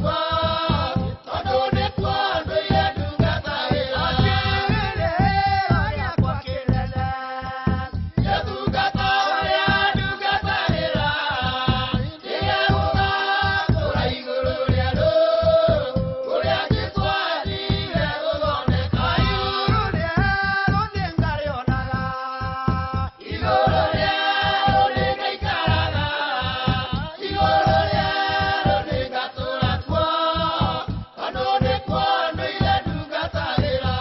Kuo tondũ nĩkuo ndũire ndungatagĩra. Kĩrĩro gĩakwa kĩnene, gĩtungata ũrĩa ndungatagĩra, nĩgegũgatũra igũrũ rĩa andũ, kũrĩa Jesũ athire gũthondeka. Igũrũ rĩerũ nĩngarĩonaga, igũrũ rĩerũ nĩngaikaraga, igũrũ rĩerũ nĩngatũra kuo, tondũ nĩkuo ndũire ndungatagĩra.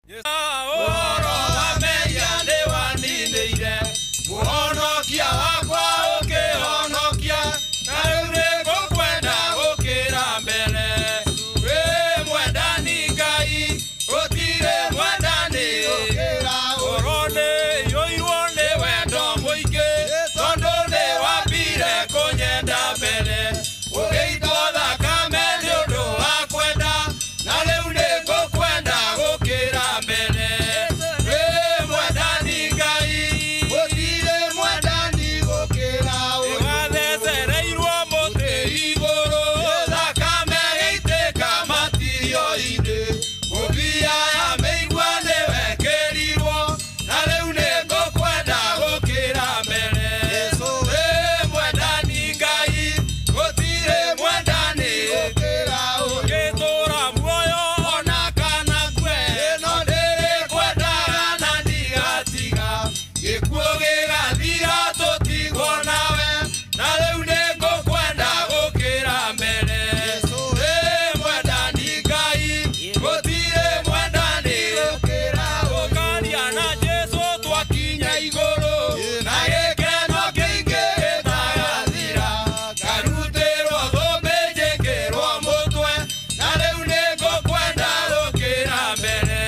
Ũhoro wa mehia nĩwaninĩire, mũhonokia wakwa ũkĩhonokia, na rĩu nĩngũkwenda gũkĩra mbere. Wĩ mwendani Ngai, gũtirĩ mwendani ngoro nĩiyũirwo nĩ wendo mũingĩ, tondũ nĩwambire kũnyenda mbere. Ũgĩitwo thakame nĩ ũndũ wa kwenda, na rĩu nĩngũkwenda gũkĩra mbere. Wĩ mwendani Ngai, Gũtirĩ mwendani gũkĩra ũyũ. Nĩwathecereirwo mũtĩ igũrũ, thakame ĩgĩitĩka matirio-inĩ. Ngũbia ya mĩigua nĩwekĩrirwo, na rĩu nĩngũkwenda gũkĩra mbere. Wĩ mwendani Ngai, gũtirĩ mwendani Gũkĩra ũyũ. ngĩtũũra muoyo ona kana ngue, no ndĩrĩkwendaga na ndigatiga. Gĩkuũ gĩgathira tũtigwo nawe, na rĩu nĩngũkwenda gũkĩra mbere. Wĩ mwendani Ngai, gũtirĩ mwendani Gũkĩra ũyũ. gũkaria na Jesũ twakinya igũrũ, na gĩkeno kĩingĩ gĩtagathira. Ngarutĩrwo thũmbĩ njĩkĩrwo mũtwe, na rĩu nĩngũkwenda gũkĩra mbere.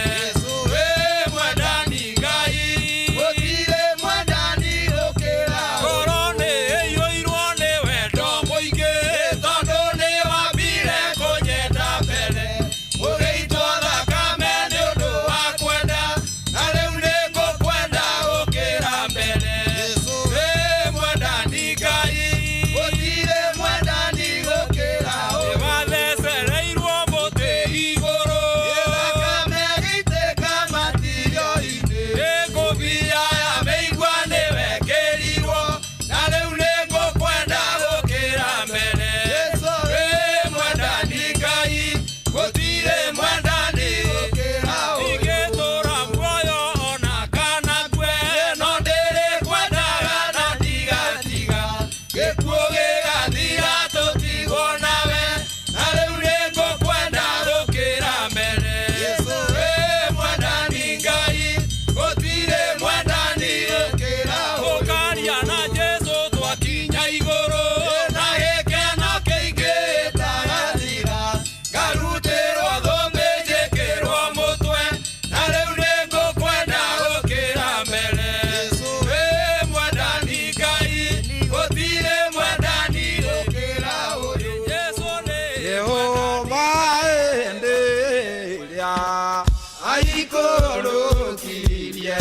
Wĩ mwendani Ngai, Gũtirĩ mwendani gũkĩra ũyũ. ngoro nĩĩiyũirwo nĩ wendo mũingĩ, tondũ nĩwambire kũnyenda mbere. Ũgĩitwo thakame nĩ ũndũ wa kwenda, na rĩu nĩngũkwenda gũkĩra mbere. Wĩ mwendani Ngai, Gũtirĩ mwendani gũkĩra ũyũ. nĩwathecereirwo mũtĩ igũrũ, Thakame ĩgĩitĩka matirio-inĩ. Ngũbia ya mĩigua nĩwekĩrirwo, na rĩu nĩngũkwenda gũkĩra mbere. Wĩ mwendani Ngai, gũtirĩ mwendani Gũkĩra ũyũ. ingĩtũũra muoyo ona kana ngue, no ndĩrĩkwendaga na ndigatiga. Gĩkuũ gĩgathira tũtigwo nawe, na rĩu nĩngũkwenda gũkĩra mbere. Wĩ mwendani Ngai, gũtirĩ mwendani Gũkĩra ũyũ. gũkaria na Jesũ twakinya igũrũ, na gĩkeno kĩingĩ gĩtagathira. Ngarutĩrwo thũmbĩ njĩkĩrwo mũtwe, na rĩu nĩngũkwenda gũkĩra mbere. Wĩ mwendani Ngai, gũtirĩ mwendani Gũkĩra ũyũ. Jesũ nĩ Jehova hĩndĩ ĩrĩa aikũrũkirie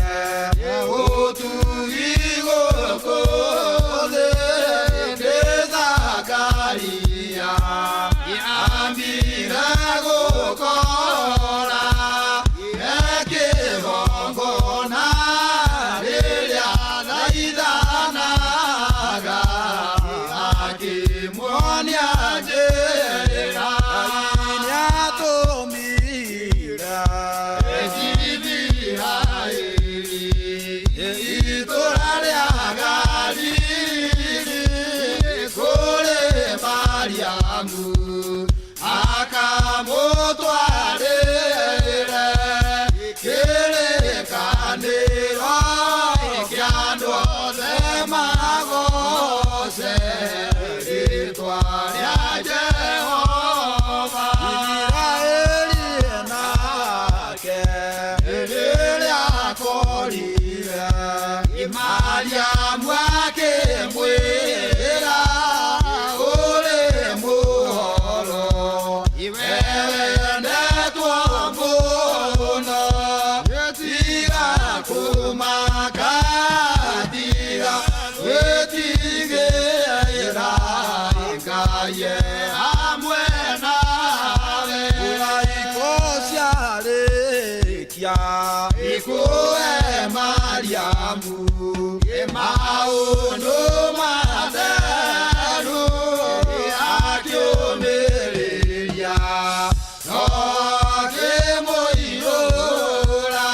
ũtugi gũkũ thĩ hĩndĩ Zakaria ambire gũkora ekĩgongona rĩrĩa thaithanaga akĩmuonia njĩra nĩatũmire Isiraeli itũũra rĩa Galili kũrĩ Mariamu akamũtwarĩre kĩrĩkanĩro kĩa andũ othe magoce rĩtwa rĩa Jehova. Isiraeli nake rĩrĩa akorire Mariamu akĩmwĩra ũrĩ mũhoro wendetwo mũno tiga kũmaka tiga Maũndũ matheru akĩũmĩrĩria no akĩmũihũra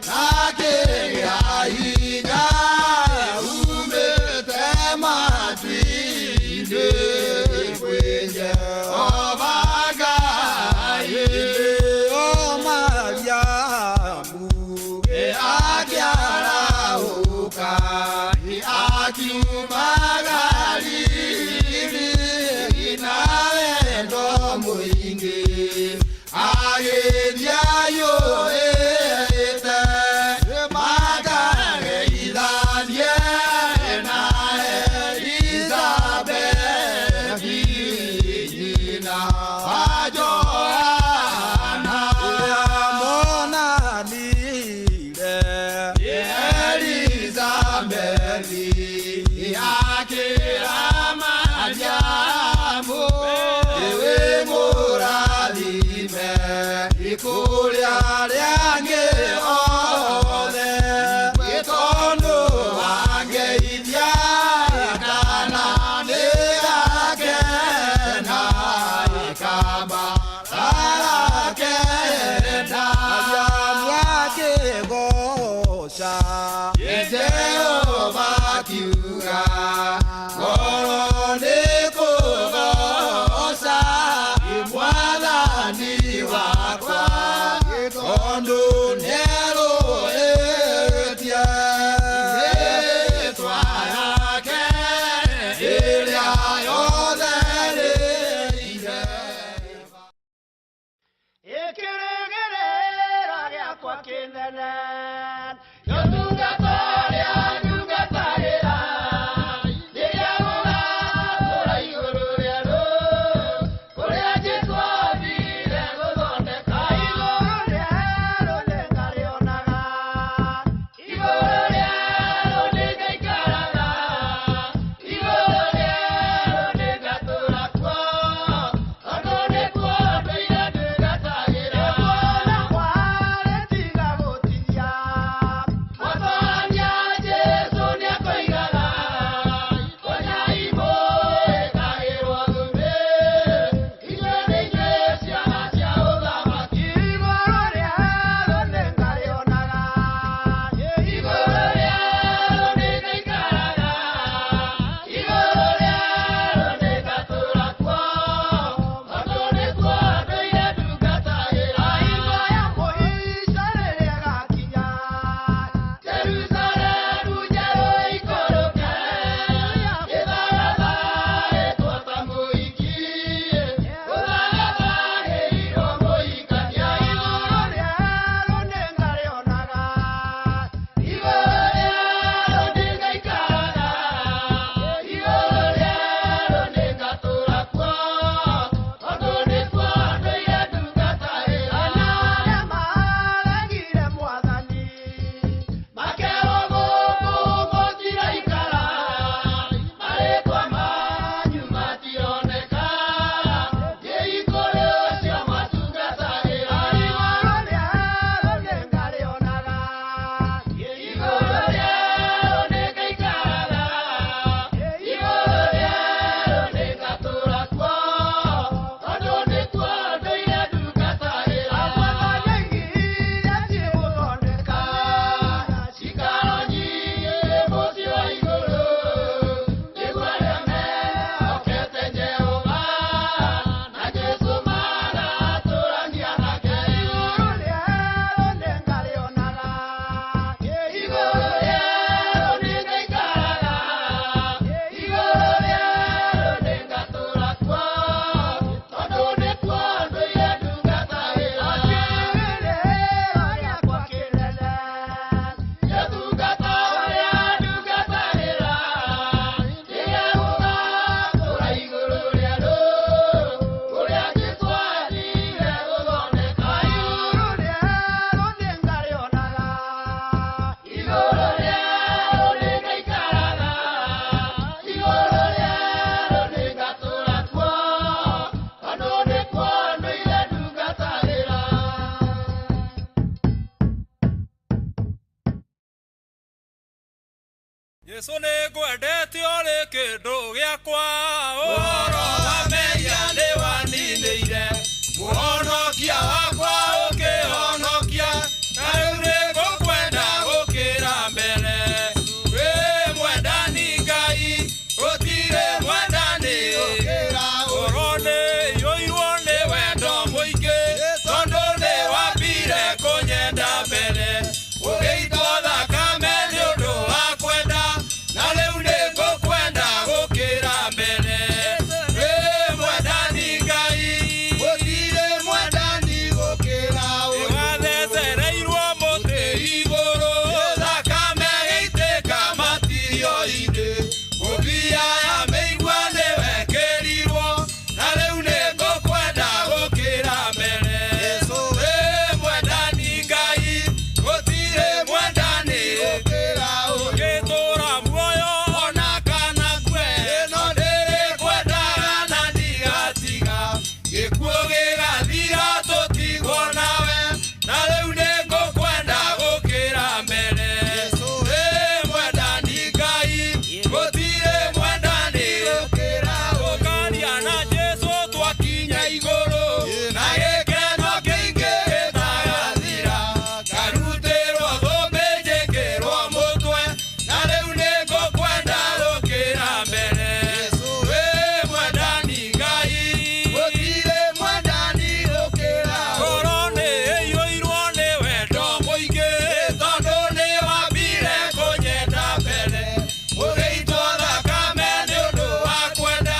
na akĩgĩa hinya umĩte matu-inĩ kwĩ Jehova Ngai. O Mariamu akĩarahũka akiuma Galili na wendo mũingĩ agĩthiĩ aiyũrĩte makageithanie na Elizabethi nyina wa Johana. Monanire Elizabethi akĩra Mariamu, wĩ mũrathime kũrĩ arĩa Jesu nĩ ngwendete ũrĩ kĩndũ gĩakwa. Ũhoro wa mehia nĩ waninĩire, mũhonokia wakwa ũkĩhonokia, na rĩu nĩ ngũkwenda gũkĩra mbere. Wĩ mwendani Ngai, gũtirĩ mwendani. Ngoro nĩ iyũirwo nĩ wendo mũingĩ, tondũ nĩ wambire kũnyenda mbere. Ũgĩitwo thakame nĩ ũndũ wa kwenda, na rĩu nĩ ngũkwenda gũkĩra mbere. Wĩ mwendani Ngai, Gũtirĩ mwendani gũkĩra ũyũ. wathecereirwo mũtĩ igũrũ, thakame ĩitĩka matirio-inĩ. Ngũbia ya mĩigua nĩ wekĩrirwo, na rĩu nĩ ngũkwenda gũkĩra mbere. Wĩ mwendani Ngai, gũtirĩ mwendani. Gũkĩra ũyũ. Ngĩtũũra muoyo ona kana ngue, no ndĩrĩkwendaga na ndigatiga. Gĩkuũ gĩgathira tũtigwo nawe, na rĩu nĩ ngũkwenda gũkĩra mbere. Wĩ mwendani Ngai, gũtirĩ mwendani. Gũkĩra ũyũ. Gũkaria na Jesũ twakinya igũrũ, na gĩkeno kĩingĩ gĩtagathira. Ngarutĩrwo thũmbĩ njĩkĩrwo mũtwe, na rĩu nĩ ngũkwenda gũkĩra mbere. Wĩ mwendani Ngai, Gũtirĩ mwendani gũkĩra ũyũ. ngoro nĩ ĩiyũirwo nĩ wendo mũingĩ, tondũ nĩ wambire kũnyenda mbere. Ũgĩitwo thakame nĩ ũndũ wa kwenda,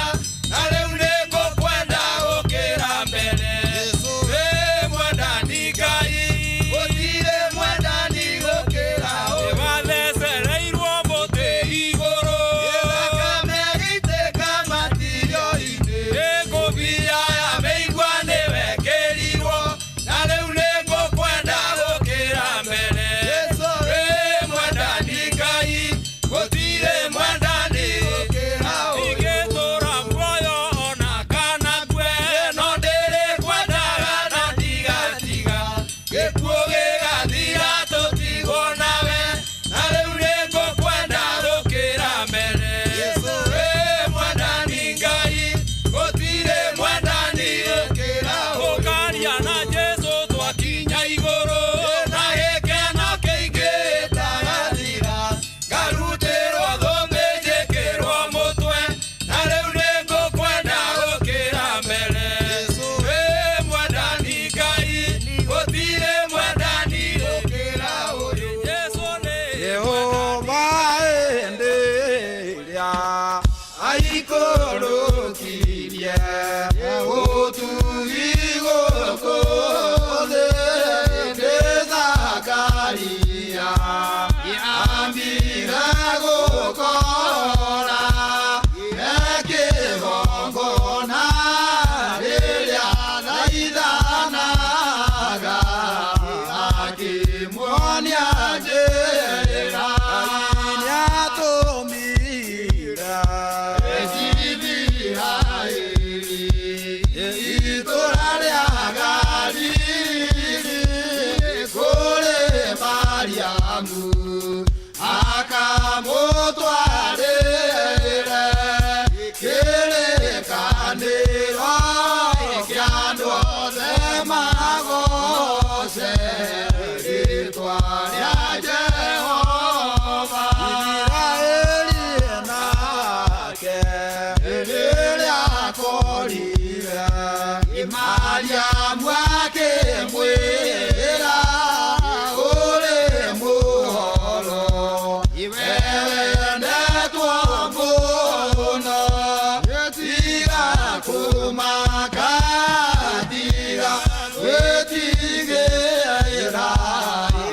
na rĩu nĩ ngũkwenda gũkĩra mbere. Wĩ mwendani Ngai, Gũtirĩ mwendani gũkĩra ũyũ. wathecereirwo mũtĩ igũrũ, Thakame ĩitĩka matirio-inĩ. Ngũbia ya mĩigua nĩ wekĩrirwo, na rĩu nĩ ngũkwenda gũkĩra mbere. Wĩ mwendani Ngai, gũtirĩ mwendani. Gũkĩra ũyũ. Ingĩtũũra muoyo ona kana ngue, no ndĩrĩkwendaga na ndigatiga. Gĩkuũ gĩgathira tũtigwo nawe, na rĩu nĩ ngũkwenda gũkĩra mbere. Wĩ mwendani Ngai, gũtirĩ mwendani. Gũkĩra ũyũ. Gũkaria na Jesũ twakinya igũrũ, na gĩkeno kĩingĩ gĩtagathira. Ngarutĩrwo thũmbĩ njĩkĩrwo mũtwe, na rĩu nĩ ngũkwenda gũkĩra mbere. Wĩ mwendani Ngai, gũtirĩ mwendani. Gũkĩra ũyũ. Jesũ nĩ Jehova hĩndĩ ĩrĩa aikũrũkirie ũtugi gũkũ thĩ nĩ Zakaria ambire gũkora e kĩgongona rĩrĩa thaithanaga akĩmuonia njĩra nĩatũmire Isiraeli itũũra rĩa Galili kũrĩ Mariamu akamũtwarĩre kĩrĩkanĩro kĩa andũ othe magoce rĩĩtwa rĩa Jehova. Isiraeli nake rĩrĩa akorire Mariamu akĩmwĩra ũrĩ mũhoro we wendetwo mũno tiga kũmaka tiga gwĩtigĩra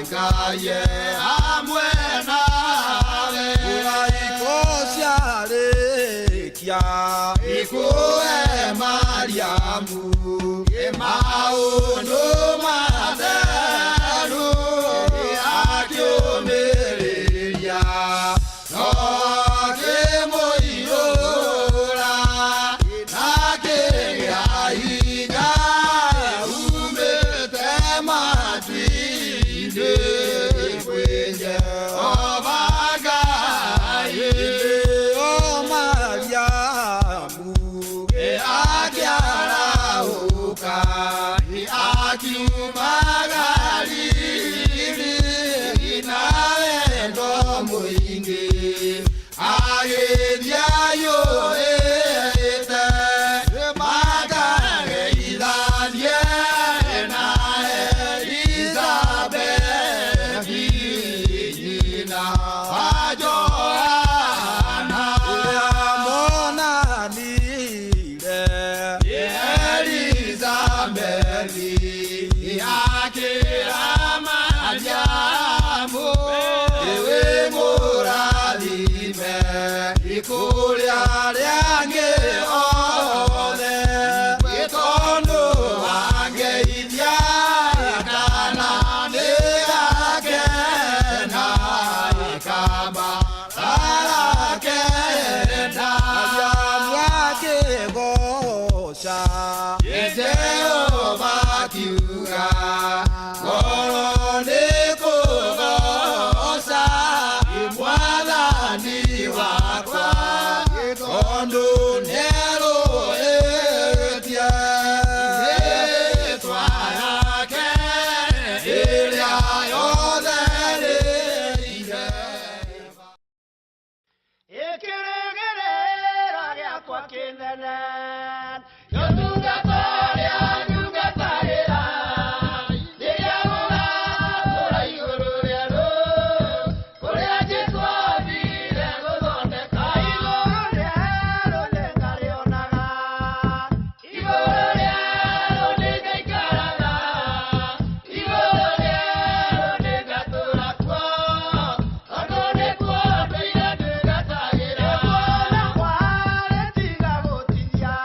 Ngai e hamwe nawe. Iraiko ciarĩkia ikũhe Mariamu maũndũ matheru akĩũmĩrĩria no akĩmũiyũra na akĩgĩa hinya umĩte matu-inĩ kwĩ Jehova Ngai. Magĩthiĩ aiyũrĩte makageithanie na Elizabethi nyina wa Johana. Ũrĩa monanire Elizabethi akĩra Mariamu, wĩ mũrathime kũrĩ arĩa angĩ othe, tondũ wangeithia kana nĩgakena kama arakena. Mariamu akĩgooca Jehova akiuga ngoro nĩ kũgooca mwathani wakwa tondũ nĩerũĩtie rĩtwa yake ĩrĩa yothe rĩire. Ĩkĩrĩgĩrĩra gĩakwa kĩnene Ũtungata ũrĩa ndungatagĩra rĩrĩa gũgatũra igũrũ rĩerũ kũrĩa Jesũ athire gũthondeka. Igũrũ rĩerũ nĩngarĩonaga, igũrũ rĩerũ nĩngaikaraga, igũrũ rĩerũ nĩngatũra kuo tondũ nĩkuo ndũire ndungatagĩra. Kuona kwarĩ tiga gũtigia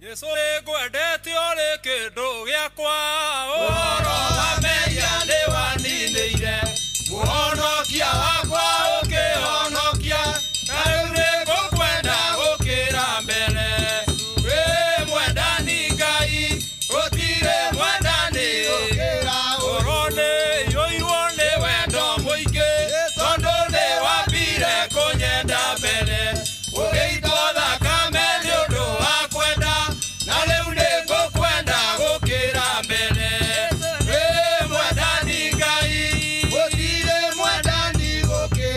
Jesu nĩngwendete ũrĩ kĩndũ gĩakwa ũhoro wa mehia nĩwaninĩire mũhonokia wakwa ũkĩhonokia na rĩu nĩngũkwenda gũkĩra mbere wĩ mwendani Ngai gũtirĩ mwendani ngoro nĩiyũirwo nĩ wendo mũingĩ tondũ nĩwambire kũnyenda mbere ũgĩitwo thakame nĩ ũndũ wa kwenda na rĩu nĩngũkwenda gũkĩra mbere wĩ mwendani Ngai Gũtirĩ mwendani gũkĩra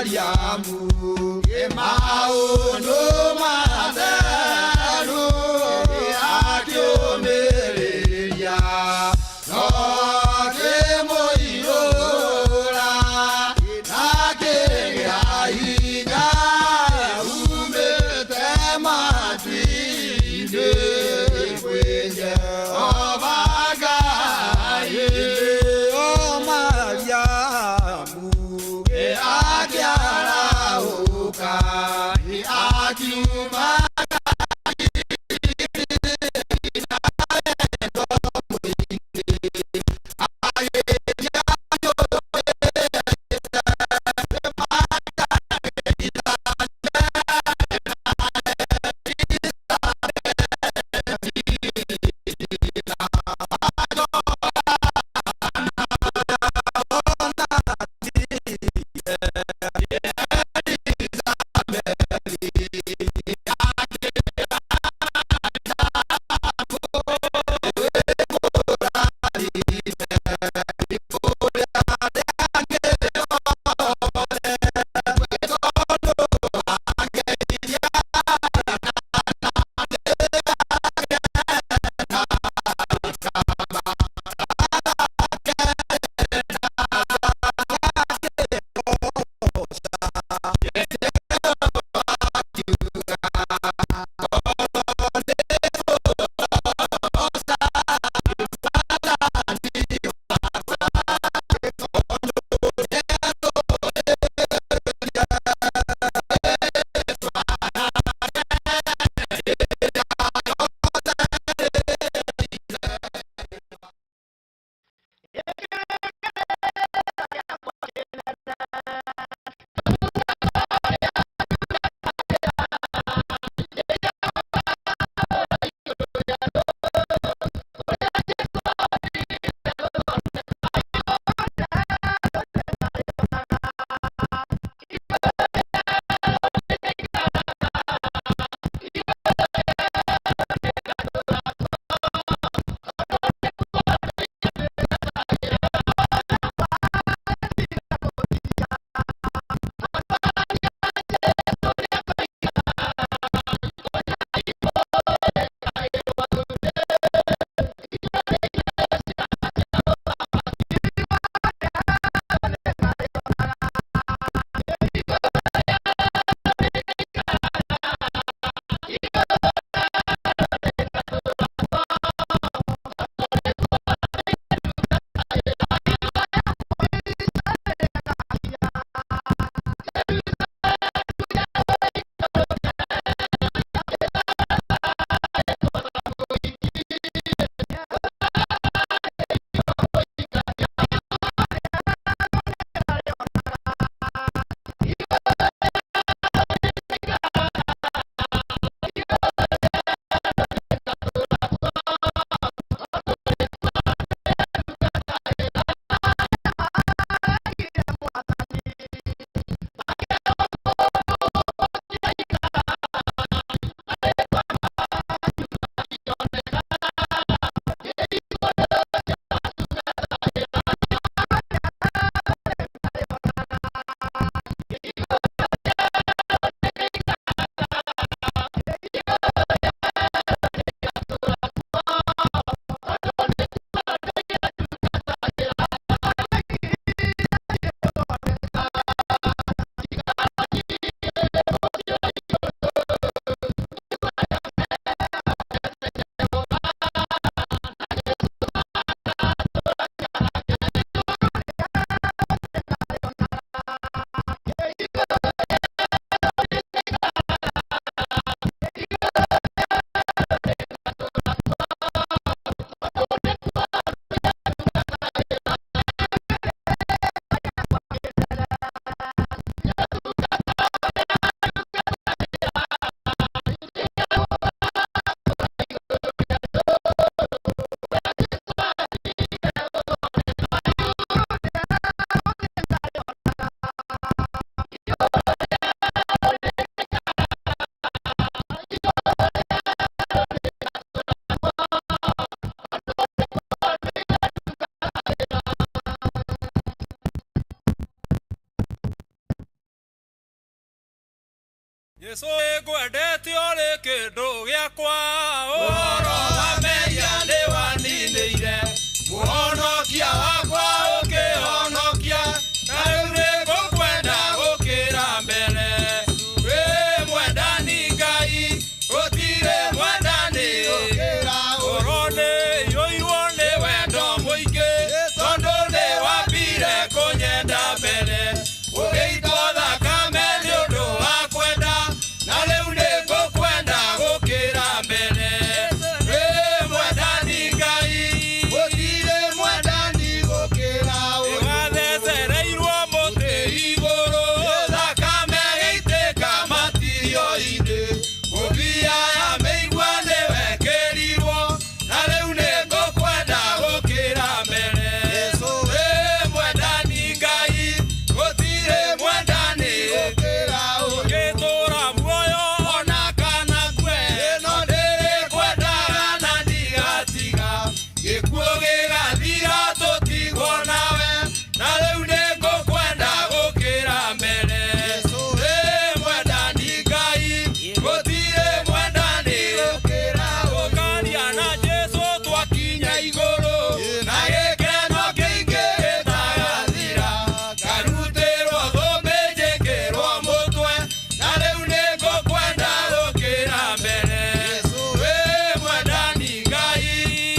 Mariamu maũndũ matheru akĩũmĩrĩria no akĩmũihũra na akĩgĩa hinya umĩte matu-inĩ kwĩ Jehova Ngai. O Mariamu akĩarahũka akiuma Jesu ngwendete ũrĩ kĩndũ gĩakwa. Ũhoro wa mehia nĩwaninĩire, mũhonokia wakwa ũkĩhonokia, na rĩu nĩngũkwenda gũkĩra mbere. Wĩ mwendani Ngai, gũtirĩ mwendani. Ngoro nĩiyũirwo nĩ wendo mũingĩ, tondũ nĩwambire kũnyenda mbere. Ũgĩitwo thakame nĩ ũndũ wa kwenda, na rĩu nĩngũkwenda gũkĩra mbere. Wĩ mwendani Ngai, Gũtirĩ mwendani gũkĩra ũyũ. nĩwathecereirwo mũtĩ igũrũ, thakame ĩgĩitĩka matirio-inĩ. Ngũbia ya mĩigua nĩwekĩrirwo, na rĩu nĩngũkwenda gũkĩra mbere. Wĩ mwendani Ngai, gũtirĩ mwendani. Gũkĩra ũyũ. Ngĩtũũra muoyo ona kana ngue, no ndĩrĩkwendaga na ndigatiga. Gĩkuũ gĩgathira tũtigwo nawe, na rĩu nĩngũkwenda gũkĩra mbere. Wĩ mwendani Ngai, gũtirĩ mwendani. Gũkĩra ũyũ. Gũkaria na Jesũ twakinya igũrũ, na gĩkeno kĩingĩ gĩtagathira. Ngarutĩrwo thũmbĩ njĩkĩrwo mũtwe, na rĩu nĩngũkwenda gũkĩra mbere. Wĩ mwendani Ngai,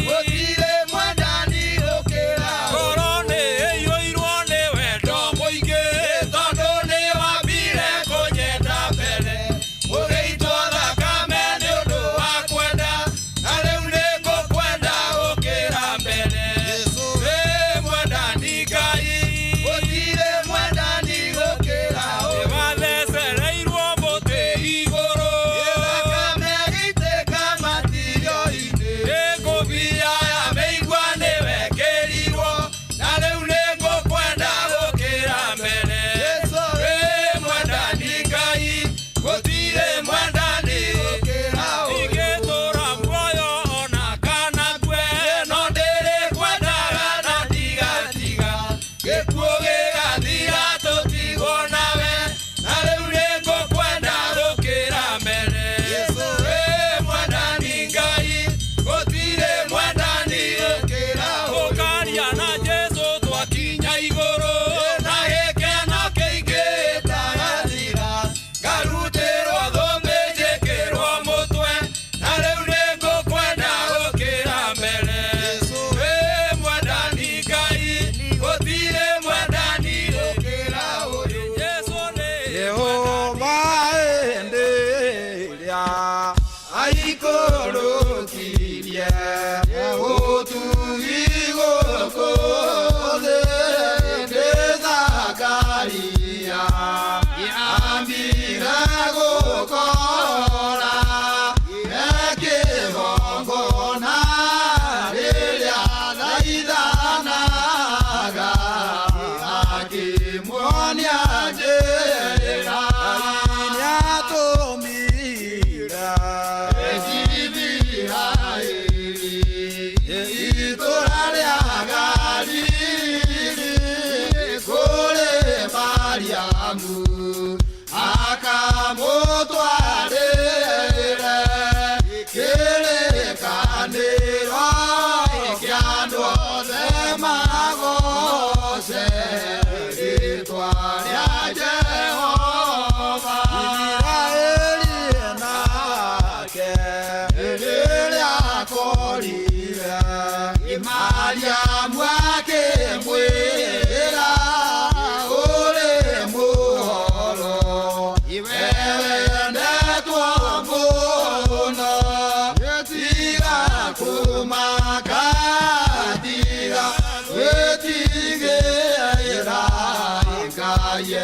Gũtirĩ mwendani gũkĩra ũyũ. ngoro nĩĩiyũirwo nĩ wendo mũingĩ, tondũ nĩwambire kũnyenda mbere. Ũgĩitwo thakame nĩ ũndũ wa kwenda, na rĩu nĩngũkwenda gũkĩra mbere. Wĩ mwendani Ngai, Gũtirĩ mwendani gũkĩra ũyũ. nĩwathecereirwo mũtĩ igũrũ. Thakame ĩgĩitĩka matirio-inĩ. Ngũbia ya mĩigua nĩwekĩrirwo, na rĩu nĩngũkwenda gũkĩra mbere. Wĩ mwendani Ngai, gũtirĩ mwendani. Gũkĩra ũyũ. Ingĩtũũra muoyo ona kana ngue, no ndĩrĩkwendaga na ndigatiga. Gĩkuũ gĩgathira tũtigwo nawe, na rĩu nĩngũkwenda gũkĩra mbere. Wĩ mwendani Ngai, gũtirĩ mwendani. Gũkĩra ũyũ. Gũkaria na Jesũ twakinya igũrũ, na gĩkeno kĩingĩ gĩtagathira. Ngarutĩrwo thũmbĩ njĩkĩrwo mũtwe, na rĩu nĩngũkwenda gũkĩra mbere. Wĩ mwendani Ngai, gũtirĩ mwendani. Gũkĩra ũyũ. Jesũ nĩ Jehova hĩndĩ ĩrĩa aikũrũkirie ũtugi gũkũ thĩ ndĩ Zakaria ambire gũkora e kĩgongona rĩrĩa thaithanaga akĩmuonia njĩra nĩatũmire Isiraeli itũũra rĩa Galili kũrĩ Mariamu akamũtwarĩre kĩrĩkanĩro kĩa andũ othe magoce rĩĩtwa rĩa Jehova. Isiraeli nake rĩrĩa akorire Mariamu akĩmwĩra ũrĩ mũhoro wendetwo mũno tiga kũmaka tiga gwĩtigĩra Ngai e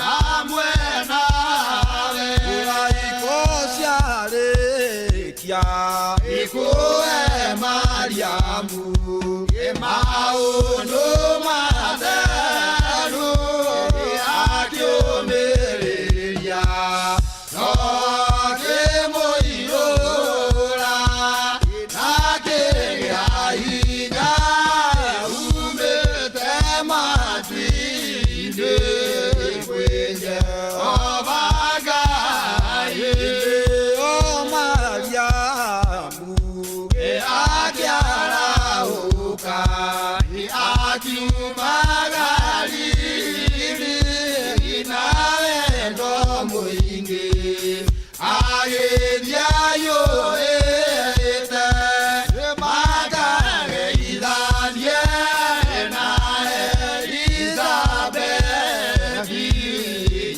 hamwe nawe. Iraiko ciarĩkia ikue Mariamu maũndũ matheru akĩũmĩrĩria no akĩmũiyũra akĩgĩa hinya umĩte matu-inĩ kwĩ Jehova Ngai. Agĩthiayũĩte makageithanie na Elizabethi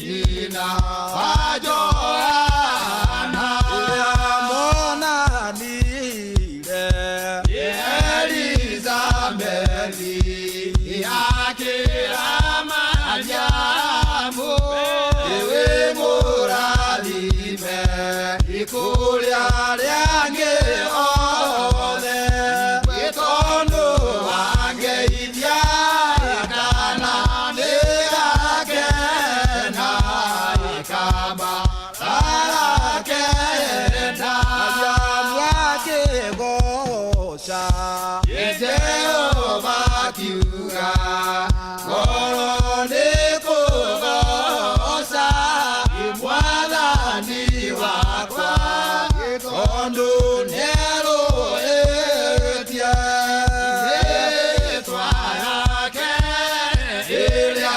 nyina wa Johana. Ũrĩa monanire Elizabethi akĩra Mariamu, "Wĩ mũrathime kũrĩ arĩa angĩ othe, tondũ wangeithia kana nĩgakena ĩkamba arakena." Mariamu akĩgooca Jehova akiuga, ngoro nĩkũgooca Mwathani wakwa, tondũ nĩerũĩtie rĩĩtwa yake ĩrĩa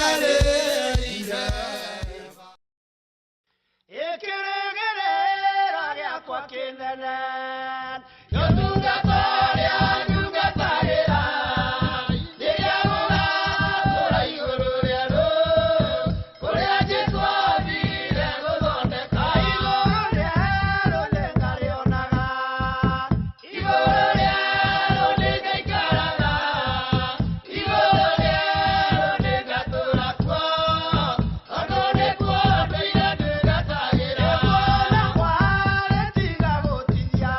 yothereire. Ĩkĩrĩgĩrĩra gĩakwa kĩnene Ũtungata ũrĩa ndungatagĩra rĩrĩa gũgatũra igũrũ rĩa rũĩ kũrĩa Jesũ athire gũthondeka. Igũrũ rĩerũ nĩngarĩonaga, igũrũ rĩerũ nĩngaikaraga, igũrũ rĩerũ nĩngatũra kuo, tondũ nĩkuo ndũire ndungatagĩra. Kuona kwarĩ tiga gũtithia.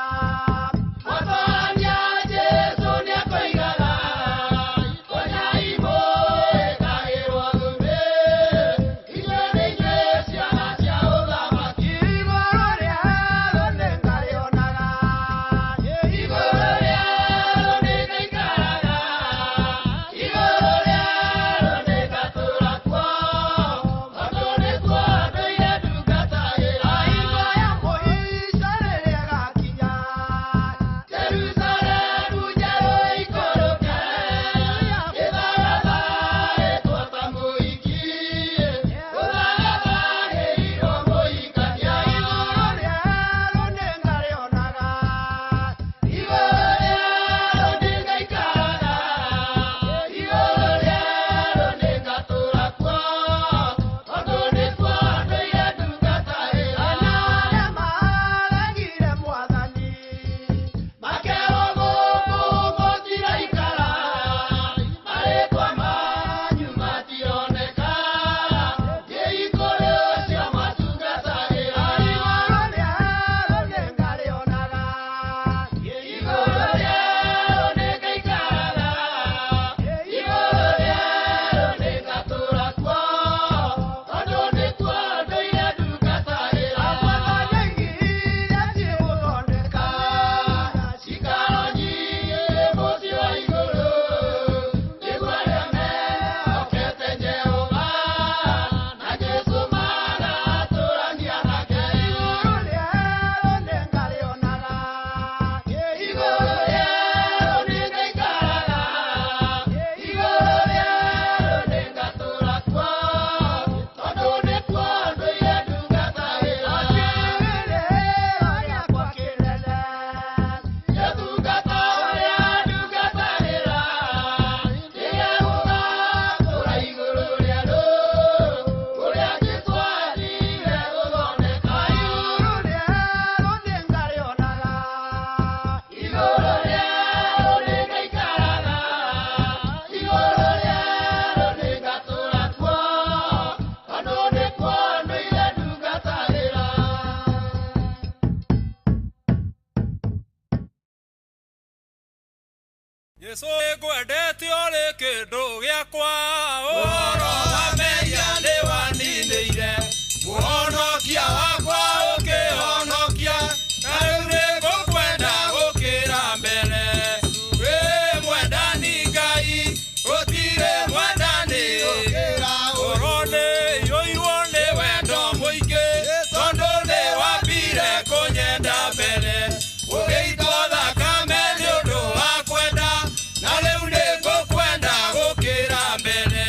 Jesu ngwendete ũrĩ kĩndũ gĩakwa, ũhoro wa mehia nĩwaninĩire, mũhonokia wakwa ũkĩhonokia, na rĩu nĩngũkwenda gũkĩra mbere. Wĩ mwendani Ngai, gũtirĩ mwendani ngoro nĩiyũirwo nĩ wendo mũingĩ, tondũ nĩwambire kũnyenda mbere, ũgĩitwo thakame nĩ ũndũ wa kwenda, na rĩu nĩngũkwenda gũkĩra mbere.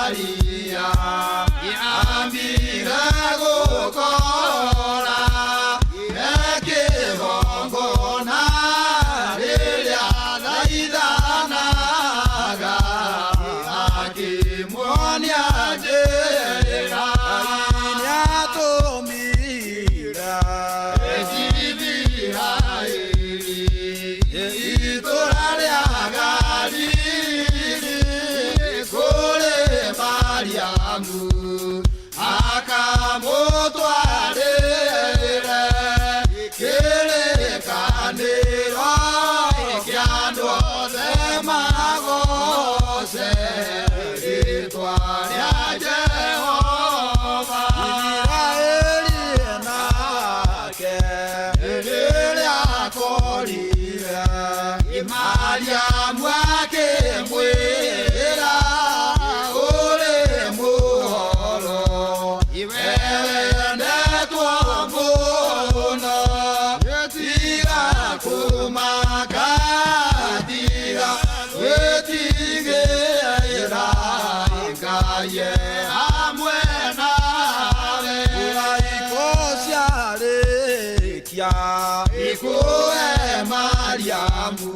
Maria ambire gũkora ekĩgongona rĩrĩa thaithanaga akĩmuonia njĩra. Nĩatũmire Isiraeli itũũra rĩa Galili kũrĩ Mariamu akamũtwarĩre kĩrĩkanĩro kĩa andũ othe magoce rĩĩtwa rĩa Jehova. Isiraeli nake Rĩrĩa akorire Mariamu akĩmwĩra ũrĩ mũhoro we wendetwo mũno tiga kũmaka tiga gwĩtigĩra Ngai e hamwe nawe. Mũraika ciarĩkia Ikue Mariamu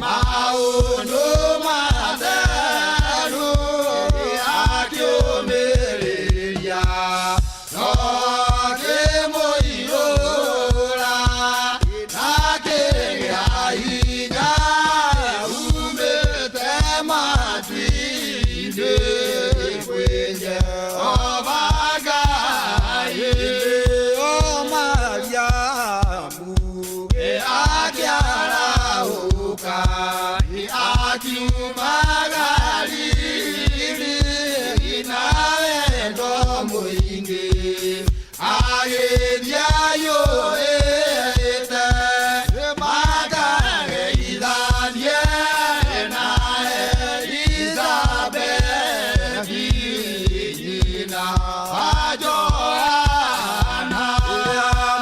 maũndũ matheru akĩũmĩrĩria no akĩmũiyũra akĩgĩa hinya umĩte matu-inĩ kwĩ Jehova Ngai. O Mariamu Akĩarahũka akiuma Galili na wendo mũingĩ agĩthiĩ aiyũrĩte makageithanie na Elizabethi nyina wa Johana.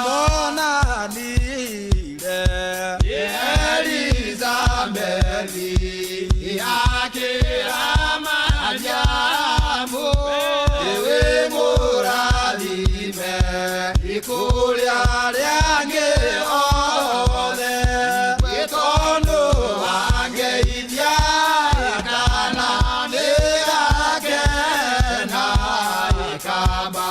Monanire Elizabethi akĩra Mariamu wĩ mũrathime kũrĩ arĩa angĩ othe tondũ wangeithia kana nĩgakena kamba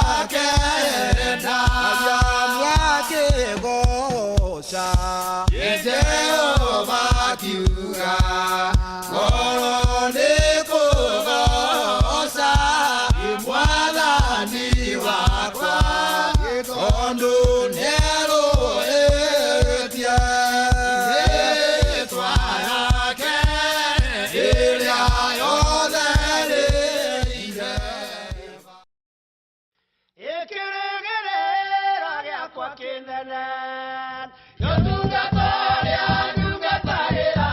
arakena. Mariamu akĩgoca Jehova akiuga ngoro nĩ kũgoca mwathani wakwa tondũ nĩerũĩtie rĩĩtwa yake ĩrĩa yothe rĩire. Ĩkĩrĩgĩrĩra gĩakwa kĩnene ũtungata ũrĩa ndungatagĩra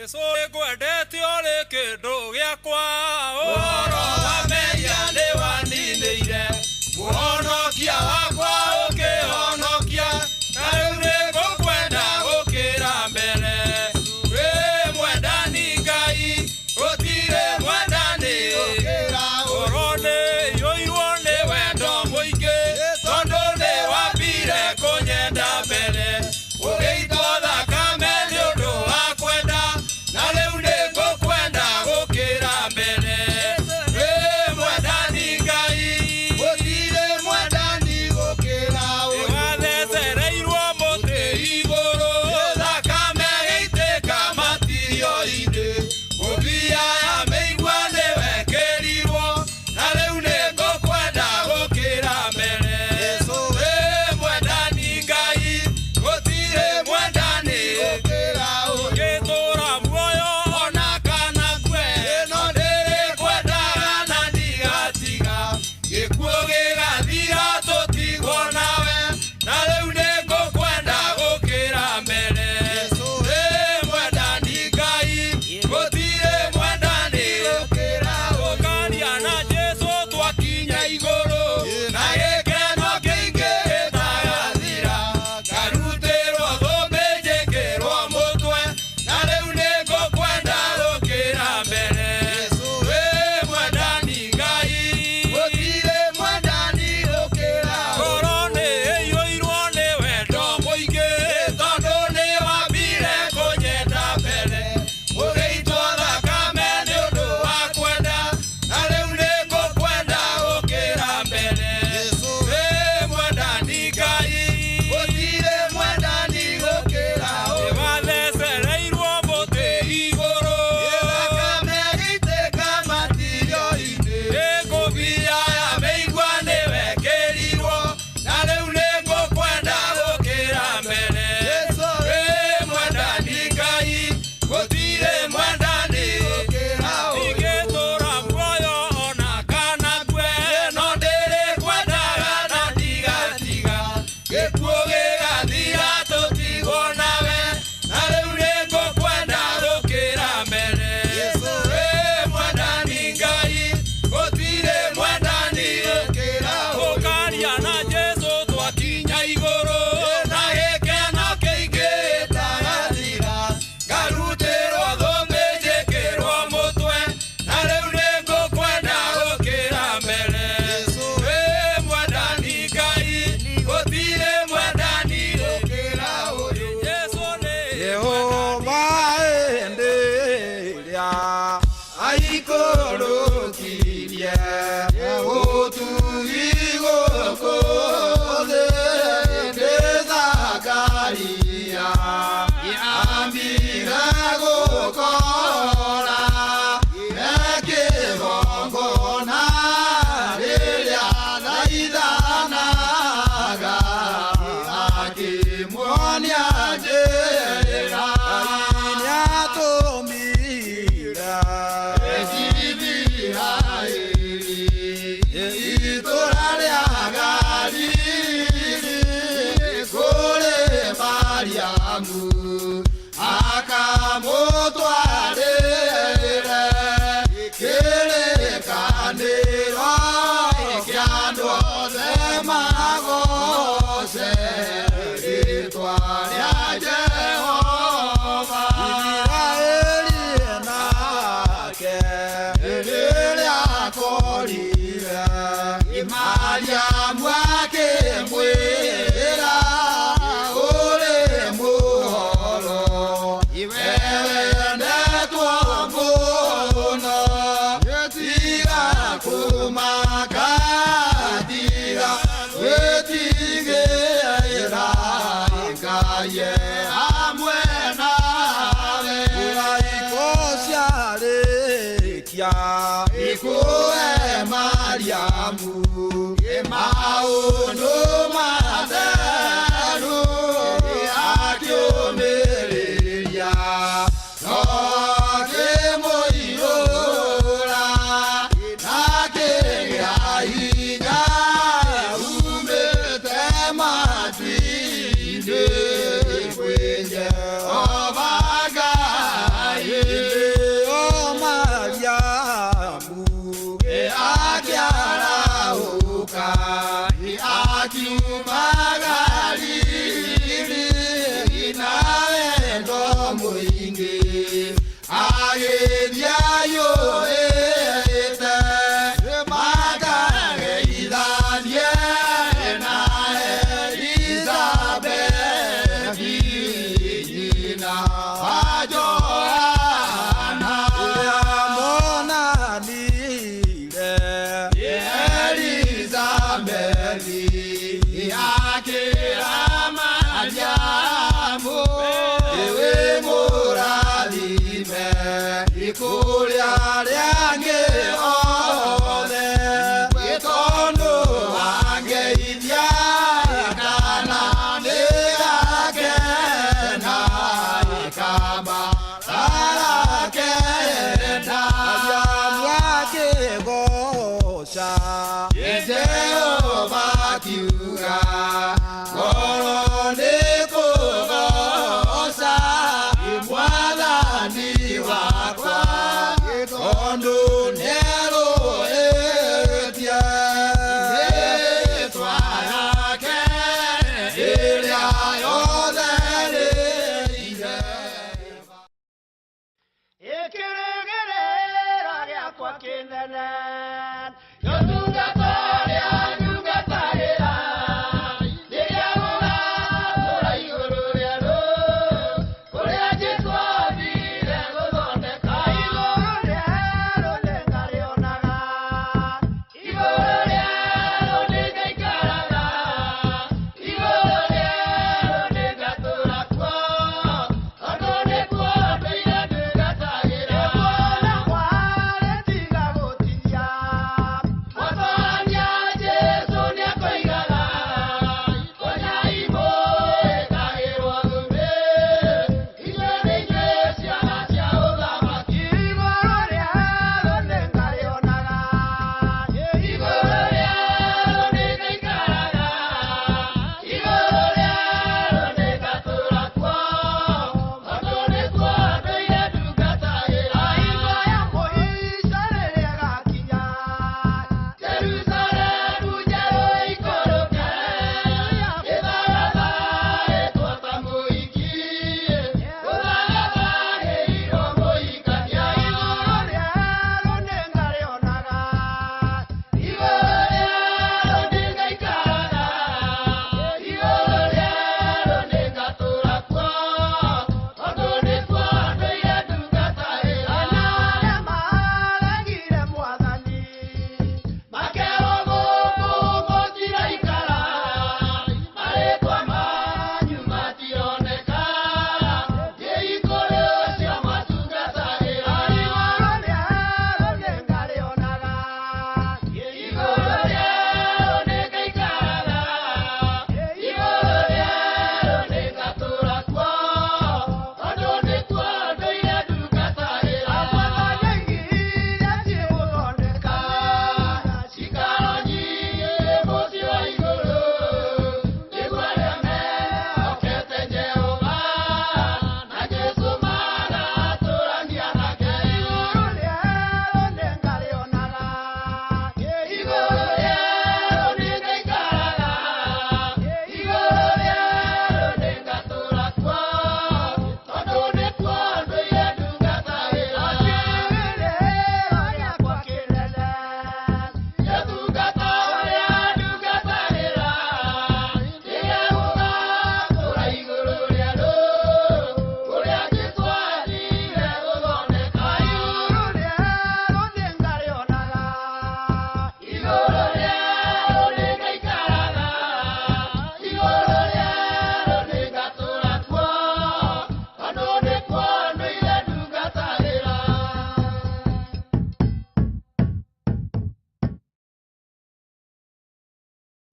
Jesu nĩngwendete ũrĩ kĩndũ gĩakwa. Ũhoro wa mehia nĩwaninĩire, mũhonokia wakwa ũkĩhonokia, na rĩu nĩngũkwenda gũkĩra mbere. Wĩ mwendani Ngai, gũtirĩ mwendani. Ngoro nĩiyũirwo nĩ wendo mũingĩ, tondũ nĩwambire kũnyenda mbere. Ũgĩitwo thakame nĩ ũndũ wa kwenda, na rĩu nĩngũkwenda gũkĩra mbere. Wĩ mwendani Ngai, Gũtirĩ mwendani gũkĩra ũyũ. nĩwathecereirwo mũtĩ igũrũ, thakame ĩitĩka matirio-inĩ. Ngũbia ya mĩigua nĩwekĩrirwo, na rĩu nĩngũkwenda gũkĩra mbere. Wĩ mwendani Ngai, gũtirĩ mwendani. Gũkĩra ũyũ. Ngĩtũũra muoyo ona kana ngue, no ndĩrĩkwendaga na ndigatiga. Gĩkuũ gĩgathira tũtigwo nawe, na rĩu nĩngũkwenda gũkĩra mbere. Wĩ mwendani Ngai, gũtirĩ mwendani. Gũkĩra ũyũ. Gũkaria na Jesũ twakinya igũrũ, na gĩkeno kĩingĩ gĩtagathira. Ngarutĩrwo thũmbĩ njĩkĩrwo mũtwe, na rĩu nĩngũkwenda gũkĩra mbere. Wĩ mwendani Ngai, Gũtirĩ mwendani gũkĩra ũyũ. ngoro nĩĩiyũirwo nĩ wendo mũingĩ, tondũ nĩwambire kũnyenda mbere. Ũgĩitwo thakame nĩ ũndũ wa kwenda, na rĩu nĩngũkwenda gũkĩra mbere. Wĩ mwendani Ngai, Gũtirĩ mwendani gũkĩra ũyũ. nĩwathecereirwo mũtĩ igũrũ. Thakame ĩitĩka matirio-inĩ. Ngũbia ya mĩigua nĩwekĩrirwo, na rĩu nĩngũkwenda gũkĩra mbere. Wĩ mwendani Ngai, gũtirĩ mwendani. Gũkĩra ũyũ. Ingĩtũũra muoyo ona kana ngue, no ndĩrĩkwendaga na ndigatiga. Gĩkuũ gĩgathira tũtigwo nawe, na rĩu nĩngũkwenda gũkĩra mbere. Wĩ mwendani Ngai, gũtirĩ mwendani. Gũkĩra ũyũ. Gũkaria na Jesũ twakinya igũrũ, na gĩkeno kĩingĩ gĩtagathira. Ngarutĩrwo thũmbĩ njĩkĩrwo mũtwe, na rĩu nĩngũkwenda gũkĩra mbere. Wĩ mwendani Ngai, gũtirĩ mwendani. Gũkĩra ũyũ. Jesũ nĩ Jehova hĩndĩ ĩrĩa aikũrũkirie ũtugi gũkũ thĩ hĩndĩ Zakaria ambire gũkora e kĩgongona rĩrĩa thaithanaga akĩmuonia njĩra. Nĩatũmire Isiraeli itũũra rĩa Galili kũrĩ Mariamu akamũtwarĩre kĩrĩkanĩro kĩa andũ othe magoce rĩĩtwa rĩa Jehova. Isiraeli nake rĩrĩa akorire Mariamu akĩmwĩra ũrĩ mũhoro we wendetwo mũno, tiga kũmaka, tiga gwĩtigĩra, Ngai e hamwe nawe. Iraiko ciarĩkia ikũhe Mariamu maũndũ matheru akĩũmĩrĩria no akĩmũiyũra na akĩgĩa hinya umĩte matu-inĩ kwĩ Jehova Ngai. Akiuma Galili na wendo mũingĩ agĩthiĩ aiyũrĩte makageithanie na Elizabethi nyina wa Johana. Ũrĩa monanire Elizabethi akĩra Mariamu, wĩ mũrathime kũrĩ arĩa angĩ othe, tondũ wangeithia kana nĩgakena kama arakena. Mariamu akĩgooca Jehova akiuga ngoro nĩ kũgooca mwathani wakwa tondũ nĩerũĩtie rĩtwa yake ĩrĩa yothe rĩire. Ĩkĩrĩgĩrĩra gĩakwa kĩnene Ũtungata ũrĩa ndungatagĩra rĩrĩa gũgatũra igũrũ rĩa rũũ kũrĩa Jesũ athire gũthondeka. Igũrũ rĩerũ nĩngarĩonaga, igũrũ rĩerũ nĩngaikaraga, igũrũ rĩerũ nĩngatũra kuo tondũ nĩkuo ndũire ndungatagĩra. Kuona kwarĩ tiga gũtithia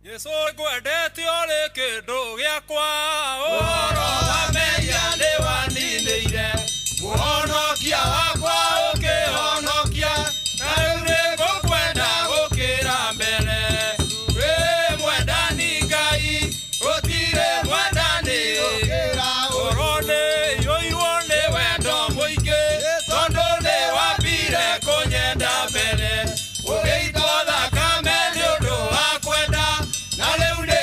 Jesũ ngwendete ũrĩ kĩndũ gĩakwa ũhoro wa mehia nĩ waninĩire mũhonokia wakwa ũkĩhonokia na rĩu nĩngũkwenda gũkĩra mbere wĩ mwendani Ngai gũtirĩ mwendani ngoro nĩ iyũirwo nĩ wendo mũingĩ tondũ nĩ wambire kũnyenda mbere ũgĩitwo thakame nĩ ũndũ wa kwenda na rĩu nĩ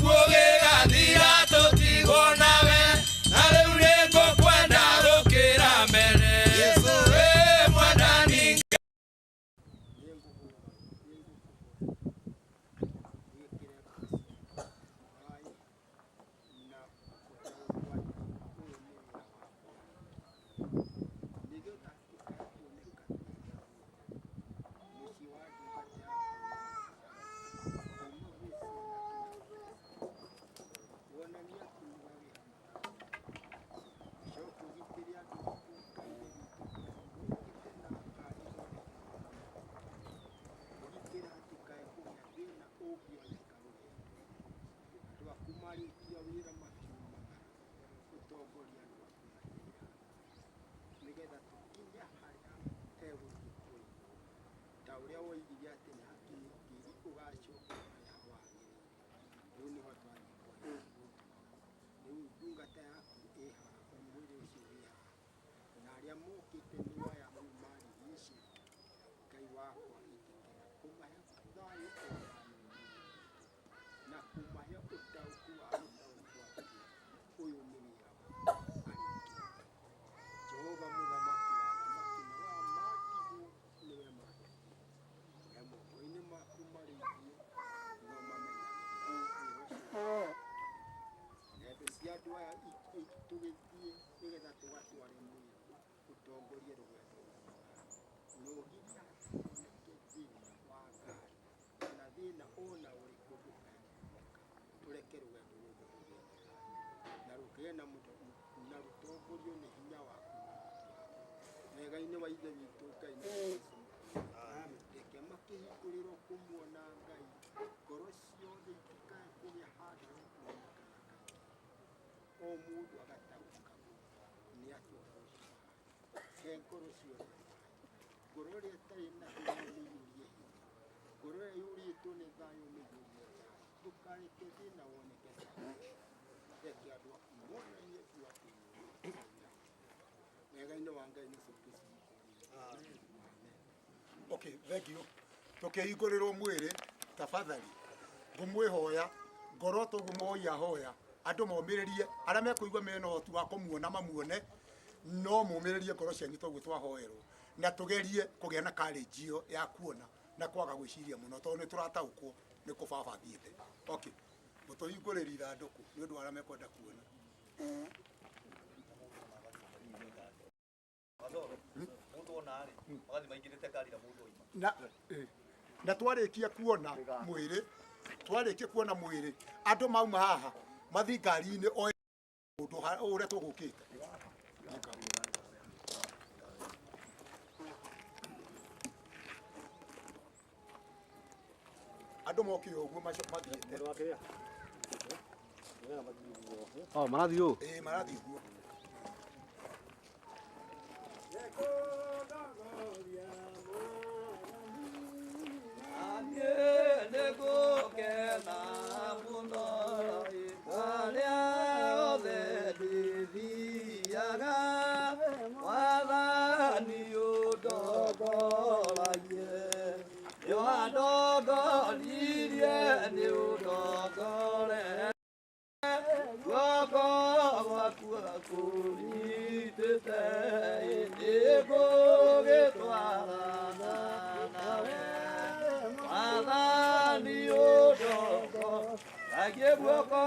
Gĩkuũ gĩgathira tũtigwo nawe, na rĩu nĩngũkwenda gũkĩra mbere. Wĩ mwathani. Nĩgetha tũkinye harĩa hegũthiĩ kũigwo ta ũrĩa woigire atĩ nĩ hakinya ngiri ũgacoka harĩa wagĩrĩire. Rĩu nĩho twathiĩ kwarĩrio. Rĩu ndungata yaku ĩ haha, mwĩrĩ ũcio wĩ haha, na arĩa mokĩte nĩ aya marigicĩirie. Ngai wakwa, ĩtĩkĩra kũmahe thayũ o thayũ na kũmahe ũtaũku wa gũtaũkwo atĩ ũyũ nĩ wĩra waku arĩkia. Jehova mũthamaki wa athamaki na wa matigwo nĩwe matigwo. Me moko-inĩ maku marĩithie no mamenyagĩrĩre wĩra ũcio. Ng'endo cia andũ aya tũgĩthiĩ nĩgetha tũgatware mwĩrĩ ũtongorie rũgendo rũu na ũgirie hationeke thĩna wa ngari kana thĩna ona ũrĩkũ ndũkae kuoneka. Tũreke rũgendo rũrũ rũgĩe na thayũ na rũgĩe na na rũtongorio nĩ hinya waku na ũhoti waku. Wega-inĩ wa Ithe witũ Ngai na Jesũ. Reke makĩhingũrĩrwo kũmuona Ngai, ngoro ciothe itikae kũgĩa handũ ha kuoneka na Ngai. O mũndũ agataũkagwo nĩ atĩ ũhoro ũcio ũhana. He ngoro ciothe thayũ. Ngoro ĩrĩa ĩtarĩ na hinya mĩiyũrie hinya. Ngoro ĩrĩa yũrĩtwo nĩ thayũ mĩiyũrie thayũ. Ndũkareke thĩna woneke thayũ. Reke andũ aku monanie biũ atĩ nĩ ũrĩ wega-inĩ wa Ngai nĩ Kristo. Amen. Okay, thank you. Tukihingũrĩrwo mwĩrĩ tafadhali ngũmwĩhoya ngoro toguo mũhoi ahoya andũ momĩrĩrie arĩa mekũigua mena ũhoti wa kũmuona mamuone no mũmĩrĩrie ngoro cianyu toguo twahoerwo na tũgerie kũgĩa na courage ĩyo ya kuona na kwaga gwĩciria mũno tondũ nĩ tũrataũkwo nĩ kũ baba athiĩte. Okay, mũtũhingũrĩrie ithandũkũ nĩ ũndũ wa arĩa mekwenda kuona. Na na twarĩkia kuona mwĩrĩ, twarĩkia kuona mwĩrĩ andũ mauma haha mathiĩ ngari-inĩ o mũndũ ũrĩa tũgũkĩte. Andũ moke ũguo mathiĩte. Oh, marathiĩ ũũ? Ĩĩ, marathiĩ ũguo. Nĩngũkena mũno harĩa hothe ndĩthiaga, Mwathani ũndongoragie. Nĩwandongoririe nĩũndongoretie, guoko gwaku kũnyitĩte, nĩngũgĩtwarana nawe. Mwathani ũndongoragie guoko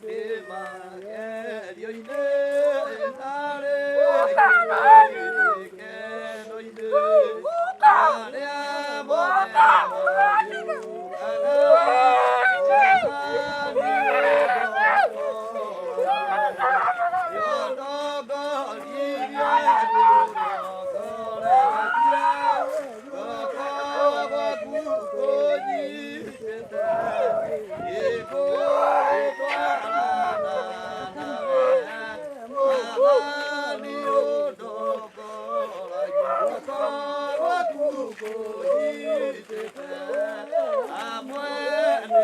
ndĩ magerio-inĩ, na rĩngĩ gĩkeno-inĩ, arĩa mothe mariũkaga, Mwathani ũndongoragie. Nĩwandongoririe nĩũndongoretie, guoko gwaku kũnyitĩte, nĩngũgĩtwarana nawe. Mwathani ũndongoragie, guoko gwaku kũnyitĩte, hamwe nĩ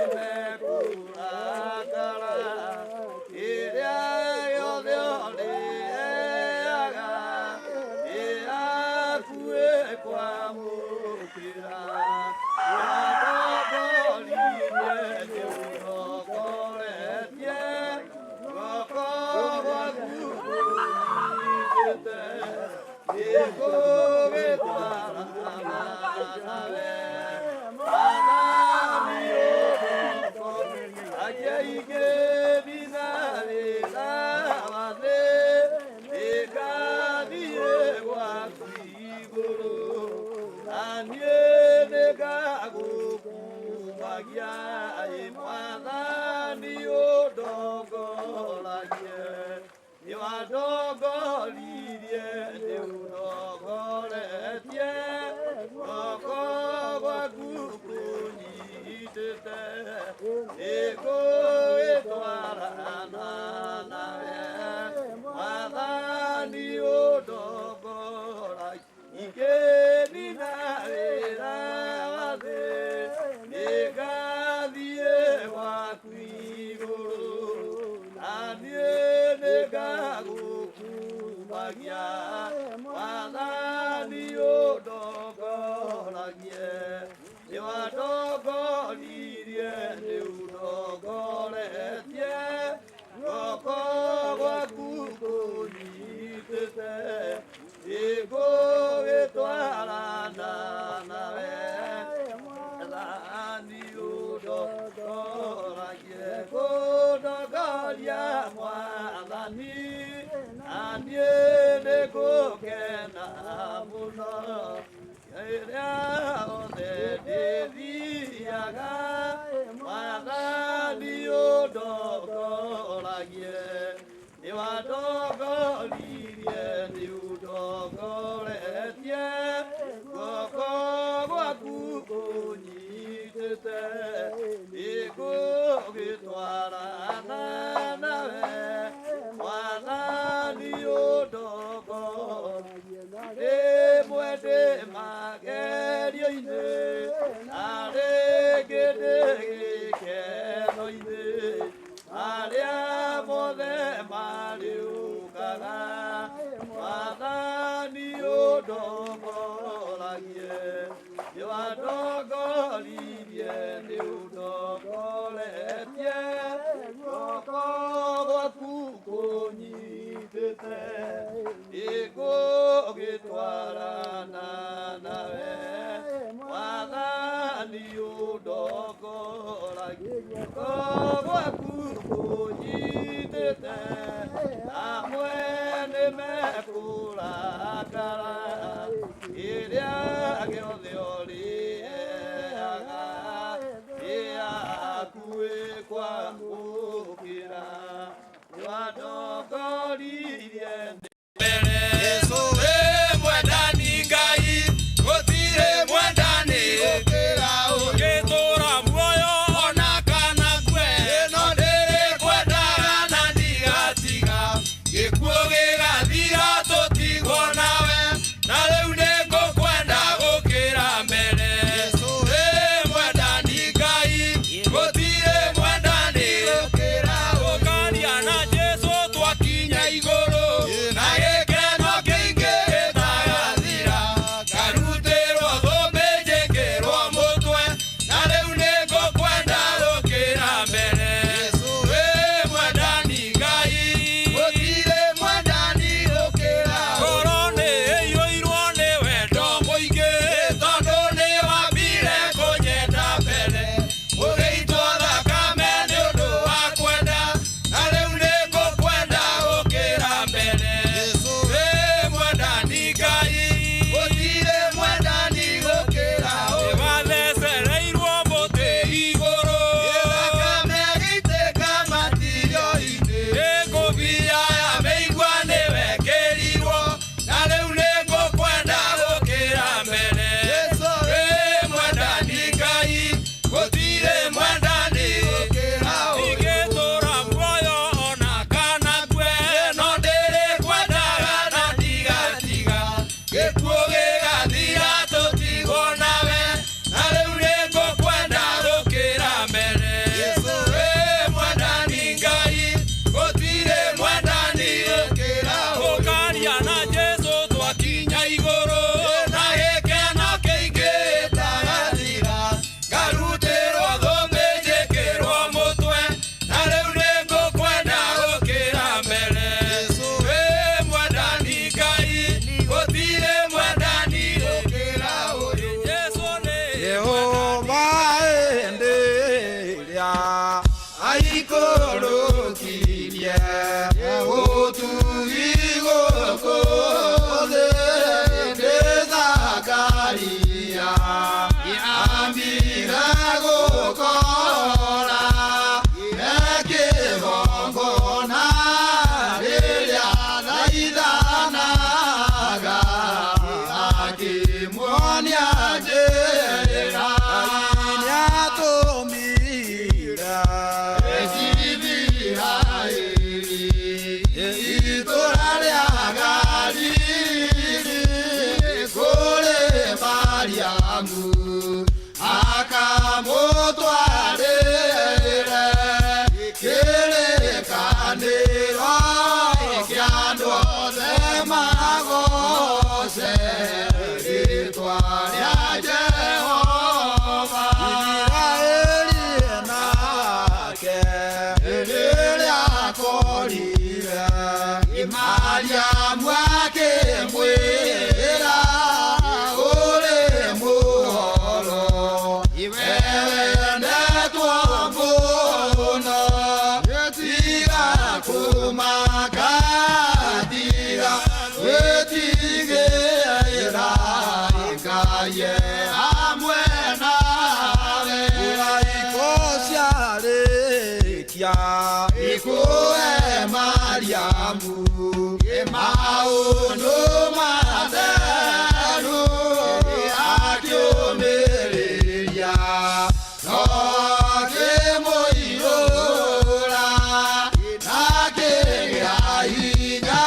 Gũkaria na Jesu twakinya igũrũ na gĩkeno. Aikũrũkirie ũtugi gũkũ thĩ nĩ Zakaria ambire gũkora ekĩgongona rĩrĩa thaithanaga akĩmuonia njĩra nĩatũmire Isiraeli itũũra rĩa Galili kũrĩ Mariamu akamũtwarĩre kĩrĩkanĩro kĩa andũ othe magoce rĩĩtwa rĩa Jehova. Isiraeli nake rĩrĩa akorire Mariamu akĩmwĩra ũrĩ mũhoro we wendetwo mũno tiga kũmaka tiga gwĩtigĩra Ngai e hamwe nawe. Iraiko ciarĩkia Ikue Mariamu maũndũ matheru akĩũmĩrĩria no akĩmũihũra akĩgĩa hinya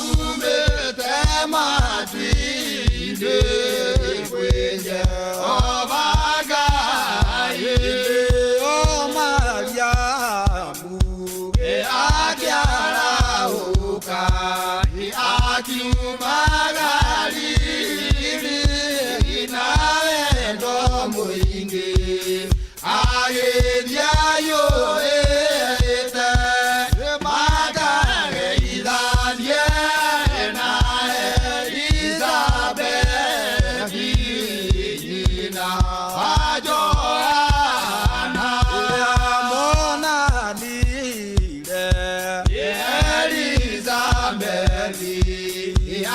umĩte matu-inĩ kwĩ Jehova Ngai. O Mariamu Akĩarahũka akiuma Galili na wendo mũingĩ agĩthiĩ aiyũrĩte makageithanie na Elizabethi nyina wa Johana. Ũrĩa monanire Elizabethi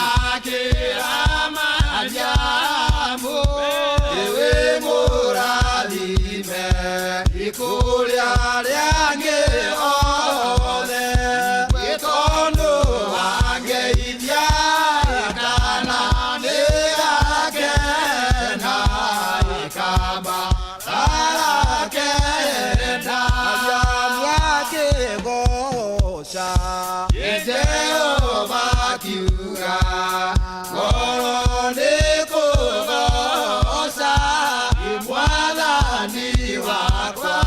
akĩra Mariamu wĩ mũrathime kũrĩ arĩa angĩ othe tondũ wangeithia kana nĩgakena kamba arakena. Mariamu akĩgoca Jehova akiuga ngoro nĩ kũgoca mwathani wakwa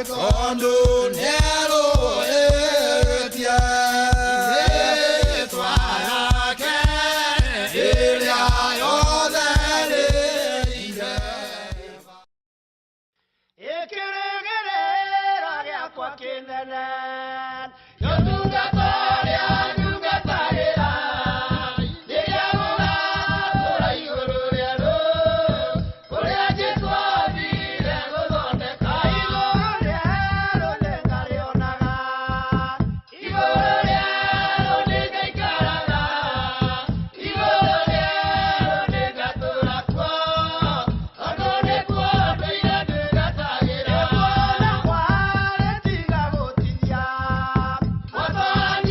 tondũ nĩerũĩtie rĩĩtwa yake ĩrĩa yothe rĩire. Ĩkĩrĩgĩrĩra gĩakwa kĩnene ũtungata ũrĩa ndungatagĩra rĩrĩa gũgatũra igũrũ rĩa rũĩ kũrĩa Jesũ athire gũthondeka igũrũ rĩerũ nĩngarĩonaga igũrũ rĩerũ nĩngaikaraga igũrũ rĩerũ nĩngatũra kuo tondũ nĩkuo ndũire ndungatagĩra. Kuona kwarĩ tiga gũtithia. Mwathani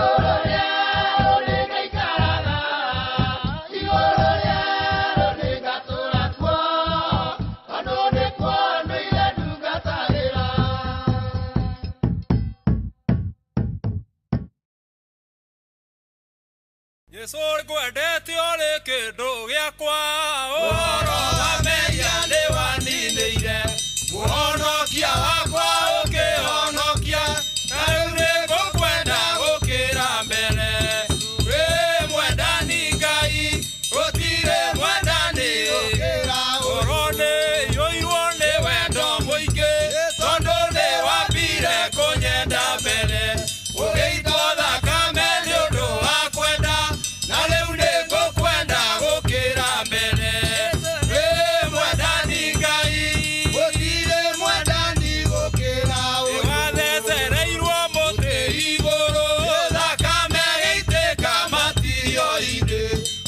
Igũrũ rĩerũ nĩngaikaraga, igũrũ rĩerũ nĩngatũũra kuo, tondũ nĩkuo ndũire ndungatagĩra. Jesũ ngwendete ũrĩ kĩndũ gĩakwa, ũhoro wa mehia nĩwaninĩire, mũhonokia wakwa ũkĩhonokia, na rĩu nĩngũkwenda gũkĩra mbere. Wĩ mwendani Ngai, gũtirĩ mwendani ngoro nĩiyũirwo nĩ wendo mũingĩ, tondũ nĩwambire kũnyenda mbere, ũgĩitwo thakame nĩ ũndũ wa kwenda, na rĩu nĩngũkwenda gũkĩra mbere. Wĩ mwendani Ngai, Gũtirĩ mwendani gũkĩra ũyũ. nĩwathecereirwo mũtĩ igũrũ, thakame ĩitĩka matirio-inĩ,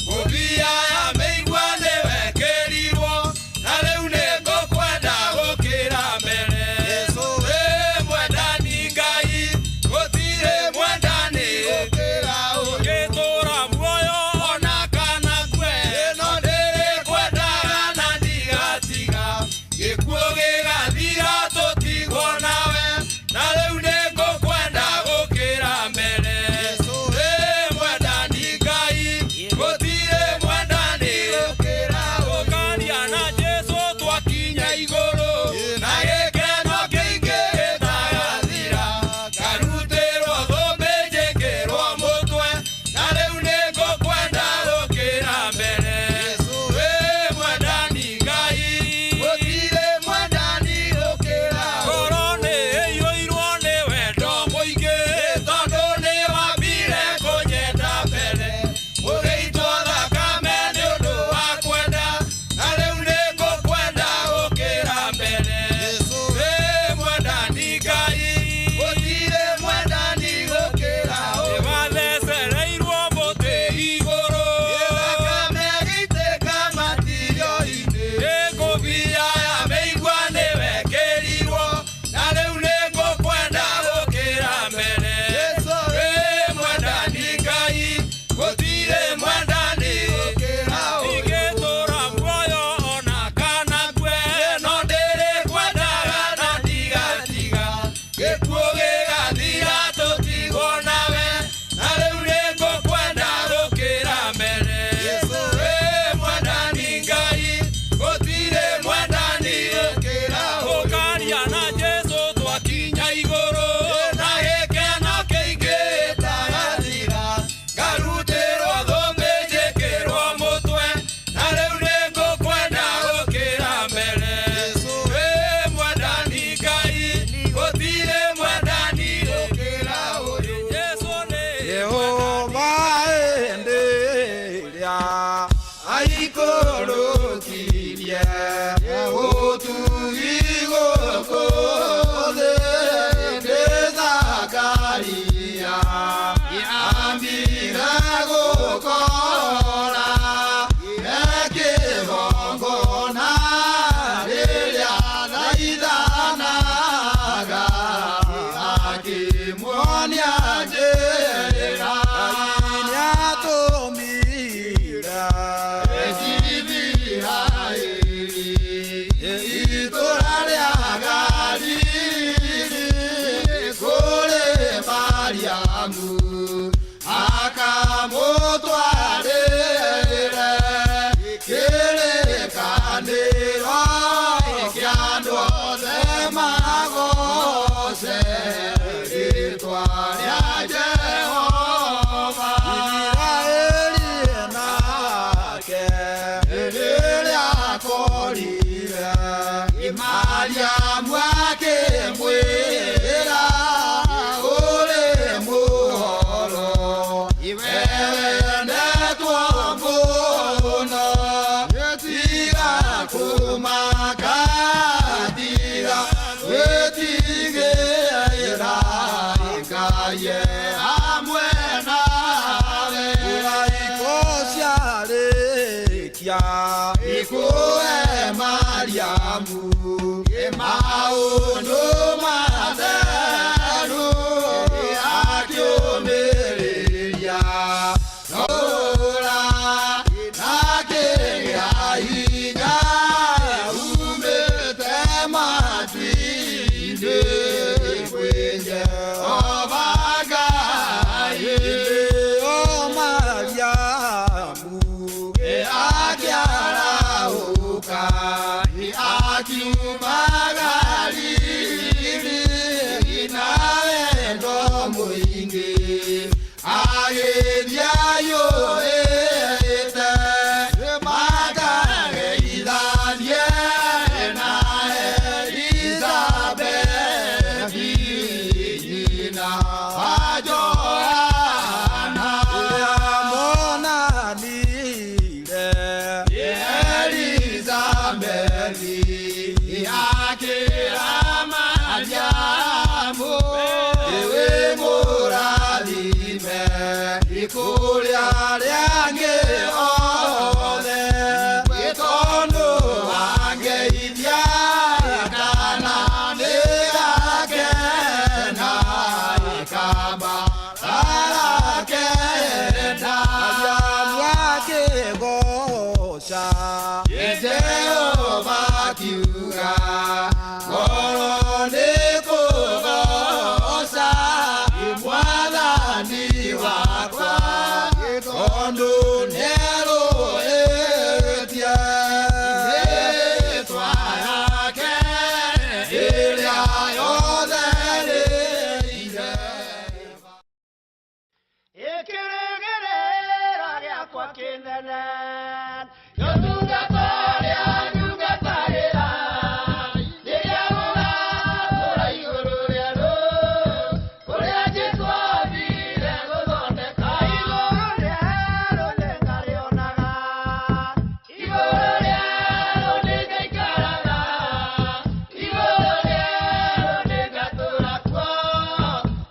ngũbia ya mĩigua nĩwekĩrirwo, na rĩu nĩngũkwenda gũkĩra mbere. Wĩ mwendani Ngai, gũtirĩ mwendani Gũkĩra ũyũ. ngĩtũũra muoyo ona kana ngue, no ndĩrĩkwendaga na ndigatiga, gĩkuũ gĩgathira tũtigwo nawe, na rĩu nĩngũkwenda gũkĩra mbere. Wĩ mwendani Ngai, gũtirĩ mwendani gũkaria na Jesũ twakinya igũrũ, na gĩkeno kĩingĩ gĩtagathira, ngarutĩrwo thũmbĩ njĩkĩrwo mũtwe, na rĩu nĩngũkwenda gũkĩra mbere. Wĩ mwendani Ngai, Gũtirĩ mwendani gũkĩra ũyũ. ngoro nĩĩiyũirwo nĩ wendo mũingĩ, tondũ nĩwambire kũnyenda mbere, ũgĩitwo thakame nĩ ũndũ wa kwenda, na rĩu nĩngũkwenda gũkĩra mbere. Wĩ mwendani Ngai, Gũtirĩ mwendani gũkĩra ũyũ. nĩwathecereirwo mũtĩ igũrũ, Thakame ĩitĩka matirio-inĩ. ngũbia ya mĩigua nĩwekĩrirwo, na rĩu nĩngũkwenda gũkĩra mbere. Wĩ mwendani Ngai, gũtirĩ mwendani ingĩtũũra muoyo ona kana ngue, no ndĩrĩkwendaga na ndigatiga, gĩkuũ gĩgathira tũtigwo nawe, na rĩu nĩngũkwenda gũkĩra mbere. Wĩ mwendani Ngai, gũtirĩ mwendani gũkaria na Jesũ twakinya igũrũ, na gĩkeno kĩingĩ gĩtagathira, ngarutĩrwo thũmbĩ njĩkĩrwo mũtwe, na rĩu nĩngũkwenda gũkĩra mbere. Wĩ mwendani Ngai, gũtirĩ mwendani Jesũ nĩ Jehova hĩndĩ ĩrĩa aikũrũkirie ũtugi gũkũ thĩ nĩ Zakaria ambire gũkora e kĩgongona rĩrĩa thaithanaga akĩmuonia njĩra nĩatũmire Isiraeli itũũra rĩa Galili kũrĩ Mariamu akamũtwarĩre kĩrĩkanĩro kĩa andũ othe magoce rĩĩtwa rĩa Jehova. Isiraeli nake rĩrĩa akorire Mariamu akĩmwĩra ũrĩ mũhoro wendetwo mũno tiga kũmaka tiga gwĩtigĩra Ngai e hamwe nawe. Iraiko ciarĩkia ikũhe Mariamu maũndũ matheru akĩũmĩrĩria. nyingĩ agĩthiĩ ayũrĩte makageithanie na Elizabethi nyina wa Johana Ũrĩa monanire Elizabethi akĩra Mariamu wĩ mũrathime kũrĩ arĩa angĩ othe tondũ wangeithia kana nĩ gakena kamba arakena Mariamu akĩgooca Jehova kiuga ngoro nĩ kũgooca mwathani wakwa tondũ nĩerũĩtie rĩtwa yake ĩrĩa yothe rĩire. Ĩkĩrĩgĩrĩra gĩakwa kĩnene Ũtungata ũrĩa ndungatagĩra rĩrĩa gũgatũra igũrũ rĩa rũũ kũrĩa Jesũ athire gũthondeka igũrũ rĩerũ nĩngarĩonaga igũrũ rĩerũ nĩngaikaraga igũrũ rĩerũ nĩngatũra kuo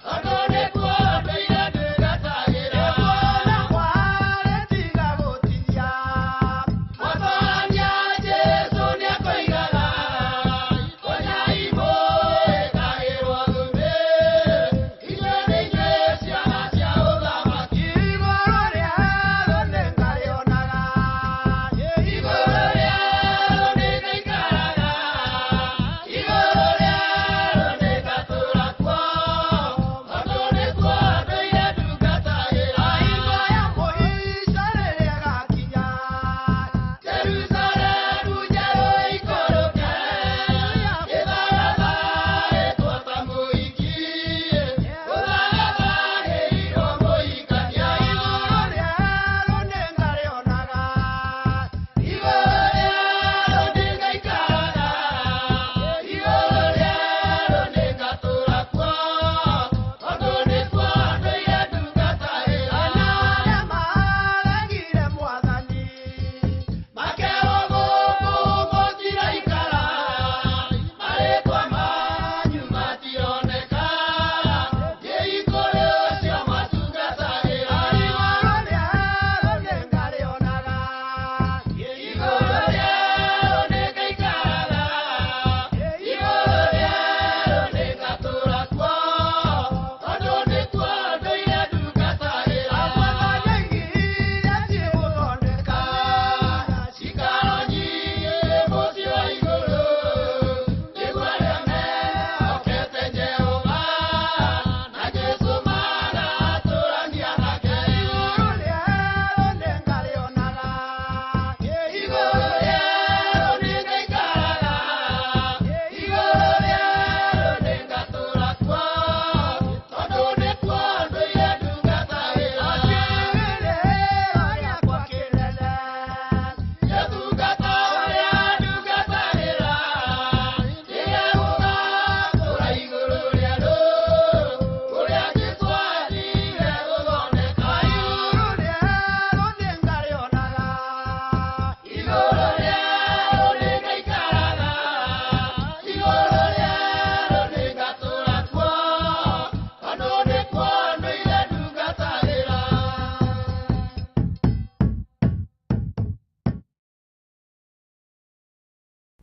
tondũ nĩkuo ndũire ndungatagĩra. Kuona kwarĩ tiga gũtithia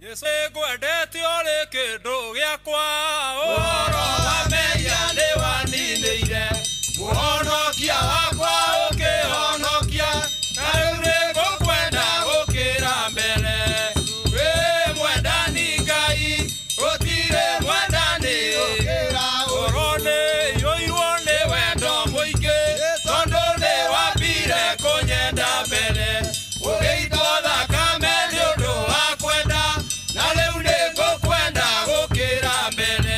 Yesu ngwendete ũrĩ kĩndũ gĩakwa ũhoro wa mehia nĩwaninĩire mũhonokia wakwa ũkĩhonokia na rĩu nĩngũkwenda gũkĩra mbere wĩ mwendani Ngai gũtirĩ mwendani ngoro nĩiyũirwo nĩ wendo mũingĩ tondũ nĩwambire kũnyenda mbere ũgĩitwo thakame nĩ ũndũ wa kwenda na rĩu nĩngũkwenda gũkĩra mbere.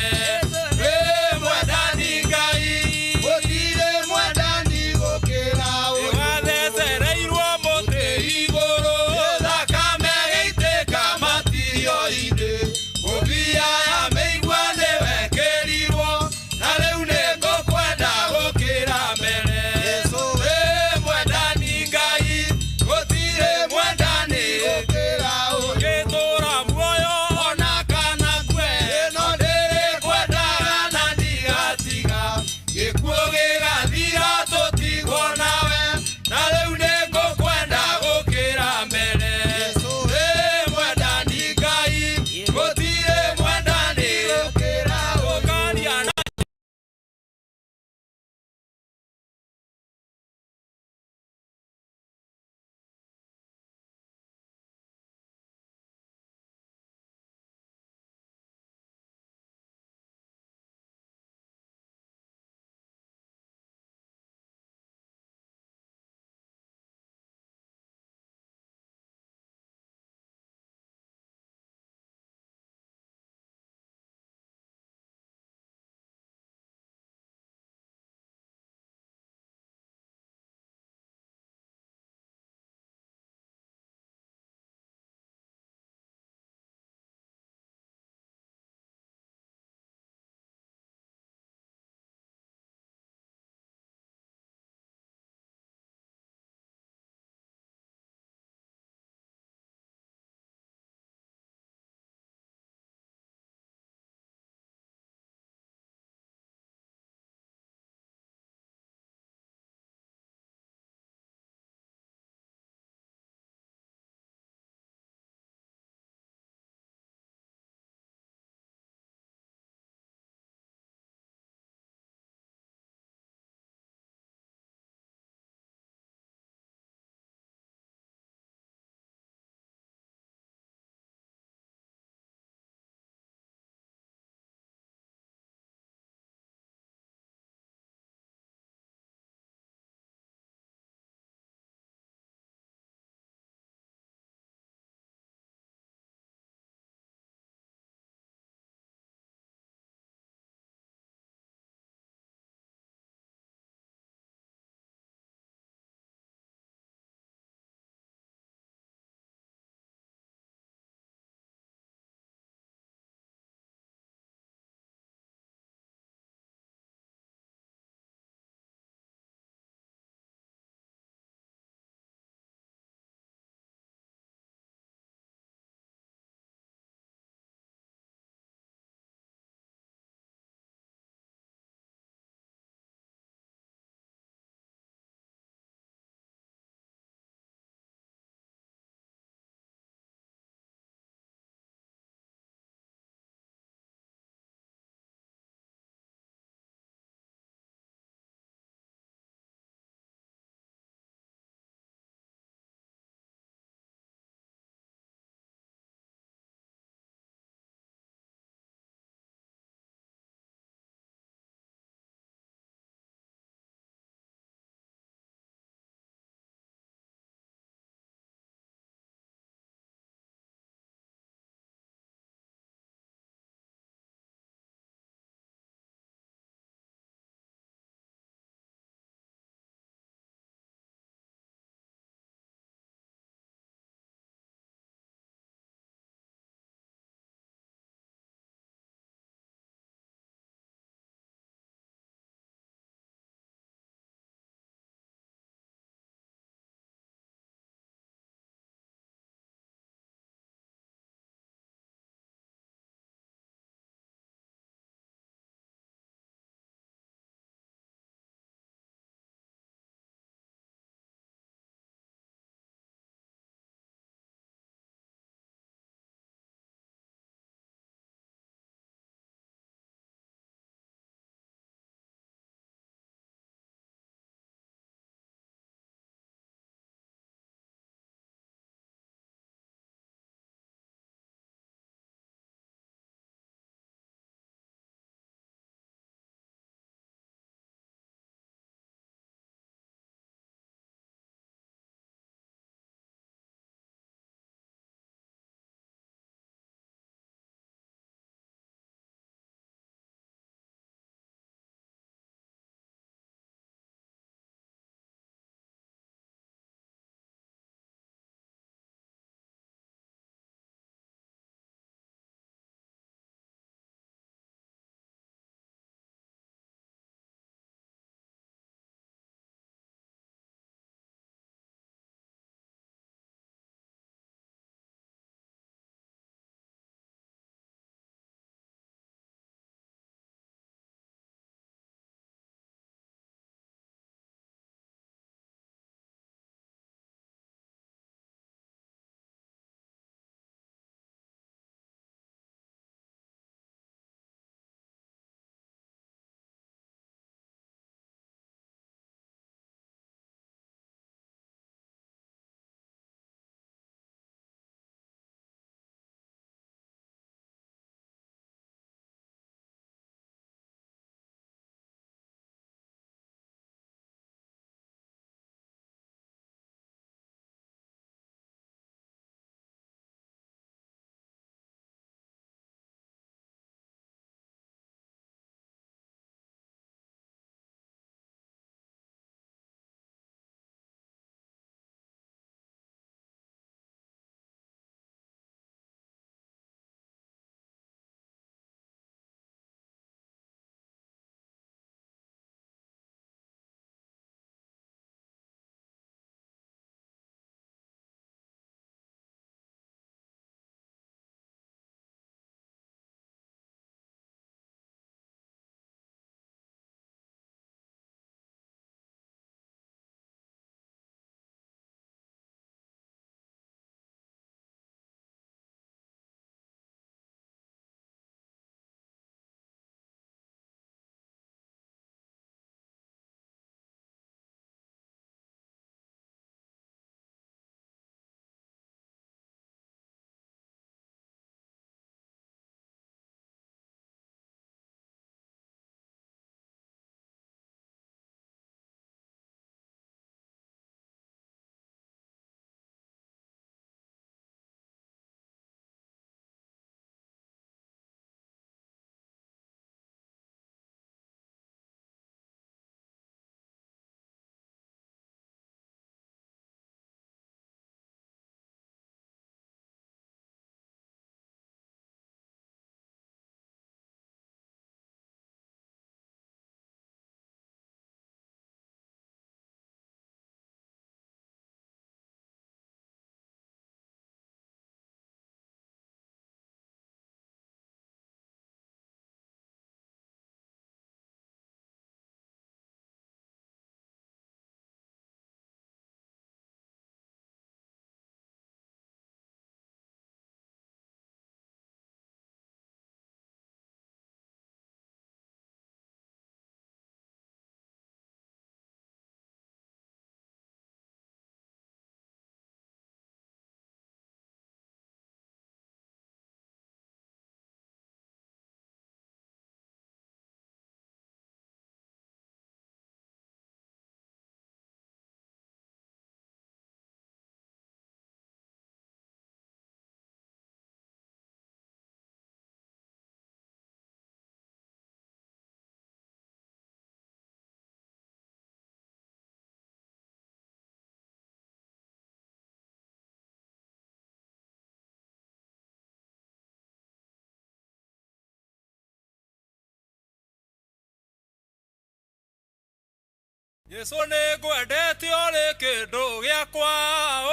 Jesu nĩ ngwendete ũrĩ kĩndũ gĩakwa.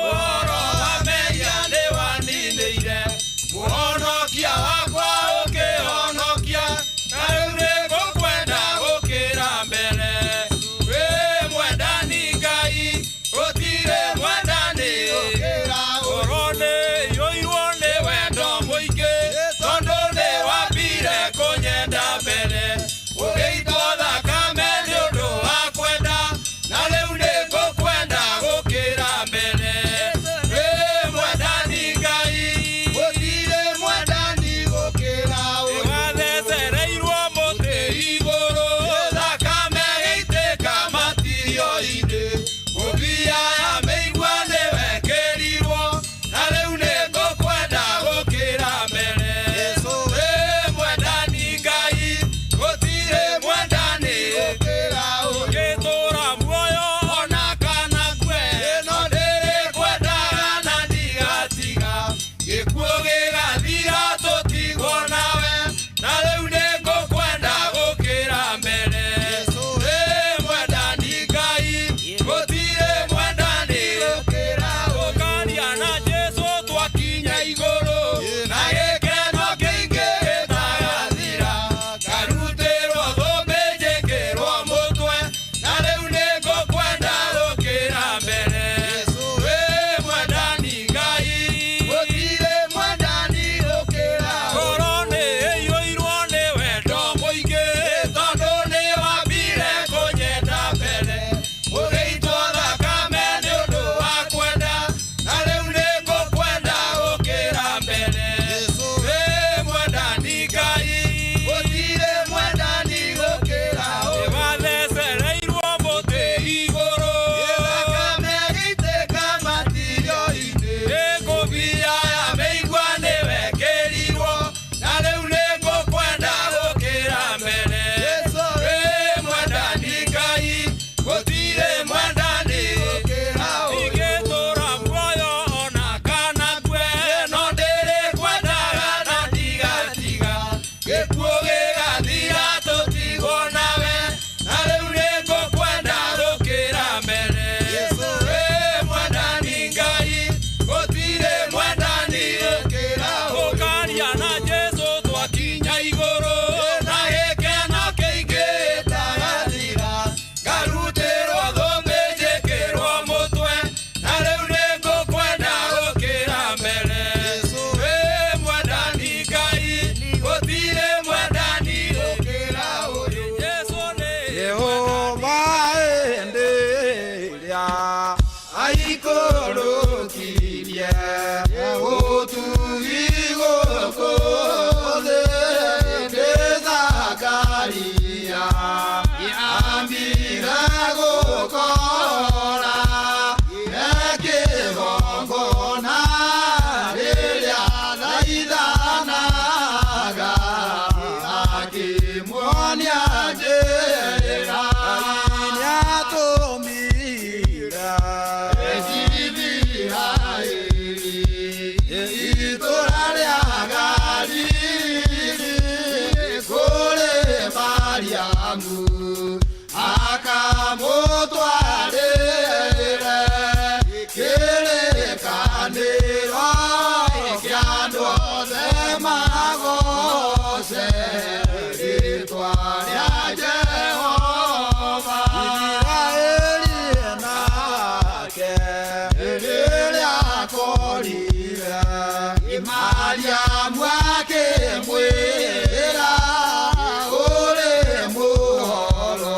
Ũhoro wa mehia nĩ waninĩire, mũhonokia wakwa ũkĩhonokia, na rĩu nĩ ngũkwenda gũkĩra mbere. Wĩ mwendani Ngai, gũtirĩ mwendani. Ngoro nĩ iyũirwo nĩ wendo mũingĩ, tondũ nĩ wambire kũnyenda mbere. Ũgĩitwo thakame nĩ ũndũ wa kwenda, na rĩu nĩ ngũkwenda gũkĩra mbere. Wĩ mwendani Ngai, Gũtirĩ mwendani gũkĩra ũyũ. wathecereirwo mũtĩ igũrũ, thakame ĩitĩka matirio-inĩ. Ngũbia ya mĩigua nĩ wekĩrirwo, na rĩu nĩ ngũkwenda gũkĩra mbere. Wĩ mwendani Ngai, gũtirĩ mwendani. Gũkĩra ũyũ. Ngĩtũũra muoyo ona kana ngue, no ndĩrĩkwendaga na ndigatiga. Gĩkuũ gĩgathira tũtigwo nawe, na rĩu nĩ ngũkwenda gũkĩra mbere. Wĩ mwendani Ngai, gũtirĩ mwendani. Gũkaria na Jesũ twakinya igũrũ, na gĩkeno kĩingĩ gĩtagathira. Ngarutĩrwo thũmbĩ njĩkĩrwo mũtwe, na rĩu nĩ ngũkwenda gũkĩra mbere. Wĩ mwendani Ngai, Gũtirĩ mwendani gũkĩra ũyũ. ngoro nĩ ĩiyũirwo nĩ wendo mũingĩ, tondũ nĩ wambire kũnyenda mbere. Ũgĩitwo thakame nĩ ũndũ wa kwenda, na rĩu nĩ ngũkwenda gũkĩra mbere. Wĩ mwendani Ngai, Gũtirĩ mwendani gũkĩra ũyũ. wathecereirwo mũtĩ igũrũ. Thakame ĩitĩka matirio-inĩ. Ngũbia ya mĩigua nĩ wekĩrirwo, na rĩu nĩ ngũkwenda gũkĩra mbere. Wĩ mwendani Ngai, gũtirĩ mwendani. Ingĩtũũra muoyo ona kana ngue, no ndĩrĩkwendaga na ndigatiga. Gĩkuũ gĩgathira tũtigwo nawe, na rĩu nĩ ngũkwenda gũkĩra mbere. Wĩ mwendani Ngai, gũtirĩ mwendani. Gũkaria na Jesũ twakinya igũrũ, na gĩkeno kĩingĩ gĩtagathira. Ngarutĩrwo thũmbĩ njĩkĩrwo mũtwe, na rĩu nĩ ngũkwenda gũkĩra mbere. Wĩ mwendani Ngai, gũtirĩ mwendani. Jesũ nĩ Jehova hĩndĩ ĩrĩa aikũrũkirie ũtugi gũkũ thĩ hĩndĩ Zakaria ambire gũkora e kĩgongona rĩrĩa thaithanaga akĩmuonia njĩra nĩatũmire itũra rĩa Galili kũrĩ Mariamu akamũtwarĩre kĩrĩkanĩro kĩa andũ othe magoce rĩtwa rĩa Jehova. Isiraeli nake rĩrĩa akorire Mariamu akĩmwĩra ũrĩ mũhoro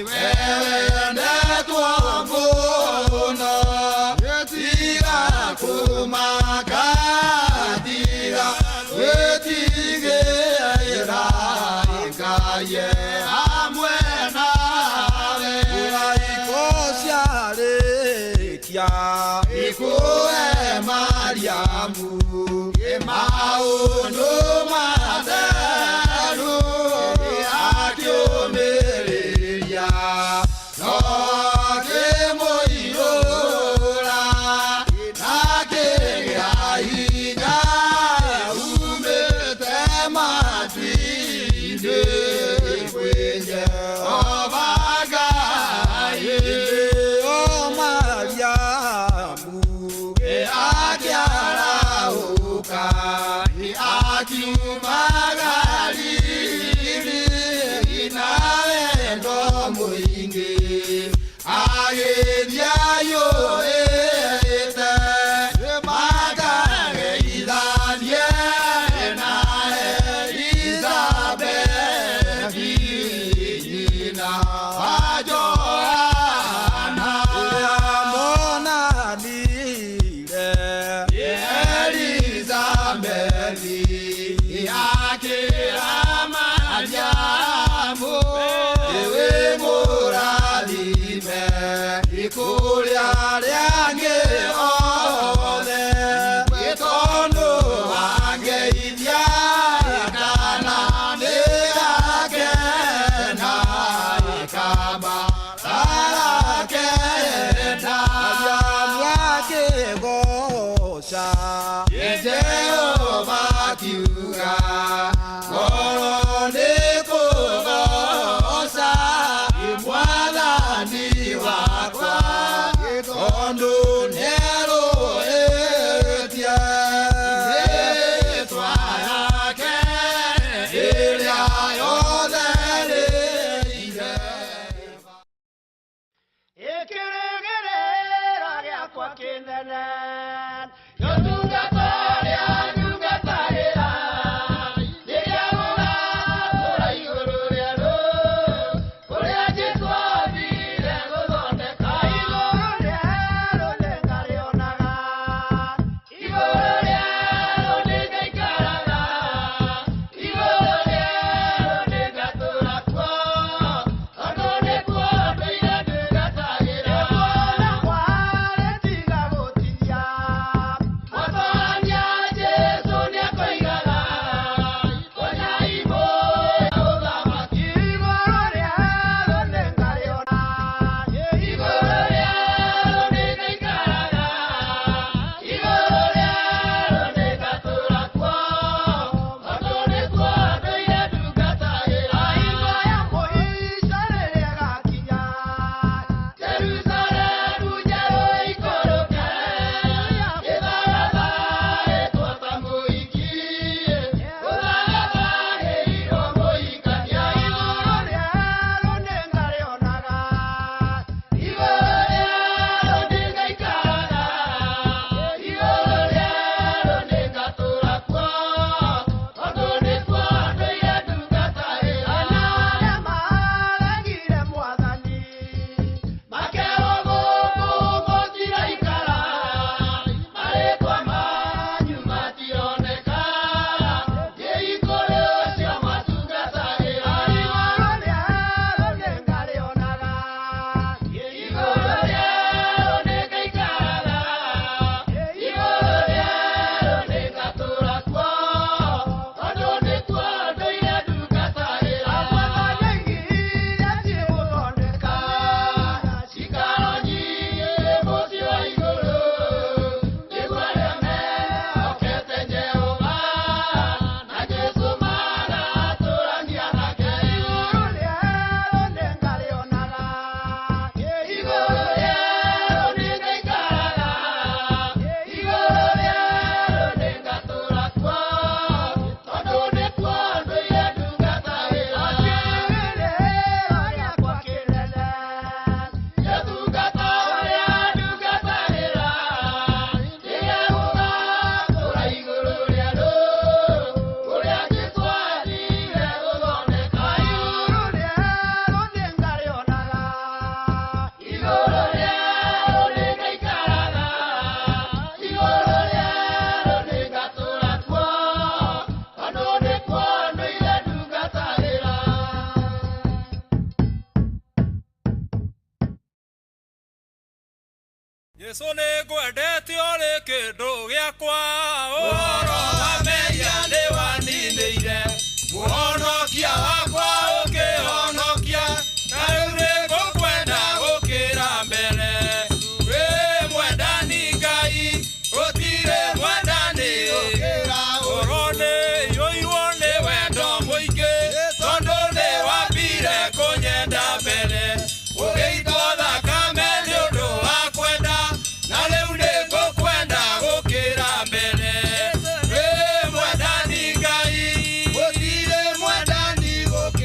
wendetwo mũno tiga kũmaka tiga gwĩtigĩra Ngai e hamwe nawe. Iraiko ciarĩkia ikũhe Mariamu maũndũ matheru akĩũmĩrĩria no akĩmũiyũra akĩgĩa hinya umĩte matu-inĩ kwĩ Jehova Ngai. Agĩthiĩ aiyũrĩte makageithanie na Elizabethi nyina wa Johana. Monanire Elizabethi akĩra Mariamu, wĩ mũrathime kũrĩ arĩa angĩ othe, tondũ wangeithia kana nĩgakena kama arakena. Akĩgoca Jehova kiuga ngoro nĩ kũgoca mwathani wakwa tondũ nĩerũĩtie rĩtwa yake ĩrĩa yothe rĩire. Ĩkĩrĩgĩrĩra gĩakwa kĩnene Ũtungata ũrĩa ndungatagĩra rĩrĩa gũgatũra igũrũ rĩa rũ kũrĩa Jesũ athire gũthondeka igũrũ rĩerũ nĩngarĩonaga igũrũ rĩerũ nĩngaikaraga igũrũ rĩerũ nĩngatũra kuo tondũ nĩkuo ndũire ndungatagĩra. Kuona kwarĩ tiga gũtithia Jesu nĩ ngwendete ũrĩ kĩndũ gĩakwa ũhoro wa mehia nĩ waninĩire mũhonokia wakwa ũkĩhonokia na rĩu nĩ ngũkwenda gũkĩra mbere wĩ mwendani Ngai gũtirĩ mwendani ngoro nĩ iyũirwo nĩ wendo mũingĩ tondũ nĩ wambire kũnyenda mbere ũgĩitwo thakame nĩ ũndũ wa kwenda na rĩu nĩ ngũkwenda gũkĩra mbere wĩ mwendani Ngai gũtirĩ mwendani gũkĩra.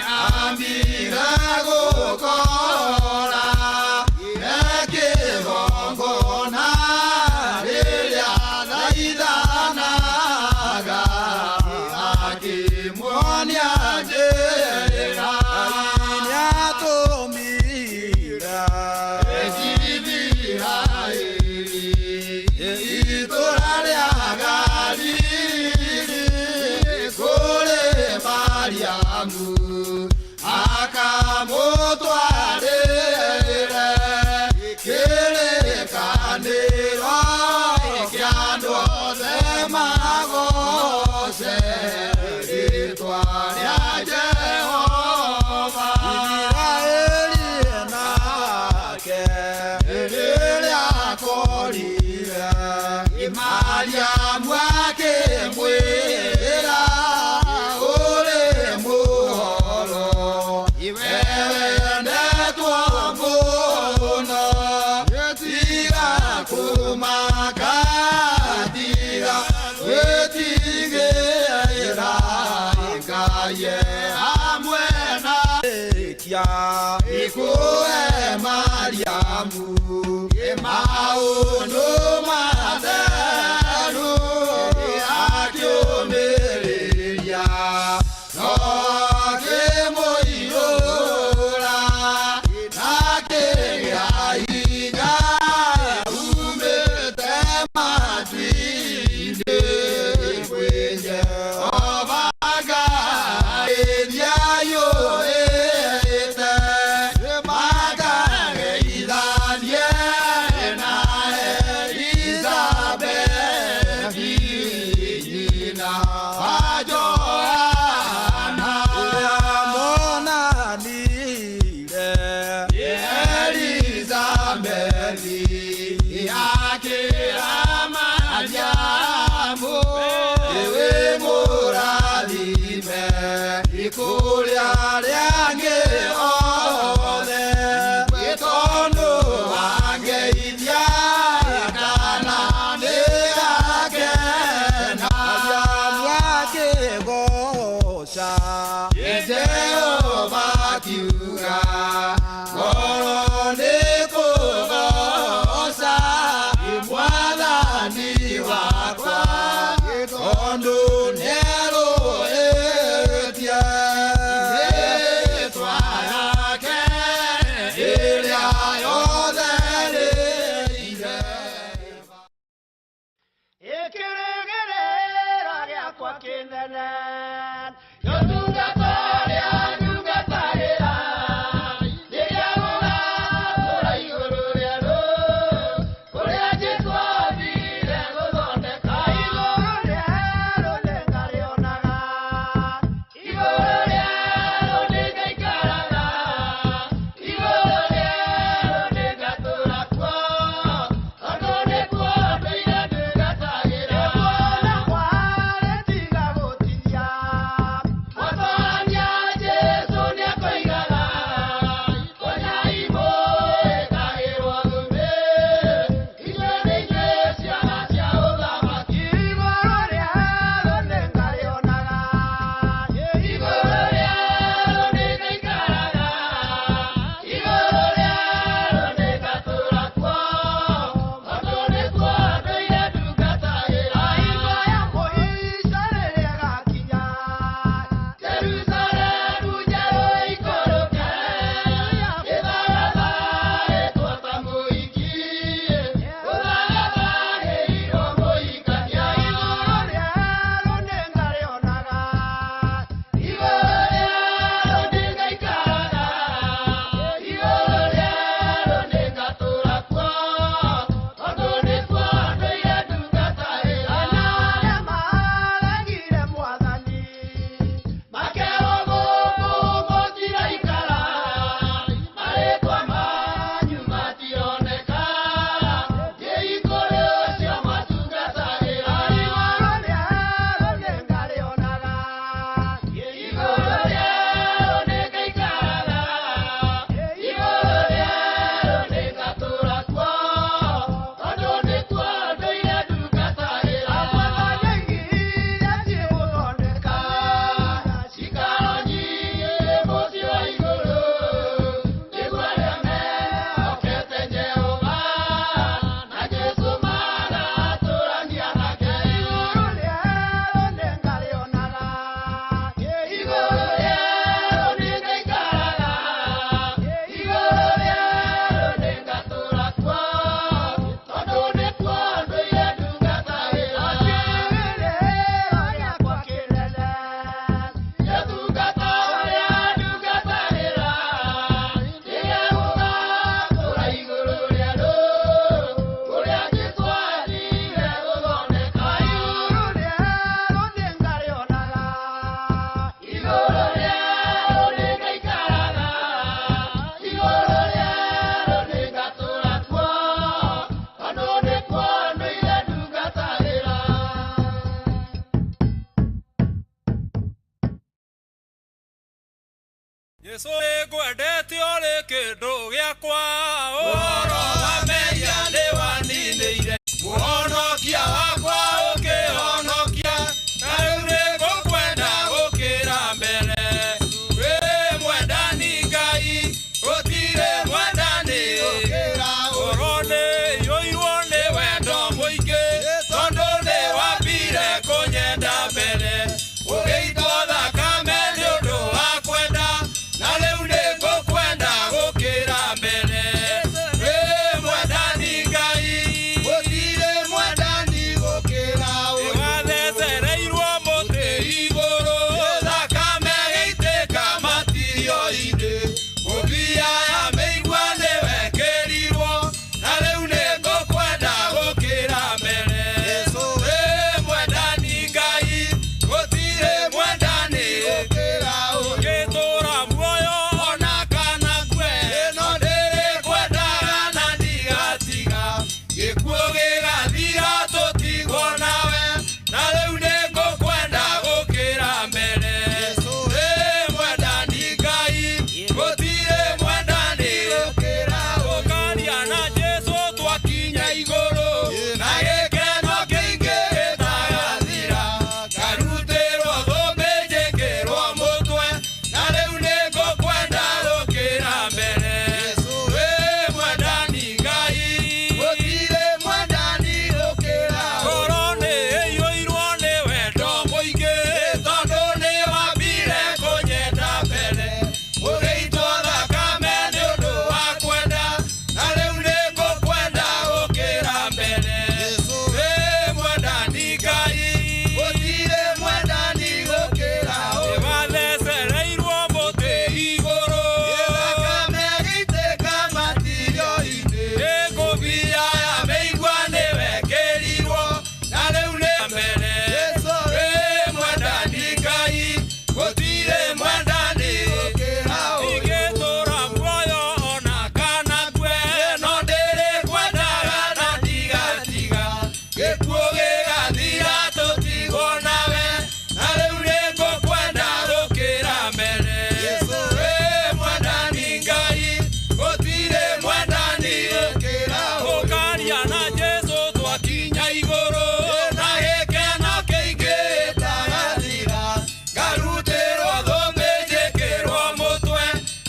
Ambire gũkora ekĩgongona rĩrĩa thaithanaga akĩmuonia njĩra nĩatũmire Isiraeli itũũra rĩa Galili kũrĩ Mariamu akamũtwarĩre kĩrĩkanĩro kĩa andũ othe magoce rĩĩtwa rĩa Jehova. Isiraeli nake rĩrĩa akorire Mariamu akĩmwĩra ũrĩ mũhoro wendetwo mũno tiga kũmaka tiga gwĩtigĩra Ngai e hamwe na ikũe Mariamu maũndũ matheru akĩũmĩrĩria no akĩmũiyũra akĩgĩa hinya umĩte matu-inĩ kwĩ Jehova Ngai nĩaiyũrĩte makageithanie na Elizabethi nyina wa Johana monanire Elizabethi akĩra Mariamu wĩ mũrathime kũrĩ arĩa angĩ othe tondũ wangeithia kana nĩgakena akĩgoca Jehova akiuga ngoro nĩkũgoca mwathani wakwa tondũ nĩerũĩtie rĩĩtwa yake ĩrĩa yothe rĩire. Ĩkĩrĩgĩrĩra gĩakwa kĩnene Ũtungata ũrĩa ndungatagĩra. Jesu nĩngwendete ũrĩ kĩndũ gĩakwa, ũhoro wa mehia nĩwaninĩire, mũhonokia wakwa ũkĩhonokia, na rĩu nĩngũkwenda gũkĩra mbere. Wĩ mwendani Ngai, gũtirĩ mwendani ngoro nĩiyũirwo nĩ wendo mũingĩ, tondũ nĩwambire kũnyenda mbere, ũgĩitwo thakame nĩ ũndũ wa kwenda, na rĩu nĩngũkwenda gũkĩra mbere. Wĩ mwendani Ngai, Gũtirĩ mwendani gũkĩra ũyũ. nĩwathecereirwo mũtĩ igũrũ, thakame ĩgĩitĩka matirio-inĩ, ngũbia ya mĩigua nĩwekĩrirwo, na rĩu nĩngũkwenda gũkĩra mbere. Wĩ mwendani Ngai, gũtirĩ mwendani Gũkĩra ũyũ. ngĩtũũra muoyo ona kana ngue, no ndĩrĩkwendaga na ndigatiga, gĩkuũ gĩgathira tũtigwo nawe, na rĩu nĩngũkwenda gũkĩra mbere. Wĩ mwendani Ngai, gũtirĩ mwendani Gũkĩra ũyũ. gũkaria na Jesũ twakinya igũrũ, na gĩkeno kĩingĩ gĩtagathira, ngarutĩrwo thũmbĩ njĩkĩrwo mũtwe, na rĩu nĩngũkwenda gũkĩra mbere. Wĩ mwendani Ngai, Gũtirĩ mwendani gũkĩra ũyũ. ngoro nĩĩiyũirwo nĩ wendo mũingĩ, tondũ nĩwambire kũnyenda mbere, ũgĩitwo thakame nĩ ũndũ wa kwenda, na rĩu nĩngũkwenda gũkĩra mbere. Wĩ mwendani Ngai, Gũtirĩ mwendani gũkĩra ũyũ. nĩwathecereirwo mũtĩ igũrũ, Thakame ĩgĩitĩka matirio-inĩ. ngũbia ya mĩigua nĩwekĩrirwo, na rĩu nĩ mbere. Wĩ mwendani Ngai, gũtirĩ mwendani Gũkĩra ũyũ. ingĩtũũra muoyo ona kana ngue, no ndĩrĩkwendaga na ndigatiga, gĩkuũ gĩgathira tũtigwo nawe, na rĩu nĩngũkwenda gũkĩra mbere. Wĩ mwendani Ngai, gũtirĩ mwendani Gũkĩra ũyũ. gũkaria na Jesũ twakinya igũrũ, na gĩkeno kĩingĩ gĩtagathira, ngarutĩrwo thũmbĩ njĩkĩrwo mũtwe,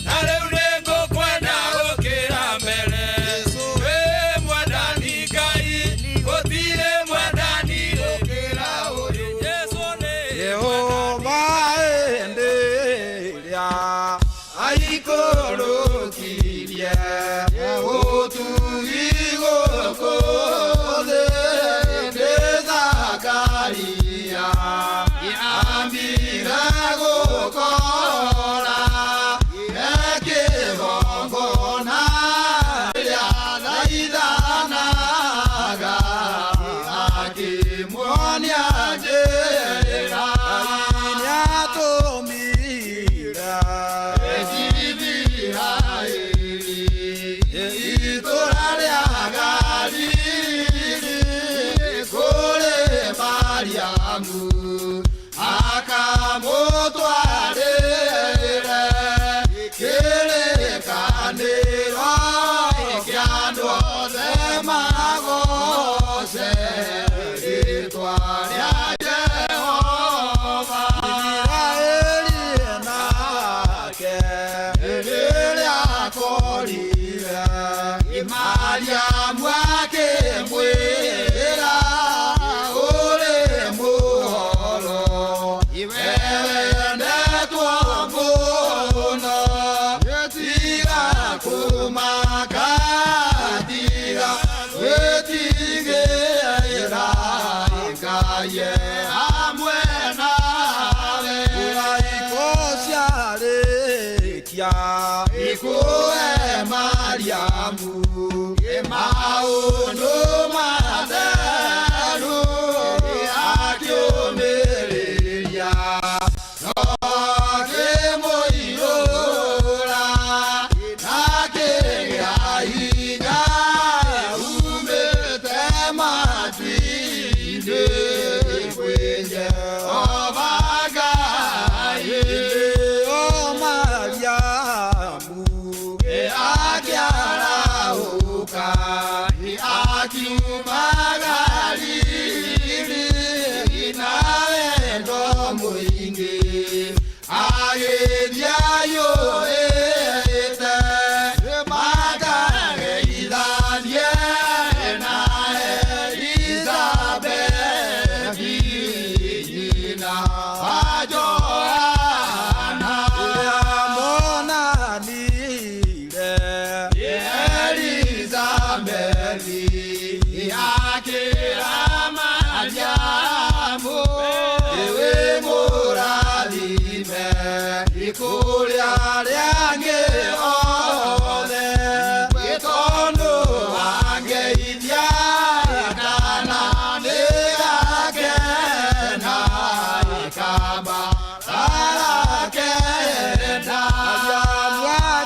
na rĩu nĩngũkwenda gũkĩra mbere. Wĩ mwendani Ngai, gũtirĩ mwendani Gũkĩra ũyũ. Jesũ nĩ Jehova hĩndĩ ĩrĩa aikũrũkirie ũtugi gũkũ thĩ nĩ Zakaria ambire gũkora e kĩgongona rĩrĩa thaithanaga akĩmuonia njĩra nĩatũmire Isiraeli itũũra rĩa Galili kũrĩ Mariamu akamũtwarĩre kĩrĩkanĩro kĩa andũ othe magoce rĩĩtwa rĩa Jehova. Isiraeli nake rĩrĩa akorire Mariamu akĩmwĩra ũrĩ mũhoro we wendetwo mũno tiga kũmaka tiga gwĩtigĩra Ngai e hamwe nawe. Iraiko ciarĩkia ikũe Mariamu maũndũ matheru akĩũmĩrĩria no akĩmũiyũra akĩgĩa hinya umĩte matu-inĩ kwĩ Jehova Ngai. O Mariamu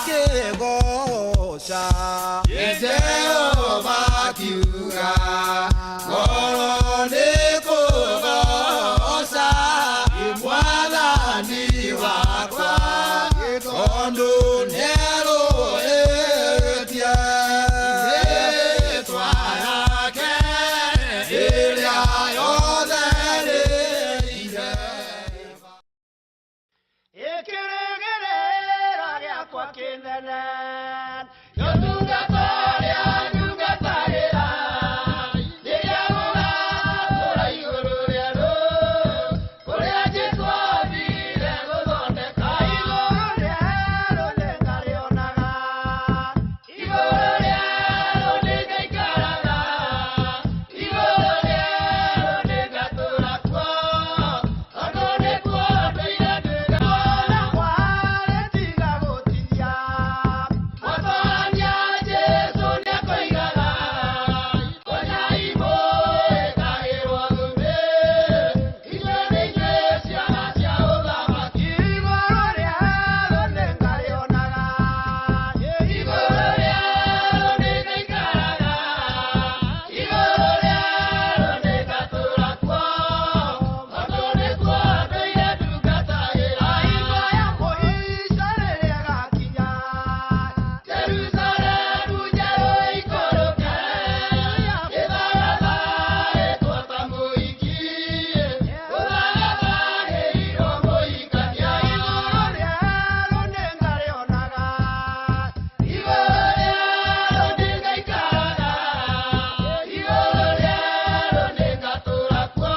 Akĩgoca Jehova akiuga ngoro nĩ kũgoca Mwathani wakwa tondũ nĩerũĩtie rĩĩtwa yake ĩrĩa yothe rĩire. Ĩkĩrĩgĩrĩra gĩakwa kĩnene Ũtungata ũrĩa ndungatagĩra rĩrĩa gũgatũra igũrũ rĩerũ kũrĩa Jesũ athire gũthondeka. Igũrũ rĩerũ nĩngarĩonaga, igũrũ rĩerũ nĩngaikaraga, igũrũ rĩerũ nĩngatũra kuo tondũ nĩkuo ndũire ndungataga. Kwarĩ tiga gũtigia Mwathani Jesũ nĩakoigaga konyai mũĩkagĩrwo thũmbĩ ithuĩ nĩ ithuĩ ciana cia ũthamaki. Igũrũ rĩerũ nĩngarĩonaga, igũrũ rĩerũ nĩngaikaraga, igũrũ rĩerũ nĩngatũra kuo tondũ nĩkuo ndũire ndungatagĩra. Hingo ya mũico rĩrĩa ĩgakinya Jerusalemu njerũ ĩikũrũke ĩthagathaĩtwo ta mũhiki ũthagathagĩirwo mũhikania. Igũrũ rĩerũ nĩngarĩonaga, igũrũ rĩerũ nĩngaikaraga, igũrũ rĩerũ nĩngatũra kuo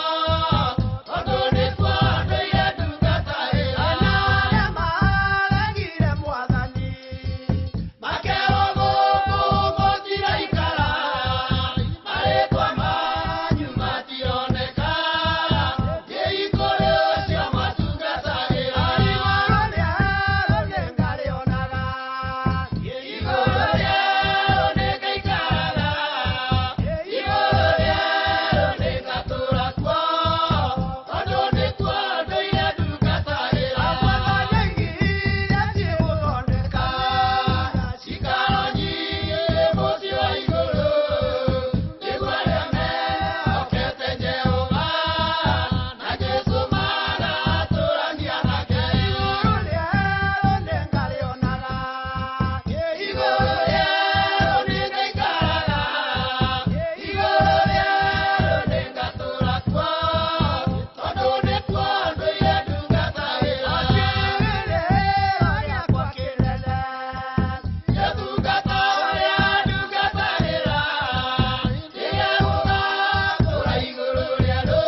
tondũ nĩkuo ndũire ndungatagĩra. Na arĩa maregire Mwathani makerwo gũkũ mũtiraikara, marĩtwa manyu matironeka gĩikũrũ cio matungatagĩra. Igũrũ rĩerũ nĩngarĩonaga, igũrũ rĩerũ nĩngaikaraga, igũrũ rĩerũ nĩngatũra kuo tondũ nĩkuo ndũire ndungatagĩra. Mwathani aigire ciĩgũthondeka cikaro nyingĩ mũciĩ wa igũrũ nĩguo arĩa mehokete Jehova na Jesũ magatũrania nake. Igũrũ rĩerũ nĩngarĩonaga, igũrũ rĩerũ nĩngaikaraga, igũrũ rĩerũ nĩngatũra kuo tondũ nĩkuo ndũire ndungatagĩra. Kĩrĩgĩrĩro gĩakwa kĩnene Ũtungata ũrĩa ndungatagĩra rĩrĩa gũgatũra igũrũ rĩerũ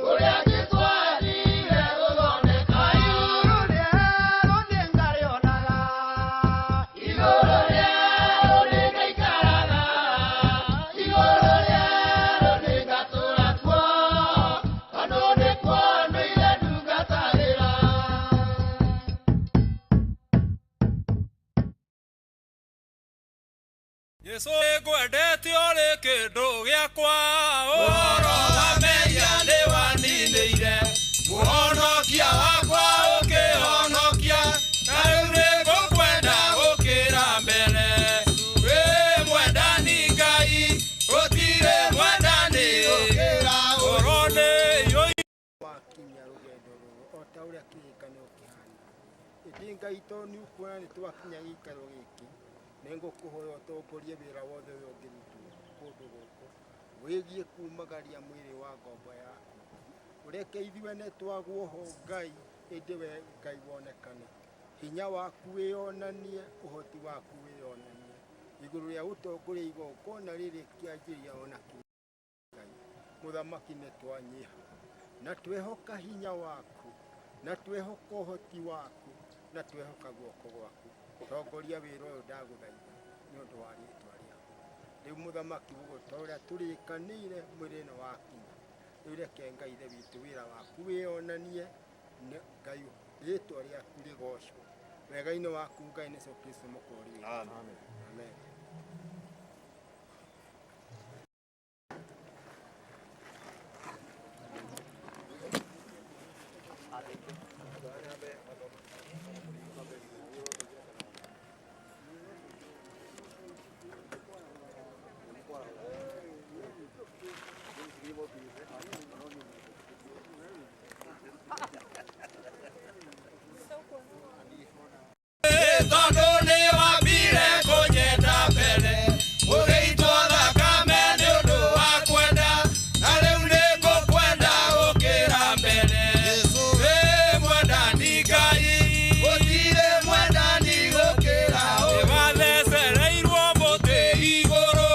kũrĩa Jesũ athire gũthondeka. Igũrũ rĩerũ nĩngarĩonaga, igũrũ rĩerũ nĩngaikaraga, igũrũ rĩerũ nĩngatũra kuo tondũ nĩkuo ndũire ndungatagĩra. Jesũ nĩngwendete ũrĩ kĩndũ gĩakwa ũhoro wa mehia nĩwaninĩire mũhonokia wakwa ũkĩhonokia na rĩu nĩngũkwenda gũkĩra mbere wĩ mwendani Ngai gũtirĩ mwendani ngoro nĩiyũire. Wakinya rũgendo rũrũ o ta ũrĩa kĩrĩkanĩro kĩhana ĩndĩ Ngai tondũ nĩ ũkuona nĩ twakinya gĩikaro gĩkĩ nĩ ngũkũhoya ũtongorie wĩra wothe ũrĩa ũngĩrutwo kũndũ gũkũ wĩgiĩ kumagaria mwĩrĩ wa ngombo yaku ũreke ithuene twagwo ho Ngai ĩndĩ we Ngai wonekane hinya waku wĩyonanie ũhoti waku wĩyonanie igũrũ rĩa ũtongoria igongona rĩrĩ kĩanjĩrĩria ona kĩ Ngai mũthamaki nĩ twanyiha na twehoka hinya waku na twehoka ũhoti waku na twehoka guoko gwaku tongoria wĩra ũyũ ndagũthaitha nĩ ũndũ wa rĩtwa rĩaku rĩu mũthamaki ũguo ta ũrĩa tũrĩkanĩire mwĩrĩ ĩno wakinya rĩu reke Ngai ithe witũ wĩra waku wĩyonanie Ngai rĩtwa rĩaku rĩgocwo wega-inĩ waku Ngai nĩ Jesũ Kristo mũkũũri witũ. Amen. Amen. Tondũ nĩ wambire kũnyenda mbere, ũgĩitwo thakame nĩ ũndũ wa kwenda, na rĩu nĩ ngũkwenda gũkĩra mbere. Wĩ mwendani Ngai, gũtirĩ mwendani gũkĩra ũyũ. Wathecereirwo mũtĩ igũrũ,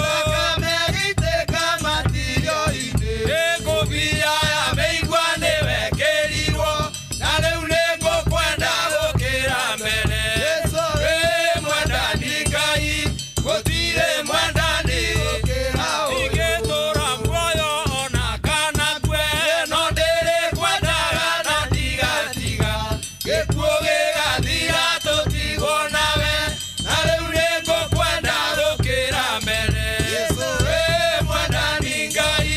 thakame ĩgĩitĩka matirio-inĩ. Ngũbia ya mĩigua nĩwekĩrirwo, na rĩu nĩ ngũkwenda gũkĩra mbere. Wĩ mwendani Ngai, gũtirĩ mwendani gũkĩra ũyũ. Ingĩtũũra muoyo ona kana ngue, no ndĩrĩkwendaga na ndigatiga. Gĩkuũ gĩgathira tũtigwo nawe, na rĩu nĩ ngũkwenda gũkĩra mbere. Wĩ mwendani Ngai,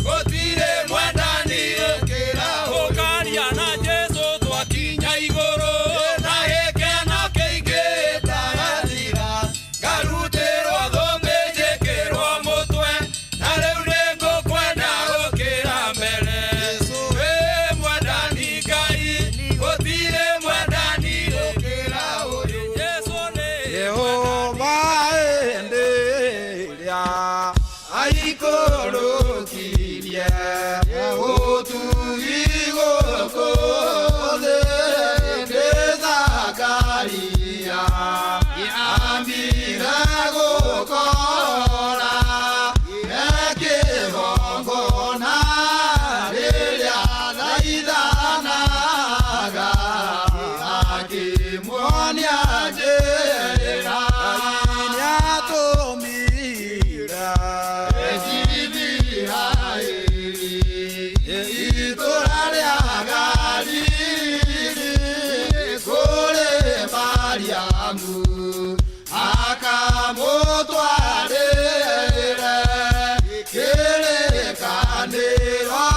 gũtirĩ mwendani gũkĩra ũyũ. Ũkaria na Jesũ twakinya igũrũ, na gĩkeno kĩingĩ gĩtagathira. Ngarutĩrwo thũmbĩ njĩkĩrwo mũtwe, na rĩu nĩ ngũkwenda gũkĩra mbere. Wĩ mwendani Ngai, gũtirĩ mwendani gũkĩra ũyũ. Jesũ nĩ Jehova hĩndĩ ĩrĩa aikũrũkirie ũtugi gũkũ thĩ ndĩ Zakaria ambire gũkora e kĩgongona rĩrĩa thaithanaga akĩmuonia njĩra nĩatũmire itũra rĩa Galili kũrĩ Mariamu akamũtwarĩre kĩrĩkanĩro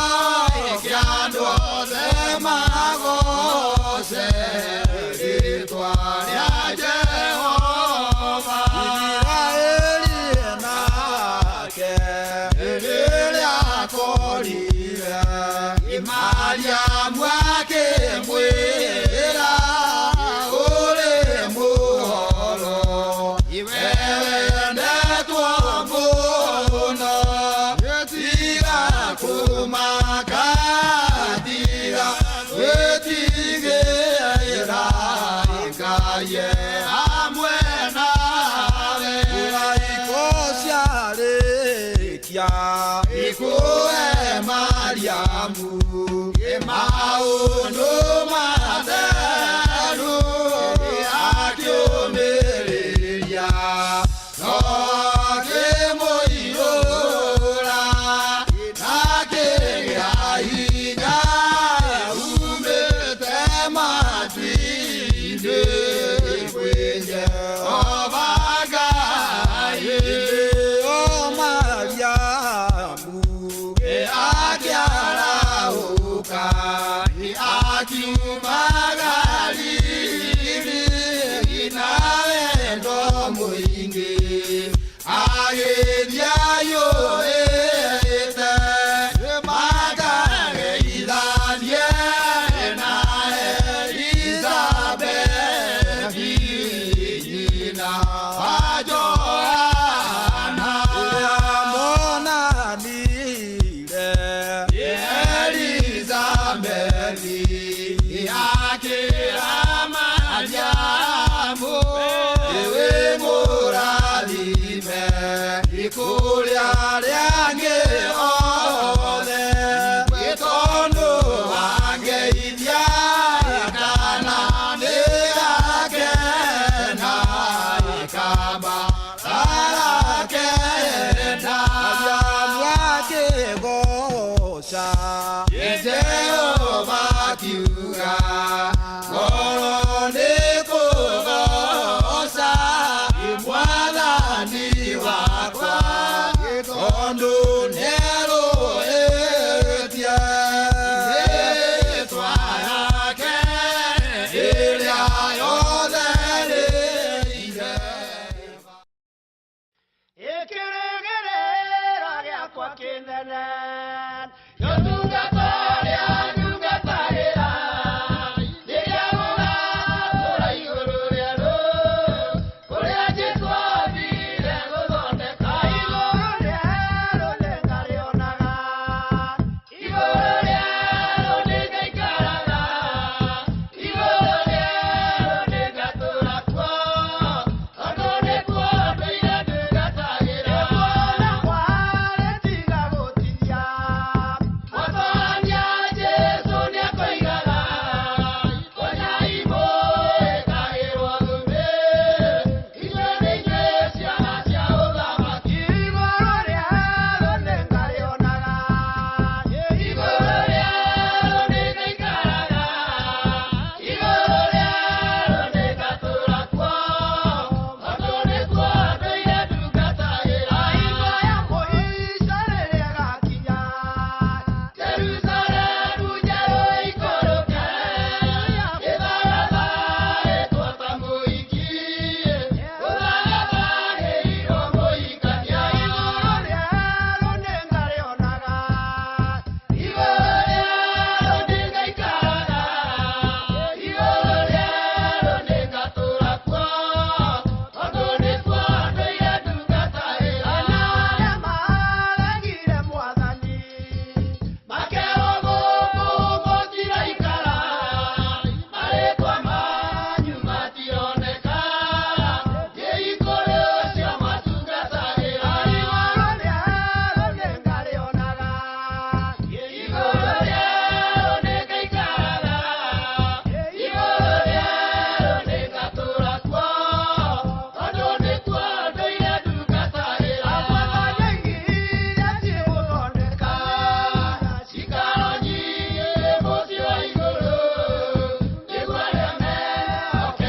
kĩa andũ othe magoce rĩtwa rĩa Jehova. Isiraeli nake rĩrĩa akorire Mariamu akĩmwĩra ũrĩ mũhoro we wendetwo mũno tiga kũmaka tiga gwĩtigĩra Ngai e hamwe nawe. Iraiko ciarĩkia ikũhe Mariamu maũndũ matheru akĩũmĩrĩria no akĩmũiyũra akĩgĩa hinya umĩte matu-inĩ kwĩ Jehova Ngai. O Mariamu akĩarahũka akiuma Galili na wendo mũingĩ agĩthiĩ aiyũrĩte makageithanie na Elizabethi nyina wa Johana ũrĩa monanire Elizabethi akĩra Mariamu wĩ mũrathime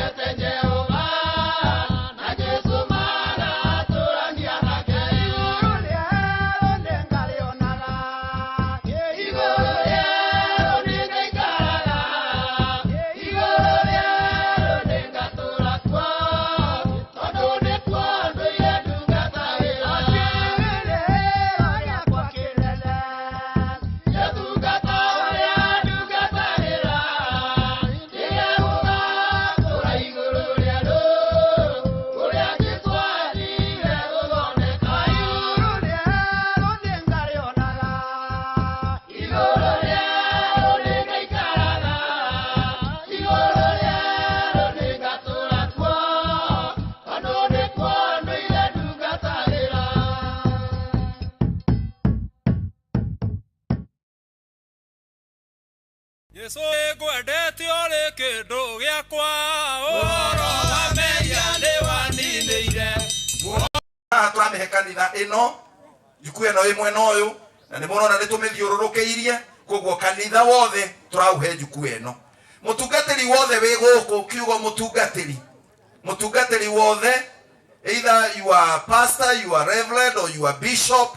Twendete Jehova na Jesu maratũrania nake. Igũrũ rĩerũ nĩngarĩonaga, igũrũ rĩerũ nĩngaikaraga, igũrũ rĩerũ nĩngatũũra kuo, tondũ nĩkuo ndũire ndungatagĩra. Kĩrĩro gĩakwa kĩnene, gĩtungata ũrĩa ndungatagĩra, nĩgegũgatũũra igũrũ rĩerũ, kũrĩa Jesũ athire gũthondeka. Igũrũ rĩerũ nĩngarĩonaga, igũrũ rĩerũ nĩngaikaraga, igũrũ rĩerũ nĩngatũũra kuo, tondũ nĩkuo ndũire ndungatagĩra. Jesũ ngwendete ũrĩ kĩndũ gĩakwa, ũhoro wa mehia nĩwaninĩire. Haha tũramĩhe kanitha ĩno juku ĩno ĩ mwena ũyũ na nĩ mũrona nĩ tũmĩthiũrũrũkĩirie koguo kanitha wothe tũraũhe juku ĩno. Mũtungatĩri wothe wĩ gũkũ, kiugo mũtungatĩri, mũtungatĩri wothe, either you are pastor, you are reverend or you are bishop,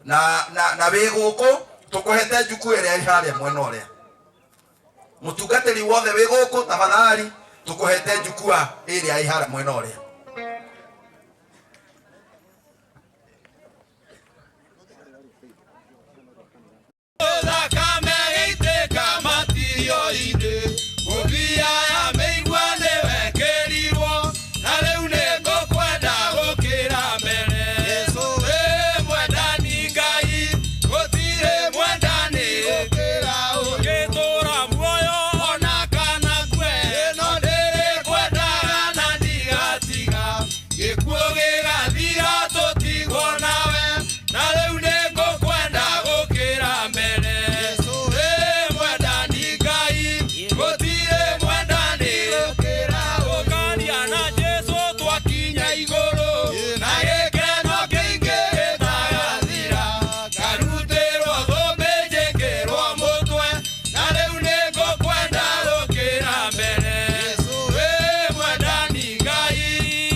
na wĩ gũkũ tũkũhete juku ĩrĩa ĩ harĩa mwena ũrĩa. Mũtungatĩri wothe wĩ gũkũ tafadhali tũkũhete jukua ĩrĩa ĩ harĩa mwena ũrĩa. Thakame gĩitĩka matirio-inĩ, ngũbia ya mĩigua nĩwekĩrirwo, na rĩu nĩngũkwenda gũkĩra mbere. Jesũ wĩ mwendani Ngai, gũtirĩ mwendani gũkĩra ũyũ. Ngĩtũũra muoyo ona kana ngue, no ndĩrĩkwendaga na ndigatiga. Gĩkuũ gĩgathira tũtigwo nawe, na rĩu nĩngũkwenda gũkĩra mbere. Jesũ wĩ mwendani Ngai, gũtirĩ mwendani gũkĩra ũyũ. Gũkaria na Jesũ twakinya igũrũ, na gĩkeno kĩingĩ gĩtagathira. Ngarutĩrwo thũmbĩ njĩkĩrwo mũtwe, na rĩu nĩngũkwenda gũkĩra mbere. Jesũ wĩ mwendani Ngai,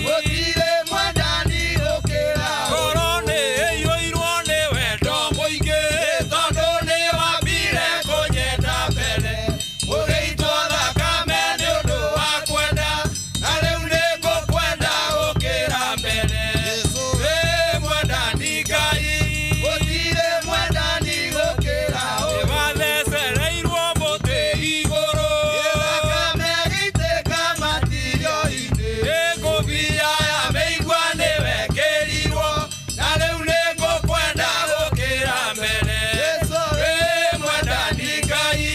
gũtirĩ mwendani gũkĩra ũyũ. Ngoro nĩ ĩiyũirwo nĩ wendo mũingĩ, tondũ nĩwambire kũnyenda mbere. Ũgĩitwo thakame nĩ ũndũ wa kwenda, na rĩu nĩngũkwenda gũkĩra mbere. Jesũ wĩ mwendani Ngai, gũtirĩ mwendani gũkĩra ũyũ. Nĩwathecereirwo mũtĩ igũrũ, thakame ĩgĩitĩka matirio-inĩ. Ngũbia ya mĩigua nĩwekĩrirwo, na rĩu nĩngũkwenda gũkĩra mbere. Jesũ wĩ mwendani Ngai,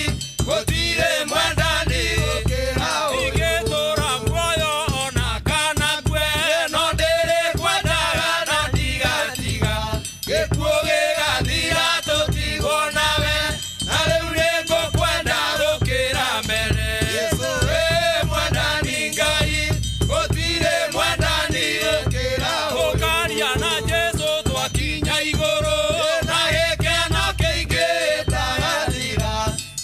gũtirĩ mwendani gũkĩra ũyũ. Ingĩtũũra muoyo ona kana ngue, no ndĩrĩkwendaga na ndigatiga. Gĩkuũ gĩgathira tũtigwo nawe, na rĩu nĩngũkwenda gũkĩra mbere. Jesũ wĩ mwendani Ngai, gũtirĩ mwendani gũkĩra ũyũ. Gũkaria na Jesũ twakinya igũrũ, na gĩkeno kĩingĩ gĩtagathira.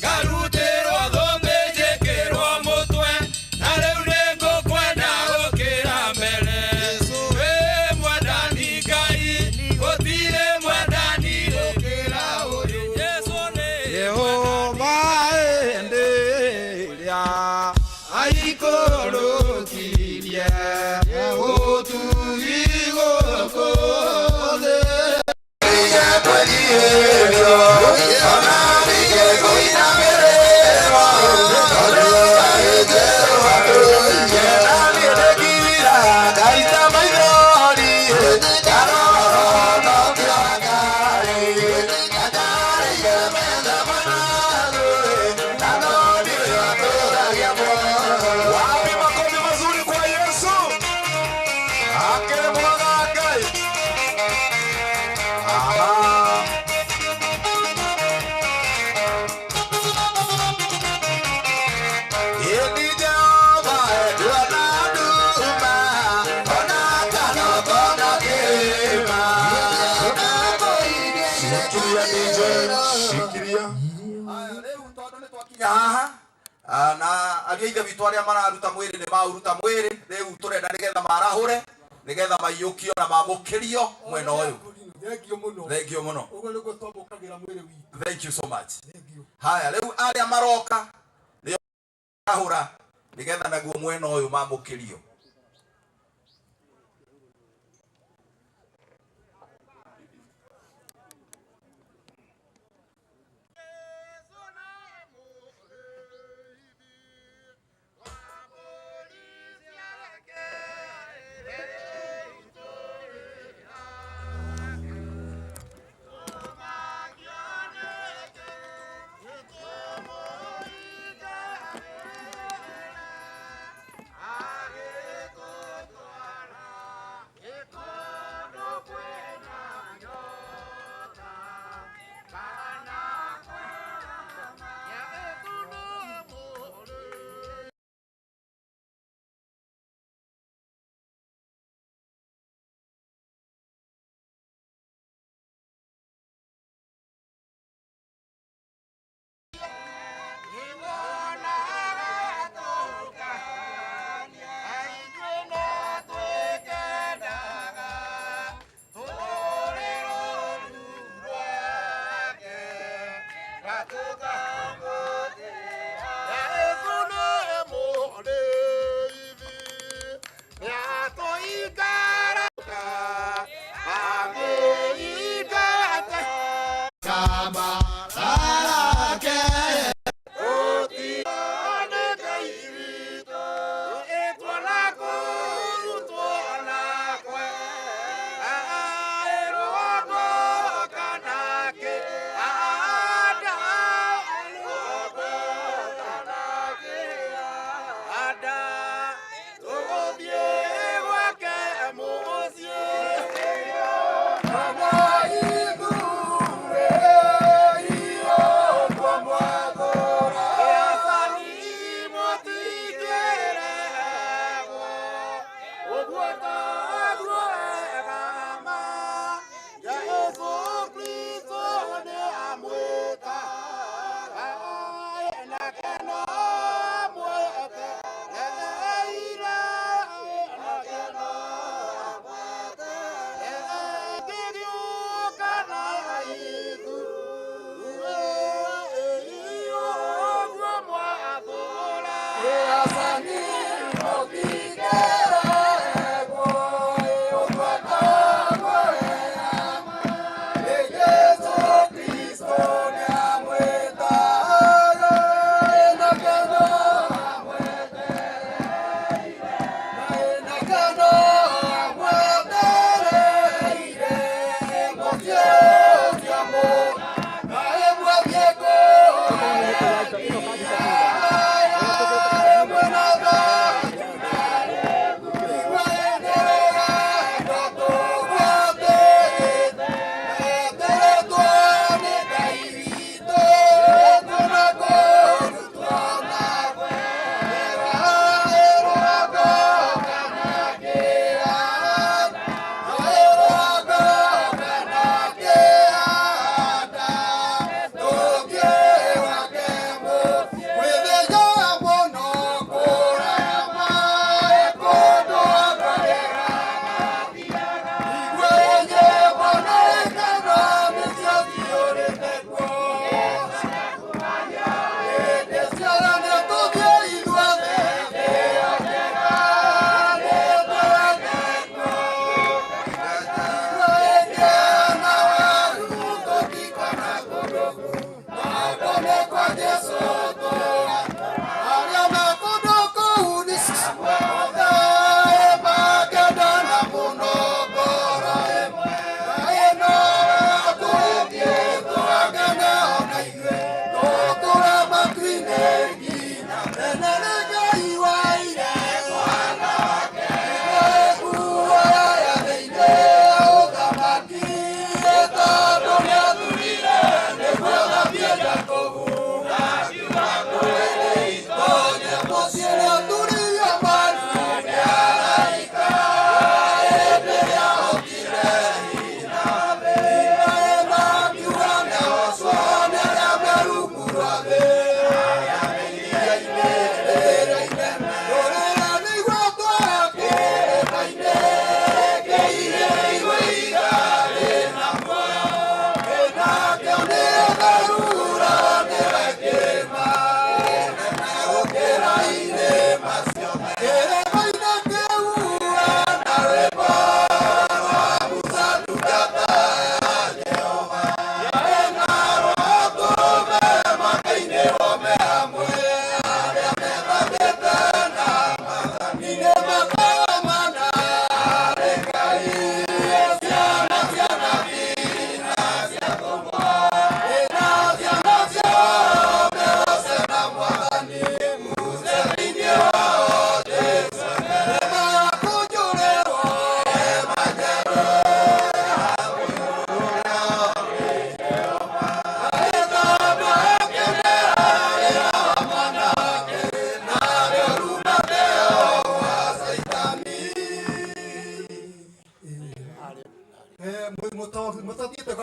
Ngarutĩrwo thũmbĩ njĩkĩrwo mũtwe, na rĩu nĩngũkwenda gũkĩra mbere. Jesũ wĩ mwendani Ngai, gũtirĩ mwendani gũkĩra ũyũ. Jesũ nĩ Jehova hĩndĩ ĩrĩa aikũrũkirie ũtugi gũkũ thĩ. Wapi makofi mazuri kwa Yesu? Akele mwana Ngai. Aha. Ĩndĩ Jehova nduona nduma, ona kana ũkona kĩrĩma. Shikilia DJ, shikilia. Aya, rĩu tondũ nĩ twakinya haha Na ariũ a ithe witũ arĩa mararuta mwĩrĩ nĩ maũruta mwĩrĩ, rĩu tũrenda nĩgetha marahũre, nĩgetha maiyũkio na mamũkĩrio mwena ũyũ. Thengio mũno. Thengio mũno. Ũguo nĩguo twamũkagĩra mwĩrĩ witũ. Thank you so much. Thengio. Haya, rĩu arĩa maroka nĩo marahũra nĩgetha naguo mwena ũyũ mamũkĩrio. Asani,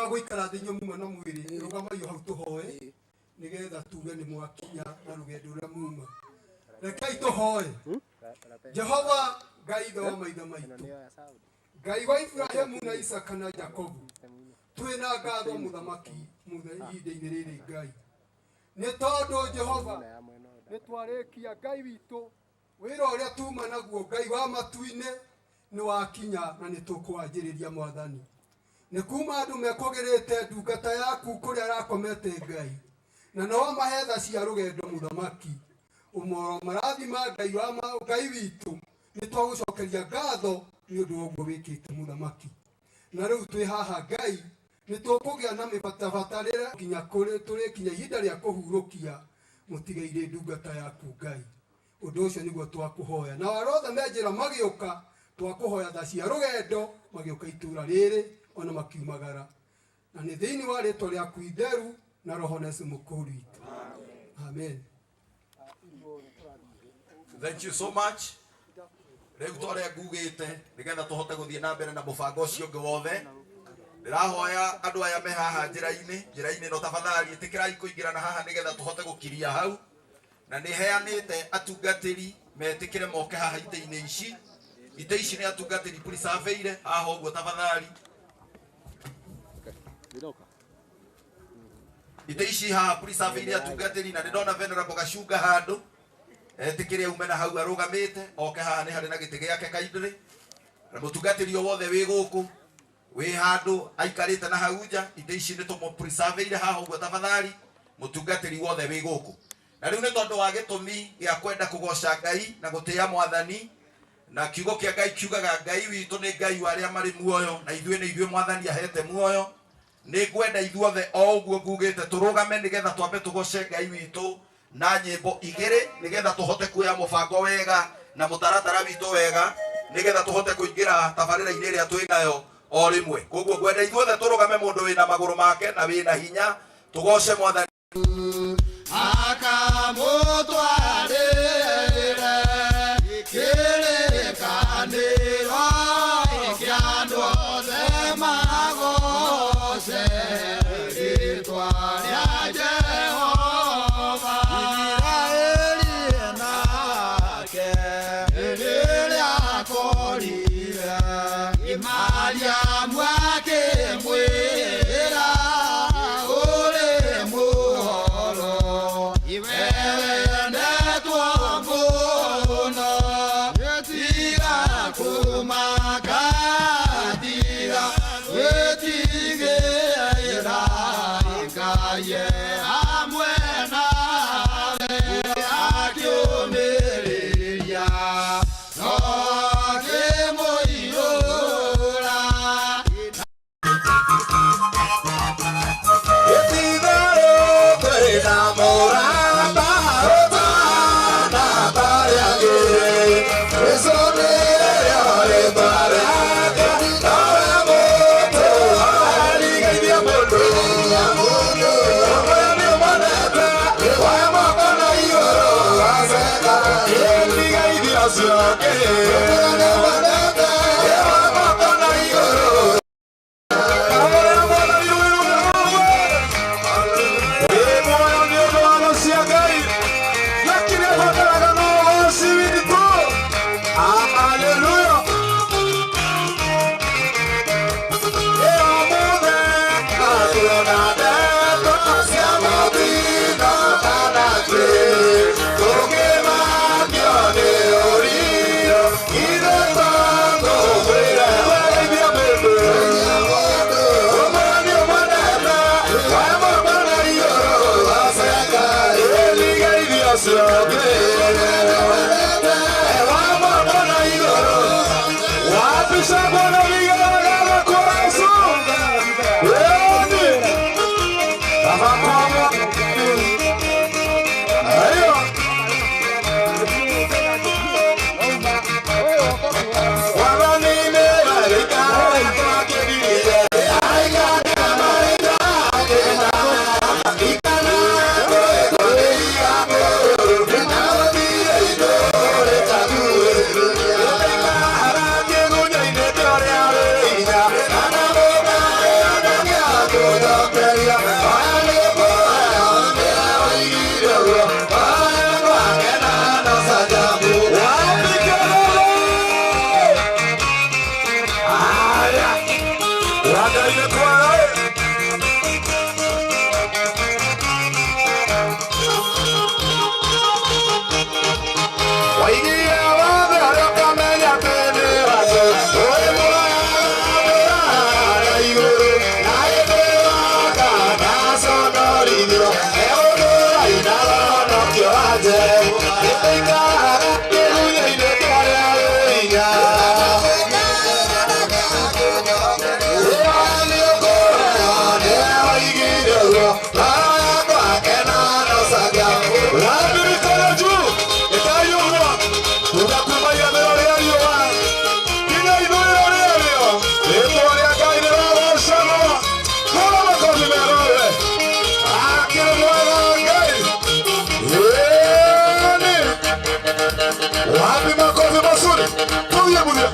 Mũgĩcokaga gũikara thĩ inyuĩ muma na mwĩrĩ rũgamai o hau tũhoe nĩgetha tuge nĩ mwakinya na rũgendo rũrĩa muma. Rekei tũhoe. Jehova Ngai ithe wa maithe maitũ, Ngai wa Ibrahimu na Isaka na Jakobu, twĩna ngatho mũthamaki ihinda-inĩ rĩrĩ Ngai, nĩ tondũ Jehova nĩ twarĩkia Ngai witũ wĩra ũrĩa tuma naguo Ngai wa matu-inĩ nĩ wakinya na nĩ tũkwanjĩrĩria Mwathani. Nĩ kuma andũ mekũgĩrĩte ndungata yaku kũrĩa arakomete Ngai, na no mahe tha cia rũgendo mũthamaki ũmoro marathima Ngai wa Ngai witũ, nĩ twagũcokeria ngatho nĩ ũndũ wa ũguo wĩkĩte mũthamaki. Na rĩu twĩ haha Ngai nĩ tũkũgĩa na mĩbatabatarĩra nginya tũrĩkinya ihinda rĩa kũhurũkia mũtigairĩ ndungata yaku Ngai. Ũndũ ũcio nĩguo twakũhoya, na arĩa othe me njĩra magĩũka twakũhoya tha cia rũgendo magĩũka itũra rĩrĩ ona makiumagara, na nĩ thĩinĩ wa rĩtwa rĩaku itheru na roho na Yesu mũkũũri witũ. Amen. Thank you so much. Rĩu ta ũrĩa ngugĩte nĩgetha tũhote gũthiĩ na mbere na mũbango ũcio ũngĩ wothe, ndĩrahoya andũ aya me haha njĩra-inĩ ĩno tafadhali ĩtĩkĩrai kũingĩra na haha nĩgetha tũhote gũkiria hau, na nĩ heanĩte atungatĩri metĩkĩre moke haha itĩ-inĩ ici. Itĩ ici nĩ atungatĩri preserve-ire haha ũguo tafadhali. Itĩ ici haha preserve-ire atungatĩri, na ndĩrona Venerable Gacunga handũ etĩkĩre aume na hau arũgamĩte oke haha nĩ harĩ na gĩtĩ gĩake kaindĩrĩ, na mũtungatĩri o wothe wĩ gũkũ wĩ handũ aikarĩte na hau nja, itĩ ici nĩ tũmũ-preserve-ire haha ũguo tafadhali, mũtungatĩri wothe wĩ gũkũ. Na rĩu nĩ tondũ wa gĩtũmi gĩa kwenda kũgoca Ngai na gũtĩĩa Mwathani, na kiugo kĩa Ngai kiugaga Ngai witũ nĩ Ngai wa arĩa marĩ muoyo, na ithuĩ nĩ ithuĩ Mwathani ahete muoyo. Nĩ ngwenda ithuothe o ũguo ngugĩte tũrũgame nĩgetha twambe tũgoce Ngai witũ na nyĩmbo igĩrĩ nĩgetha tũhote kuoya mũbango wega na mũtaratara witũ wega nĩgetha tũhote kũingĩra tabarĩra-inĩ ĩrĩa twĩ nayo o rĩmwe. Koguo ngwenda ithuothe tũrũgame, mũndũ wĩna magũrũ make na wĩna hinya, tũgoce Mwathani. Akamũtwarĩre kĩrĩkanĩro kĩa andũ othe magoce rĩĩtwa rĩa Jehova. Isiraeli nake rĩrĩa akorire Mariamu akĩmwĩra ũrĩ mũhoro, wendetwo mũno, tiga kũmaka, tiga gwĩtigĩra, Ngai e hamwe nawe. Akĩũmĩrĩria no akĩmũiyũra. Thank you. Haya.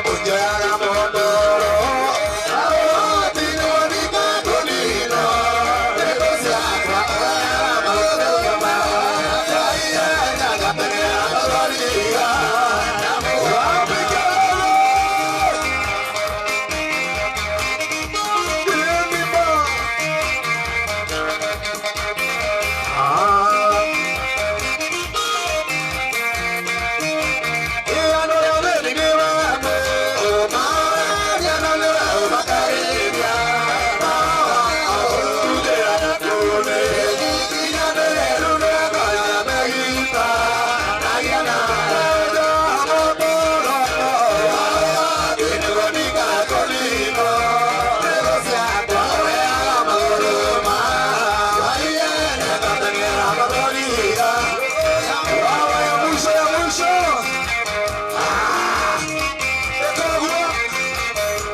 Unjoyaga mũndũ.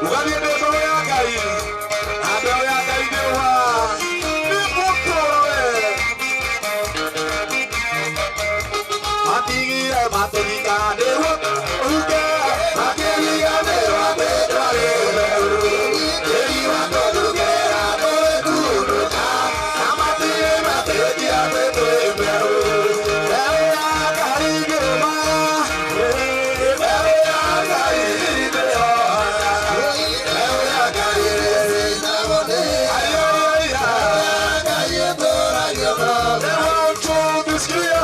Ugathiĩ ndĩ mbeũ ya Ngai. Na mbeũ ya Ngai ndĩũha. Nĩ mũtũũro we. Matigire matũthika nĩguo ũhuke. Makĩriganĩrwo atĩ twarĩ mbeũ. Tĩri wa tũthukĩra tũgĩkunũka. Na matirĩ matĩkia atĩ twĩ mbeũ. Mbeũ ya Ngai ndĩũma. Mbeũ ya Ngai ndĩoha. Mbeũ ya Ngai ĩcindagwo nĩ. Ai, ai, ai, ai. One, two, tusikie.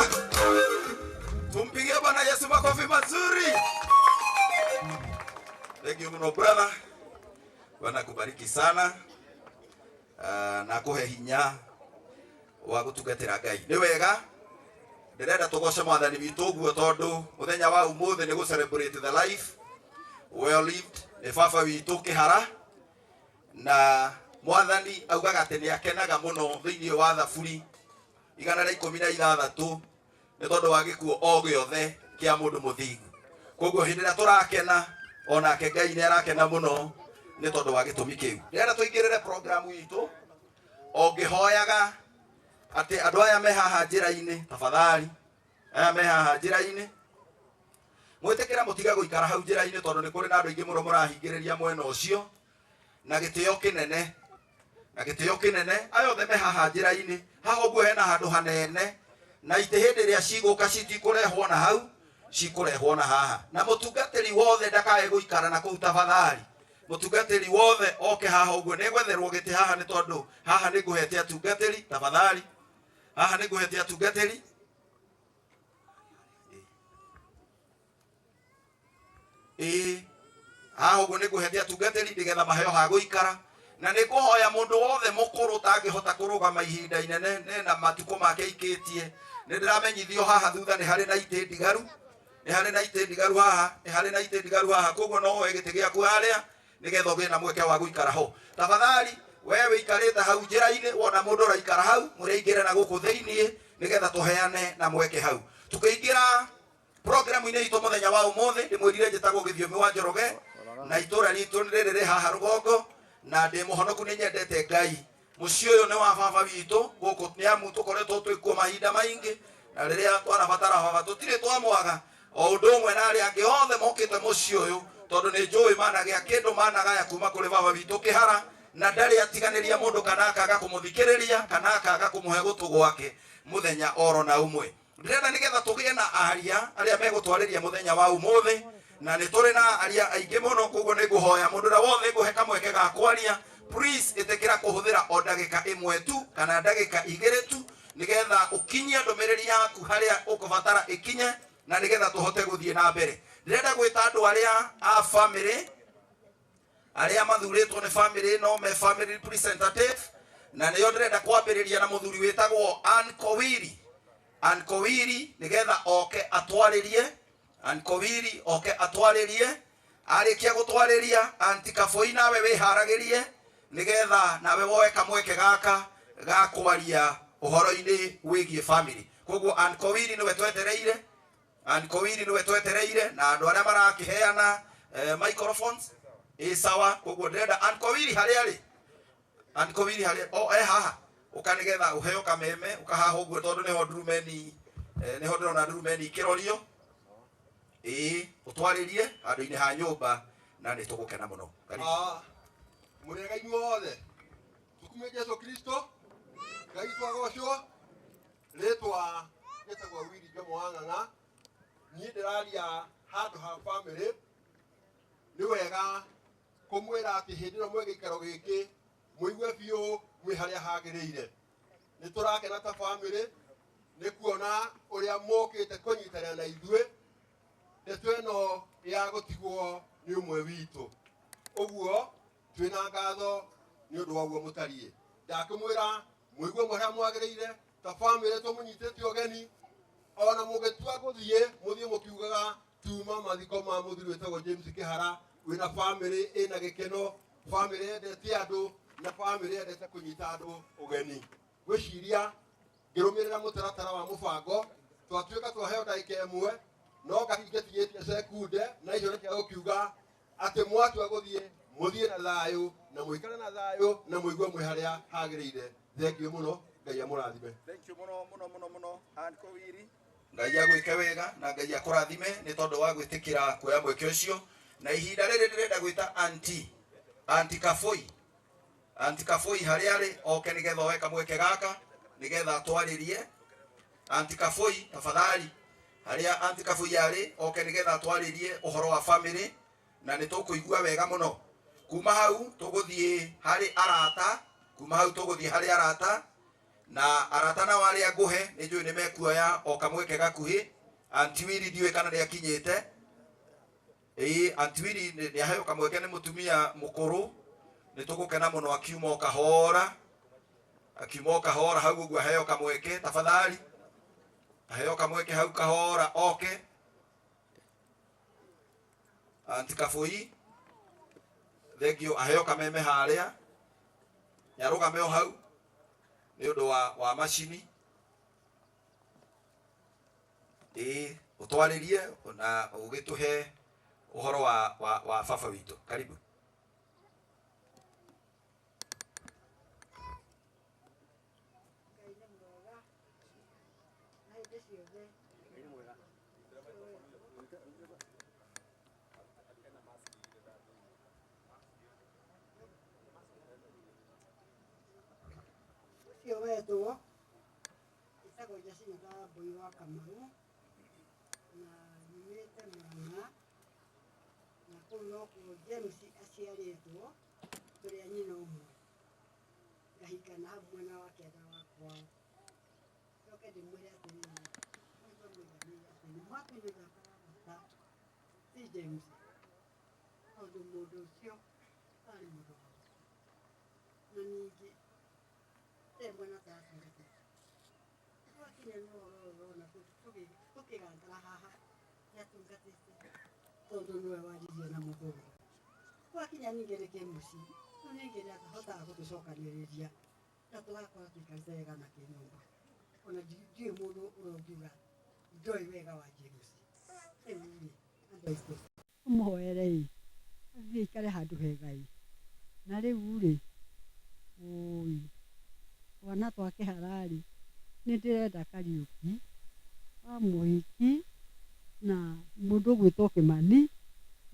Tumpigie Bwana Yesu makofi mazuri. Thank you muno brother. Bwana kubariki sana. Na kuhe hinya wa gutungatira Ngai. Ni wega ndĩrenda tũgoce mwathani witũ ũguo tondũ mũthenya wa ũmũthĩ nĩ gũ celebrate the life well lived nĩ baba witũ Kĩhara na mwathani augaga atĩ nĩ akenaga mũno thĩinĩ wa thaburi 116 nĩ tondũ wa gĩkuũ o gĩothe kĩa mũndũ mũthingu. Koguo hĩndĩ ĩrĩa tũrakena onake Ngai nĩ arakena mũno nĩ tondũ wa gĩtũmi kĩu. Ndĩrenda tũingĩrĩre programu itũ o ngĩhoyaga atĩ andũ aya me haha njĩra-inĩ tafadhali, aya me haha njĩra-inĩ mwĩtĩkĩra mũtige gũikara hau njĩra-inĩ tondũ nĩ kũrĩ na andũ aingĩ mũno mũrahingĩrĩria mwena ũcio na gĩtĩo kĩnene na gĩtĩo kĩnene aya othe me haha njĩra-inĩ haha ũguo hena handũ hanene na itĩ hĩndĩ ĩrĩa cigũka citikũrehwo na hau cikũrehwo na haha na mũtungatĩri wothe ndakae gũikara na kũu tafadhali mũtungatĩri wothe oke haha ũguo nĩgwetherwo gĩtĩ haha nĩ tondũ haha nĩ ngũhete atungatĩri tafadhali haha nĩ ngũhete atungatĩri ĩĩ haha ũguo nĩ ngũhete atungatĩri nĩgetha maheo ha gũikara na nĩ ngũhoya mũndũ wothe mũkũrũ ũtangĩhota kũrũgama ihinda inene nena matukũ make ikĩtie nĩ ndĩramenyithio haha thutha nĩ harĩ na itĩ ndigaru nĩ harĩ na itĩ ndigaru haha nĩ harĩ na itĩ ndigaru haha koguo no woe gĩtĩ gĩaku harĩa nĩgetha ũgĩe na mweke wa gũikara ho tafadhali we wĩikarĩte hau njĩra-inĩ wona mũndũ ũraikara hau mũrĩingĩre na gũkũ thĩiniĩ nĩgetha tũheane na mweke hau tũkĩingĩra programu-inĩ itũ mũthenya wa ũmũthĩ ndĩmwĩrire njĩtagwo Gĩthiomi wa Njoroge na itũra ritũ nĩ rĩrĩ rĩ haha rũgongo na ndĩ mũhonoku nĩ nyendete Ngai mũciĩ ũyũ nĩ wa baba witũ gũkũ nĩ amu tũkoretwo twĩkuo mahinda maingĩ na rĩrĩa twanabatara baba tũtirĩ twamwaga o ũndũ ũmwe na arĩa angĩ othe mokĩte mũciĩ ũyũ tondũ nĩ njũĩ managĩa kĩndũ managaya kuma kũrĩ baba witũ Kĩhara na ndarĩ atiganĩria mũndũ kana akaga kũmũthikĩrĩria kana akaga kũmũhe gũtũ gwake mũthenya oro na ũmwe ndĩrenda nĩgetha tũgĩe na aria arĩa megũtwarĩria mũthenya wa ũmũthĩ na nĩ tũrĩ na aria aingĩ mũno koguo nĩ ngũhoya mũndũ ũrĩa wothe ngũhe kamweke ga kwaria please ĩtĩkĩra kũhũthĩra o ndagĩka ĩmwe tu kana ndagĩka igĩrĩ tu nĩgetha ũkinyie ndũmĩrĩri yaku harĩa ũkũbatara ĩkinye na nĩgetha tũhote gũthiĩ na mbere ndĩrenda gwĩta andũ arĩa a family arĩa mathurĩtwo nĩ family ĩno me family representative na nĩo ndĩrenda kwambĩrĩria na mũthuri wĩtagwo Ann Kowiri Ann Kowiri nĩgetha oke atwarĩrie Ann Kowiri oke atwarĩrie arĩkia gũtwarĩria Aunty Kaboi nawe wĩharagĩrie nĩgetha nawe woe kamweke gaka ga kwaria ũhoro-inĩ wĩgiĩ family koguo Ann Kowiri nĩwe twetereire Ann Kowiri nĩwe twetereire na andũ arĩa marakĩheana microphones ĩ sawa koguo ndĩrenda Ann Kowiri harĩa arĩ Ann Kowiri harĩa o e haha ũka nĩgetha ũheo kameme ũka haha ũguo tondũ nĩho ndurumeni nĩho ndĩrona ndurumeni ikĩrorio ĩĩ ũtwarĩrie handũ-inĩ ha nyũmba na nĩ tũgũkena mũno Karibu. Mũrĩega inyuothe tũkumie Jesu Kristo Ngai twagocwo rĩtwa rĩtagwo Willy Njomo wa Ng'ang'a niĩ ndĩraria handũ ha family nĩ wega kũmwĩra atĩ hĩndĩ ĩno mwĩ gĩikaro gĩkĩ mũigue biũ mwĩ harĩa hagĩrĩire nĩ tũrakena ta family nĩ kuona ũrĩa mũkĩte kũnyitanĩra na ithuĩ ndeto ĩno ya gũtigwo nĩ ũmwe witũ ũguo twĩna ngatho nĩ ũndũ wa ũguo mũtariĩ ndakĩmwĩra mũigue harĩa mwagĩrĩire ta family tũmũnyitĩte ũgeni ona mũngĩtua gũthiĩ mũthiĩ mũkiugaga tuma mathiko ma mũthuri wĩtagwo James Kĩhara wĩna family ĩna gĩkeno family yendete andũ na family yendete kũnyita andũ ũgeni ngwĩciria ngĩrũmĩrĩra mũtaratara wa mũbango twatuĩka twaheo ndagĩka ĩmwe no ngahingĩtigĩtie sekunde na icio nĩ cia gũkiuga atĩ mwatua gũthiĩ mũthiĩ thayũ na mũikare na thayũ na mũigue mwĩ harĩa hagĩrĩire. Thengiũ mũno, Ngai amũrathime. Thank you muno muno muno muno Uncle Willy. Ngai agwĩke wega na Ngai akũrathime nĩ tondũ wa gwĩtĩkĩra kuoya mweke ũcio. Na ihinda rĩrĩ ndĩrenda gwĩta Auntie, Auntie Kaboi. Auntie Kaboi harĩa arĩ oke nĩgetha oe kamweke gaka nĩgetha atwarĩrie. Auntie Kaboi tafadhali, harĩa Auntie Kaboi arĩ oke nĩgetha atwarĩrie ũhoro wa family na nĩ tũkũigua wega mũno. Kuma hau tũgũthiĩ harĩ arata, kuma hau tũgũthiĩ harĩ arata na arata nao arĩa ngũhe nĩ njũĩ nĩ mekuoya o kamweke gakuhĩ. Auntie Willy ndiũĩ kana nĩ akinyĩte. Ĩĩ, Auntie Willy nĩ aheo kamweke nĩ mũtumia mũkũrũ, nĩ tũgũkena mũno akiuma o kahora, akiuma o kahora hau ũguo aheo kamweke tafadhali, aheo kamweke hau kahora oke. Auntie Kaboi thengio, aheo kameme harĩa nĩarũgame o hau nĩ ũndũ wa macini. Ĩĩ, ũtwarĩrie na ũgĩtũhe ũhoro wa baba witũ. Karibu. Ngai nĩ mwega na hĩndĩ ciothe. Ũcio wetwo ĩtagwo Jacinta Wambui wa Kamau na nyumĩte Murang'a na kũu nokuo James aciarĩtwo, tũrĩ a nyina ũmwe, ngahikana hau mwena wa kĩanda wa kwao. Njoke ndĩmwĩre atĩrĩrĩ, mũigue mũiganĩire atĩ nĩ mwatũnyuĩra bata ti James, tondũ mũndũ ũcio arĩ mũndũ wa bata na ningĩ ndarĩ mwena ataratungatĩte. Twakinya nĩ ũhoro ũyũ ũrona tũkĩgangara haha nĩatungatĩte tondũ nĩwe waririe na mũthũngũ. Twakinya ningĩ nĩ kĩmũciĩ, rĩu ningĩ nĩahotaga gũtũcokanĩrĩria na tũgakorwo tũikarĩte wega na kĩnyũmba. Ona ndiũĩ mũndũ ũrĩa ũngiuga ndoĩ wega wa James. Rĩu rĩ, andũ aitũ tũmũhoere-ĩ, athiĩ aikare handũ hega-ĩ. Na rĩu rĩ, ũi, twana twake hararĩ, nĩ ndĩrenda Kariũki wa mũhiki na mũndũ ũgwĩtwo Kĩmani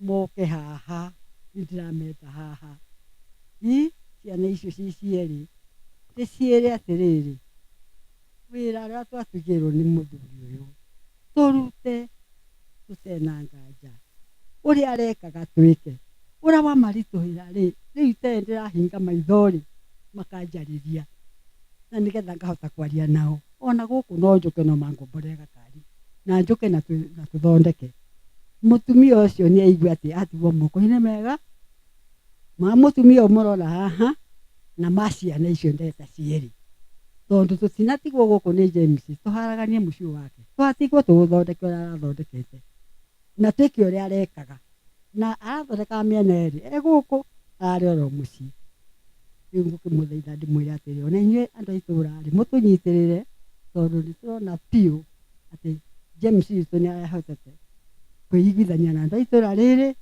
moke haha, nĩ ndĩrameta haha. I ciana icio ci cierĩ, ndĩciĩre atĩrĩrĩ, wĩra ũrĩa twatigĩrwo nĩ mũthuri ũyũ, tũrute tũtena nganja, ũrĩa arekaga twĩke, ũrĩa wamaritũhĩra rĩ, rĩu ite ndĩrahinga maitho rĩ, makanjarĩria na nĩgetha ngahota kwaria nao. Ona gũkũ no njũke no mangomborere gakari na njũke na tũthondeke. Mũtumia ũcio nĩ aigue atĩ atigwo moko-inĩ mega ma mũtumia ũyũ mũrona haha na ma ciana icio ndeta cierĩ, tondũ tũtinatigwo gũkũ nĩ James tũharaganie mũciĩ wake, twatigwo tũũthondeke ũrĩa arathondekete na twĩke ũrĩa arekaga, na arathondekaga mĩena ĩrĩ, e gũkũ ararĩ oro mũciĩ. Rĩu ngũkĩmũthaitha ndĩmwĩre atĩrĩ, ona inyuĩ andũ a itũũra rĩ, mũtũnyitĩrĩre tondũ nĩ tũrona biũ atĩ James witũ nĩ arahotete kwĩiguithania na andũ a itũũra rĩrĩ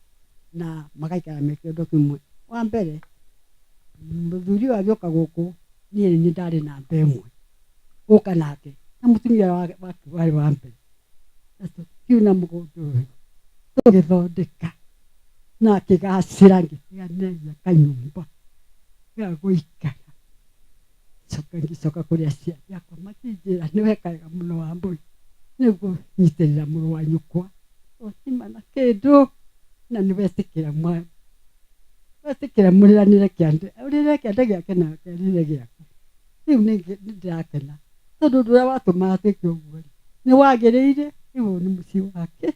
na magaikara me kĩũndũ kĩmwe. Wa mbere, mũthuri ũyũ agĩũka gũkũ, niĩ nĩ ndarĩ namba ĩmwe gũka nake na mũtumia wake warĩ wa mbere, na tũkiuna mũgũnda ũyũ tũgĩthondeka na akĩgacĩra, ngĩtiganĩria kanyũmba ga gũikara. Coka ngĩcoka kũrĩ aciari akwa makĩnjĩra nĩ weka wega mũno Wambui nĩ kũnyitĩrĩra mũrũ wa nyũkwa ũtima na kĩndũ na nĩ wetĩkĩra wetĩkĩra mũrĩranĩre kĩande, ũrĩre kĩande gĩake nake arĩre gĩaku. Rĩu nĩ ndĩrakena tondũ ũndũ ũrĩa watũmaga twĩke ũguo rĩ nĩ wagĩrĩire. Rĩu ũyũ nĩ mũciĩ wake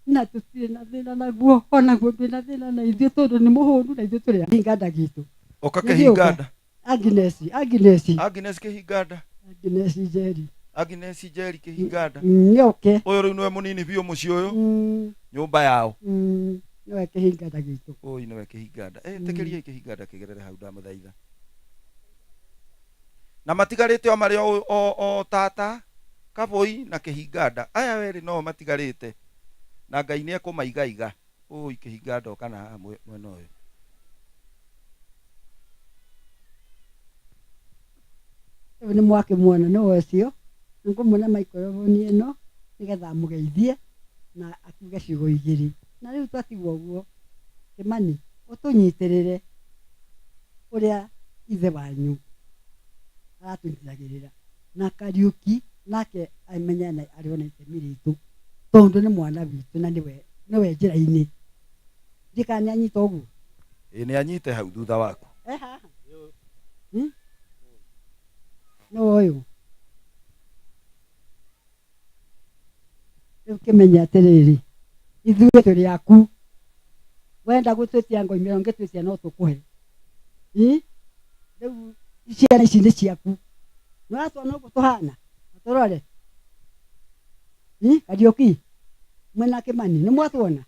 na tũtirĩ na thĩna naguo, onaguo ndwĩ na thĩna na ithuĩ tondũ nĩ mũhũnu na ithuĩ tũrĩ hinganda gitũ. Ũka kĩhinganda. Agnes, Agnes. Agnes kĩhinganda. Agnes Njeri. Agnes Njeri kĩhinganda. Nĩoke. Ũyũ rĩu nĩwe mũnini biũ mũciĩ ũyũ. Nyũmba yao. Nĩwe kĩhinganda gitũ. Ũyũ nĩwe kĩhinganda. Ĩtĩkĩriai kĩhinganda kĩgerere hau ndamũthaitha. Na matigarĩte o marĩ o tata Kaboi na kĩhinganda. Aya werĩ no matigarĩte. Na Ngai nĩ ekũmaigaiga. Ũi kĩhinganda ũka na haha mwena ũyũ. Rĩu nĩ mwakĩmuona nĩwe ũcio, nĩngũmũne microphone ĩno nĩgetha amũgeithie na akiuge ciugo igĩrĩ. Na rĩu twatigwo ũguo, Kĩmani, ũtũnyitĩrĩre ũrĩa ithe wanyu aratũnyitagĩrĩra na Kariũki nake amenye na arĩ ona itemi ritũ tondũ nĩ mwana witũ na nĩwe nĩwe njĩra-inĩ. Ndiũĩ kana nĩ anyita ũguo. Ĩĩ nĩ anyite hau thutha waku. E haha? Hmm? Nĩwe ũyũ. Rĩu kĩmenye atĩrĩrĩ, ithuĩ tũrĩ aku. Wenda gũtwĩtia ngoimĩra ũngĩtwĩtia no tũkũhe. Ĩ? Rĩu ciana ici nĩ ciaku. Nĩ ũratuona ũguo tũhana? Tũrore. Ĩ? Kariũki, mwĩna Kĩmani, nĩ mwatuona?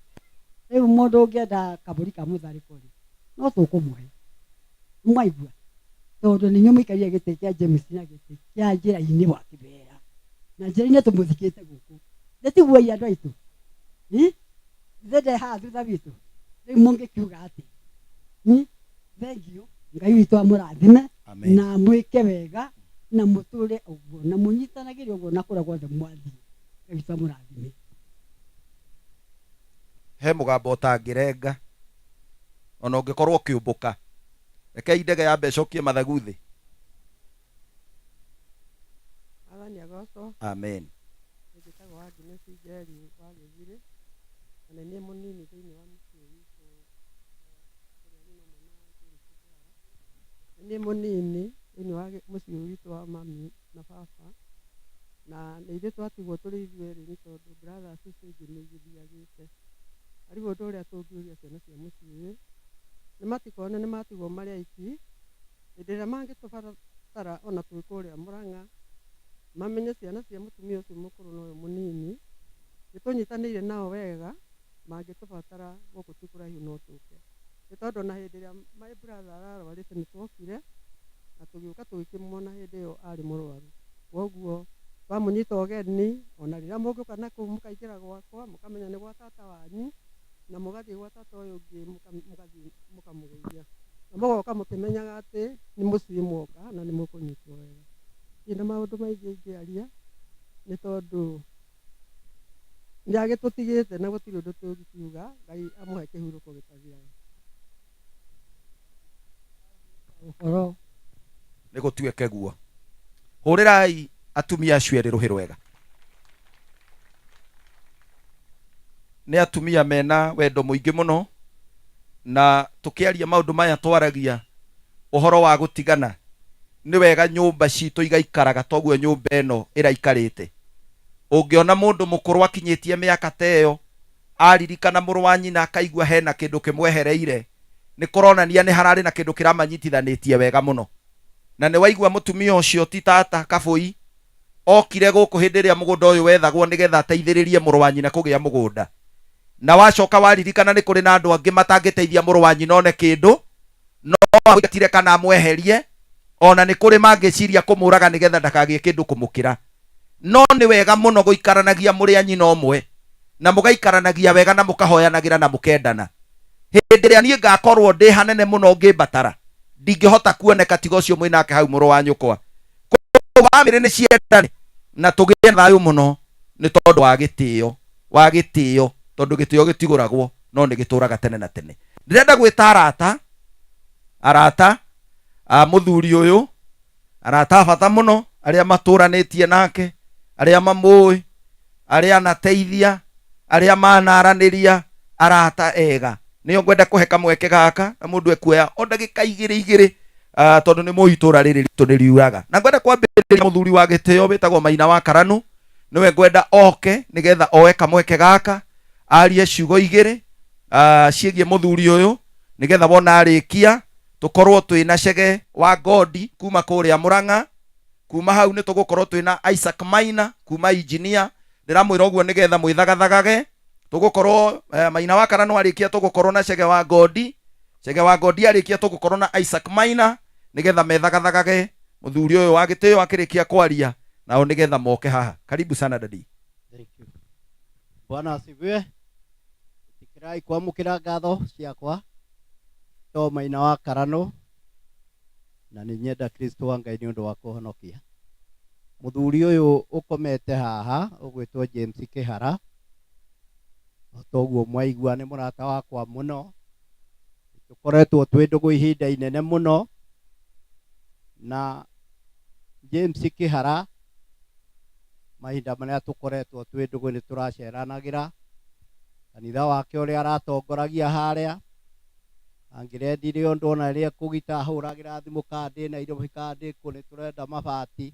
Rĩu mũndũ ũngĩenda kabũri ka mũtharĩko rĩ, no tũkũmũhe. Nĩ mwaigua? Tondũ nĩ inyuĩ mũikarĩire gĩtĩ kĩa James na gĩtĩ kĩa njĩra-inĩ wa kĩbera. Na njĩra-inĩ tũmũthikĩte gũkũ. Nĩ tiguo ĩ andũ aitũ? Ĩ? Ithe nde haha thutha witũ? Rĩu mũngĩkiuga atĩa? Ĩ? Thengiũ, Ngai witũ amũrathime Amen. na amwĩke wega na mũtũre ũguo na mũnyitanagĩre ũguo na kũrĩa guothe mwathiĩ. Ngai witũ amũrathime. He mũgambo ũtangĩrenga ona ũngĩkorwo ũkĩũmbũka. Rekei ndege yambe ĩcokie mathagu thĩ. Mwathani agocwo. Amen. Niĩ njĩtagwo Agnes Njeri wa Gĩthirĩ, na nĩ niĩ mũnini thĩinĩ wa mũciĩ witũ ũrĩa nyina ũmwe na James Ndwara. Nĩ niĩ mũnini thĩinĩ wa mũciĩ ũyũ witũ wa mami na baba, na nĩ ithuĩ twatigwo tũrĩ ithuerĩ nĩ tondũ brothers icio ingĩ nĩ igĩthiagĩte. Na rĩu ũndũ ũrĩa tũngĩũria ciana cia mũciĩ ũyũ, nĩ matikone nĩ matigwo marĩ aiki, hĩndĩ ĩrĩa mangĩtũbatara ona twĩ kũrĩa Mũrang'a, mamenye ciana cia mũtumia ũcio mũkũrũ na ũyũ mũnini, nĩ tũnyitanĩire nao wega, mangĩtũbatara gũkũ ti kũraihu no tũke. Nĩ tondũ ona hĩndĩ ĩrĩa my brother ararwarĩte nĩ twokire, na tũgĩũka tũgĩkĩmuona hĩndĩ ĩyo arĩ mũrwaru. Kwoguo twamũnyita ũgeni, ona rĩrĩa mũngĩũka na kũu mũkaingĩra gwakwa, mũkamenya nĩ gwa tata wanyu, na mũgathiĩ gwa tata ũyũ ũngĩ mũgathiĩ mũkamũgeithia. Na mũgoka mũkĩmenyaga atĩ nĩ mũciĩ mwoka na nĩ mũkũnyitwo wega. Ndirĩ na maũndũ maingĩ ingĩaria, nĩ tondũ nĩ agĩtũtigĩte na gũtirĩ ũndũ tũngĩkiuga, Ngai amũhe kĩhurũko gĩtathiraga. Ũhoro. Nĩ gũtuĩke guo. Hũrĩrai atumia acio erĩ rũhĩ rwega. Nĩ atumia mena wendo mũingĩ mũno, na tũkĩaria maũndũ maya twaragia ũhoro wa gũtigana, nĩ wega nyũmba citũ igaikaraga toguo nyũmba ĩno ĩraikarĩte. Ũngĩona mũndũ mũkũrũ akinyĩtie mĩaka ta ĩyo, aririkana mũrũ wa nyina akaigua hena kĩndũ kĩmwehereire, nĩ kũronania nĩ hararĩ na kĩndũ kĩramanyitithanĩtie wega mũno. Na nĩ waigua mũtumia ũcio ti tata Kabũi, okire gũkũ hĩndĩ ĩrĩa mũgũnda ũyũ wethagwo nĩgetha ateithĩrĩrie mũrũ wa nyina kũgĩa mũgũnda. Na wacoka waririkana nĩ kũrĩ na andũ angĩ matangĩteithia mũrũ wa nyina one kĩndũ, no amũingatire kana amweherie, ona nĩ kũrĩ mangĩciria kũmũraga nĩgetha ndakagĩe kĩndũ kũmũkĩra. No nĩ wega mũno gũikaranagia mũrĩ a nyina ũmwe, na mũgaikaranagia wega na mũkahoyanagĩra na mũkendana. Hĩndĩ ĩrĩa niĩ ngakorwo ndĩ hanene mũno ngĩmbatara, ndingĩhota kuoneka tiga ũcio mwĩ nake hau mũrũ wa nyũkwa. Kwoguo bamĩrĩ nĩ ciendane na tũgĩe na thayũ mũno nĩ tondũ wa gĩtĩo, wa gĩtĩo, tondũ gĩtĩo gĩtigũragwo no nĩ gĩtũraga tene na tene. Ndĩrenda gwĩta arata, arata a mũthuri ũyũ, arata a bata mũno, arĩa matũranĩtie nake, arĩa mamũĩ, arĩa anateithia, arĩa manaranĩria, arata ega. Nĩo ngwenda kũhe kamweke gaka, na mũndũ ekuoya o ndagĩka igĩrĩ igĩrĩ, tondũ nĩ mũĩ itũra rĩrĩ ritũ nĩ riuraga. Na ngwenda kwambĩrĩria mũthuri wa gĩtĩo wĩtagwo Maina wa Karanu, nĩwe ngwenda oke nĩgetha oe kamweke gaka, arie ciugo igĩrĩ, ciĩgiĩ mũthuri ũyũ, nĩgetha wona arĩkia, tũkorwo twĩna Chege wa Ngodi kuma kũrĩa Mũrang'a. Kuma hau nĩ tũgũkorwo twĩna Isaac Maina kuma Engineer. Ndĩramwĩra ũguo nĩgetha mwĩthagathagage. Tũgũkorwo Maina wa Karanu arĩkia tũgũkorwo na Chege wa Ngodi. Chege wa Ngodi arĩkia tũgũkorwo na Isaac Maina nĩgetha methagathagage mũthuri ũyũ wa gĩtĩo akĩrĩkia kwaria nao nĩgetha moke haha. Karibu sana daddy. Thank you. Bwana asifiwe. Ĩtĩkĩrai kwamũkĩra ngatho ciakwa to Maina wa Karanu na nĩ nyenda Kristo wa Ngai nĩ ũndũ wa kũhonokia. Mũthuri ũyũ ũkomete haha ũgwĩtwo James Kĩhara, o ta ũguo mwaigua nĩ mũrata wakwa mũno, tũkoretwo twĩ ndũgũ ihinda inene mũno, na James Kĩhara mahinda marĩa tũkoretwo twĩ ndũgũ nĩ tũraceranagĩra kanitha wake ũrĩa aratongoragia harĩa. Angĩrendire ũndũ ona rĩrĩa ekũgita ahũragĩra thimũ kana ndĩ Nairobi kana ndĩ kũ nĩ tũrenda mabati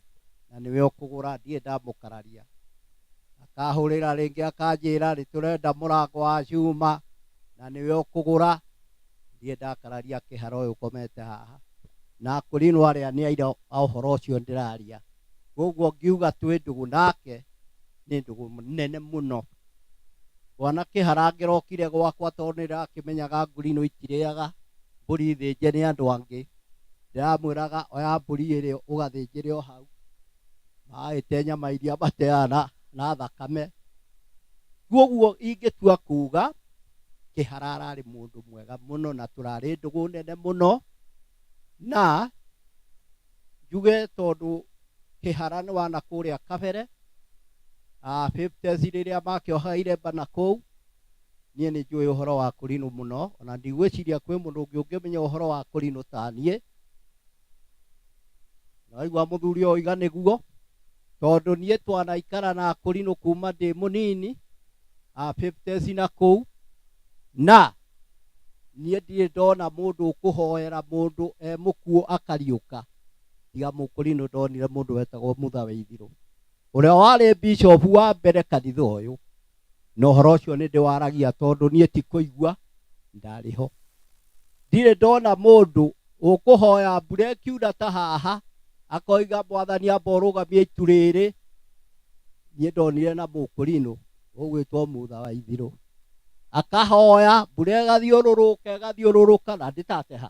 na nĩwe ũkũgũra, ndirĩ ndamũkararia. Akahũrĩra rĩngĩ akanjĩra nĩ tũrenda mũrango wa cuma na nĩwe ũkũgũra, ndirĩ ndakararia Kĩhara ũyũ ũkomete haha. Na akũrinwo arĩa nĩ aira a ũhoro ũcio ndĩraria. Koguo ngiuga twĩ ndũgũ nake nĩ ndũgũ nene mũno. Bwana Kĩhara angĩrokire gwakwa tondũ nĩndakĩmenyaga ngurino itirĩaga mbũri thĩnje nĩ andũ angĩ, ndĩramwĩraga oya mbũri ĩrĩa ũgathĩnjĩre o hau, maĩte nyama iria mateaga na thakame. Koguo ingĩtua kuga Kĩhara ararĩ mũndũ mwega mũno na tũrarĩ ndũgũ nene mũno, na njuge tondũ Kĩhara nĩ wana kũrĩa kabere, 50s rĩrĩa makĩohaga iremba na kũu, niĩ nĩ njũĩ ũhoro wa kũrinũ mũno, ona ndigwĩciria kwĩ mũndũ ũngĩ ũngĩmenya ũhoro wa kũrinũ ta niĩ. Naigua mũthuri ũyũ oiga nĩguo, tondũ niĩ twanaikara na kũrinũ kuma ndĩ mũnini, 50s na kũu, na niĩ ndirĩ ndona mũndũ ũkũhoera mũndũ e mũkuũ akariũka, tiga mũkũrinũ ndonire mũndũ wetagwo Mutha Waithirũ, ũrĩa warĩ bishop wa mbere kanitha ũyũ. Na ũhoro ũcio nĩ ndĩwaragia tondũ niĩ ti kũigua ndarĩ ho. Ndirĩ ndona mũndũ ũkũhoya mbura ĩkiura ta haha akoiga mwathani amba ũrũgamie itu rĩrĩ. Niĩ ndonire na mũkũrinũ ũgwĩtwo Mutha Waithirũ akahoya mbura ĩgathiũrũrũka ĩgathiũrũrũka na ndĩtateha.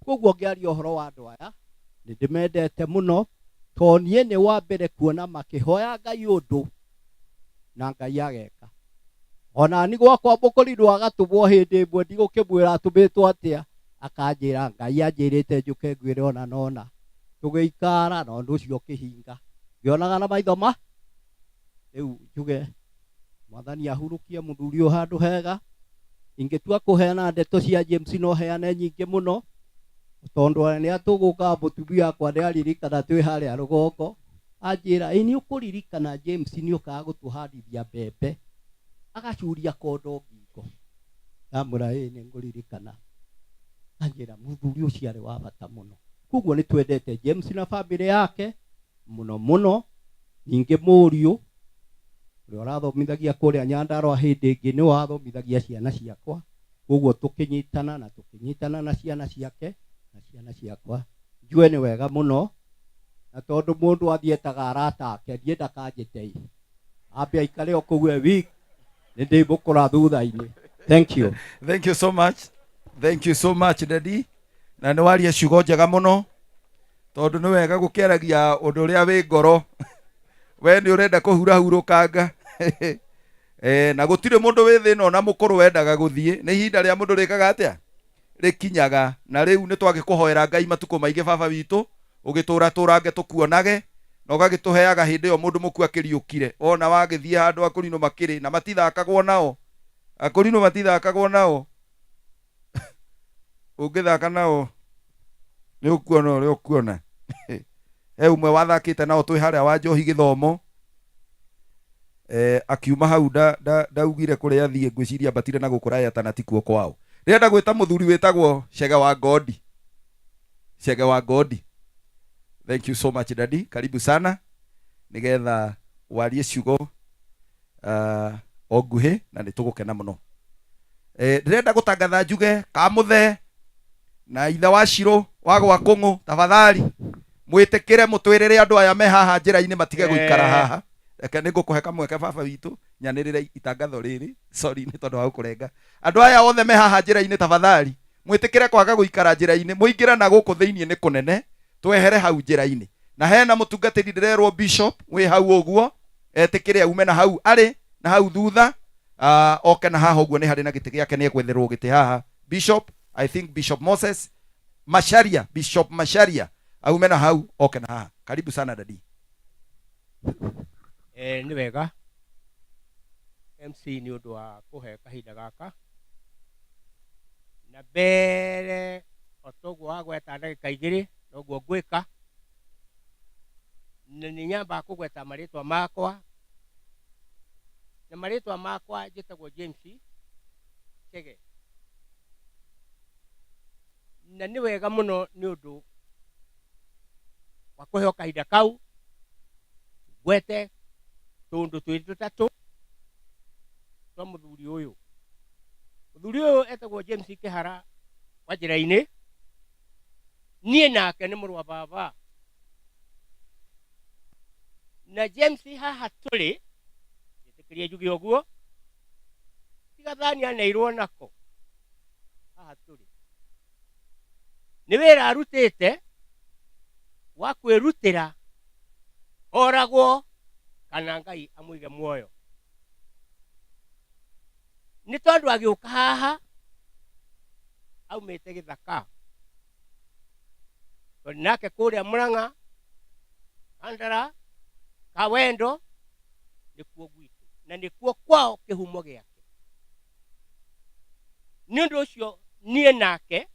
Koguo ngĩaria ũhoro wa andũ aya nĩ ndĩmendete mũno, tondũ niĩ nĩ wa mbere kuona makĩhoya Ngai ũndũ na Ngai ageka. Ona ni gwakwa mũkũrinũ agatũmwo hĩndĩ ĩmwe ndigũkĩmwĩra atũmĩtwo atĩa, akanjĩra Ngai anjĩrĩte njũke ngwĩre ona nona. Tũgĩikara na ũndũ ũcio ũkĩhinga, ngĩonaga na maitho ma rĩu njuge mwathani ahurũkie mũthuri ũyũ handũ hega. Ingĩtua kũheana ndeto cia James no heane nyingĩ mũno, tondũ nĩ atũgũkaga mũtumia wakwa nĩ aririkana twĩ harĩa rũgongo, anjĩra ĩ nĩ ũkũririkana James nĩ ũkaga gũtũhandithia mbembe agacuria kondo ngingo. Ndamwĩra ĩ nĩ ngũririkana. Anjĩra mũthuri ũcio arĩ wa bata mũno. Koguo nĩ twendete James na bamĩrĩ yake mũno mũno. Ningĩ mũriũ ũrĩa ũrathomithagia kũrĩa Nyandarũa hĩndĩ ĩngĩ nĩ wathomithagia ciana ciakwa, koguo tũkĩnyitana na tũkĩnyitana na ciana ciake na ciana ciakwa. Njue nĩ wega mũno, na tondũ mũndũ athiĩ etaga arata ake, niĩ ndakanjĩte ĩ ambe aikare o kũu e wiki, nĩ ndĩmũkora thutha-inĩ. Thank you. Thank you so much. Thank you so much, Daddy. Na nĩ waria ciugo njega mũno, tondũ nĩ wega gũkĩaragia ũndũ ũrĩa wĩ ngoro. We nĩ ũrenda kũhurahurũkanga. Na gũtirĩ mũndũ wĩ thĩ ĩno na mũkũrũ wendaga gũthiĩ. Nĩ ihinda rĩa mũndũ rĩkaga atĩa? Rĩkinyaga. Na rĩu nĩ twagĩkũhoera Ngai matukũ maingĩ baba witũ, ũgĩtũratũrange tũkuonage, na ũgagĩtũheaga hĩndĩ ĩyo mũndũ mũkuũ akĩriũkire. Ona wagĩthiĩ handũ akũrinũ makĩrĩ, na matithakagwo nao. Akũrinũ matithakagwo nao. Ũngĩthaka nao nĩ ũkuona ũrĩa ũkuona. He ũmwe wathakĩte nao twĩ harĩa wa njohi gĩthomo. Akiuma hau ndaugire kũrĩa athiĩ, ngwĩciria ambatire na gũkũ raya tana tikuo kwao. Ndĩrenda gwĩta mũthuri wĩtagwo Chege wa Ngodi. Chege wa Ngodi. Thank you so much, Daddy. Karibu sana. Nĩgetha warie ciugo o nguhĩ na nĩ tũgũkena mũno. Ndĩrenda gũtangatha njuge kamũthe na ithe wa Shiro wa gwa Kũng'ũ, tafadhali mwĩtĩkĩre mũtwĩrĩre andũ aya me haha njĩra-inĩ matige gũikara haha. Reke nĩ ngũkũhe kamweke baba witũ nyanĩrĩre itangatho rĩrĩ. Sorry nĩ tondũ wa gũkũrenga. Andũ aya othe me haha njĩra-inĩ tafadhali mwĩtĩkĩre kwaga gũikara njĩra-inĩ, mũingĩre na gũkũ thĩinĩ nĩ kũnene, twehere hau njĩra-inĩ. Na hena mũtungatĩri ndĩrerwo bishop wĩ hau ũguo, etĩkĩre aume na hau arĩ na hau thutha, oke na haha ũguo nĩ harĩ na gĩtĩ gĩake, nĩ egwetherwo gĩtĩ haha. Bishop, I think Bishop Moses Macharia, Bishop Macharia aume na hau oke na haha. Karibu sana daddy. Nĩ wega MC nĩ ũndũ wa kũhe kahinda gaka na mbere o toguo wagweta ndagĩka igĩrĩ noguo ngwĩka, na nĩ nyambaga kũgweta marĩtwa makwa, na marĩtwa makwa njĩtagwo James Chege, na nĩ wega mũno nĩ ũndũ wa kũheo kahinda kau ngwete tũndũ twĩrĩ tũtatũ twa mũthuri ũyũ. Mũthuri ũyũ etagwo James Kĩhara wa njĩra-inĩ, niĩ nake nĩ mũrũ wa baba, na James haha tũrĩ njĩtĩkĩrie njuge ũguo, tiga thani aneirwo nako haha tũrĩ nĩ wĩra arutĩte wa kwĩrutĩra oragwo kana Ngai amũige muoyo, nĩ tondũ agĩũka haha aumĩte gĩthaka, tondũ nake kũrĩa Mũrang'a Kandara Kawendo nĩkuo gwitũ na nĩkuo kwao kĩhumo gĩake. Nĩ ũndũ ũcio niĩ nake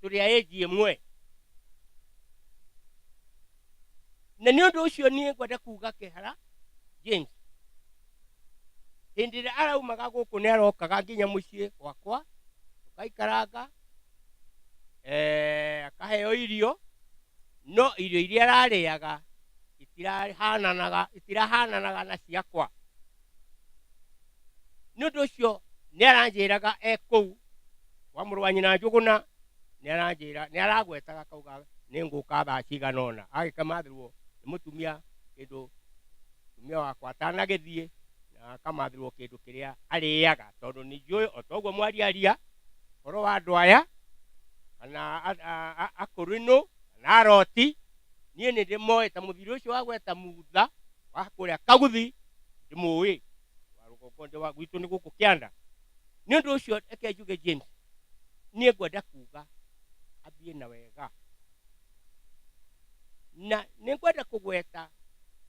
tũrĩ a ĩnji ĩmwe, na nĩ ũndũ ũcio niĩ ngwenda kuga Kĩhara James hĩndĩ ĩrĩa araumaga gũkũ nĩ arokaga nginya mũciĩ gwakwa tũkaikaranga, akaheo irio, no irio iria ararĩaga itirahananaga na ciakwa. Nĩ ũndũ ũcio nĩ aranjĩraga e kũu kwa mũrũ wa nyina Njũgũna, nĩ aranjĩra nĩ aragwetaga akauga nĩ ngũka thaa cigana ũna, agĩkamathĩrwo nĩ mũtumia kĩndũ mũtumia wakwa atanagĩthiĩ, na akamathĩrwo kĩndũ kĩrĩa arĩaga, tondũ nĩ njũĩ o toguo mwariaria ũhoro wa andũ aya kana akũrinũ kana aroti, niĩ nĩ ndĩmoĩ ta mũthuri ũcio wagweta Mutha wa kũrĩa Kaguthi ndĩmũĩ, wa rũgongo ndĩ wa gwitũ nĩ gũkũ kĩanda. Nĩ ũndũ ũcio reke njuge James, niĩ ngwenda kuga athiĩ na wega, na nĩ ngwenda kũgweta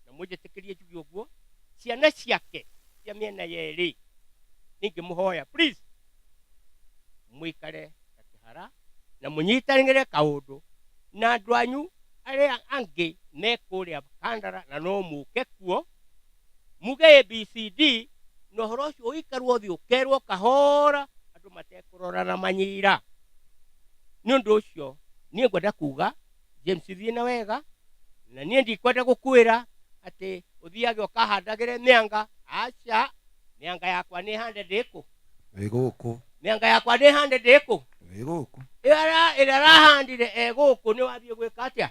na mũnjĩtĩkĩrie njuge ũguo, ciana ciake cia mĩena yerĩ ningĩmũhoya please mũikare na Kĩhara na mũnyitanĩre kaũndũ na andũ anyu arĩa angĩ me kũrĩa Kandara, na no mũke kuo muge ABCD, na ũhoro ũcio ũikarwo thĩ ũkerwo kahora andũ matekũrora na manyira. Nĩ ũndũ ũcio niĩ ngwenda kuga James thiĩ na wega, na niĩ ndikwenda gũkwĩra atĩ ũthiage ũkahandagĩre mĩanga, aca, mĩanga yakwa nĩ hande ndĩkũ, wĩ gũkũ, mĩanga yakwa nĩ hande ndĩkũ, wĩ gũkũ, ĩrĩa arahandire e gũkũ nĩ wathiĩ gwĩka atĩa,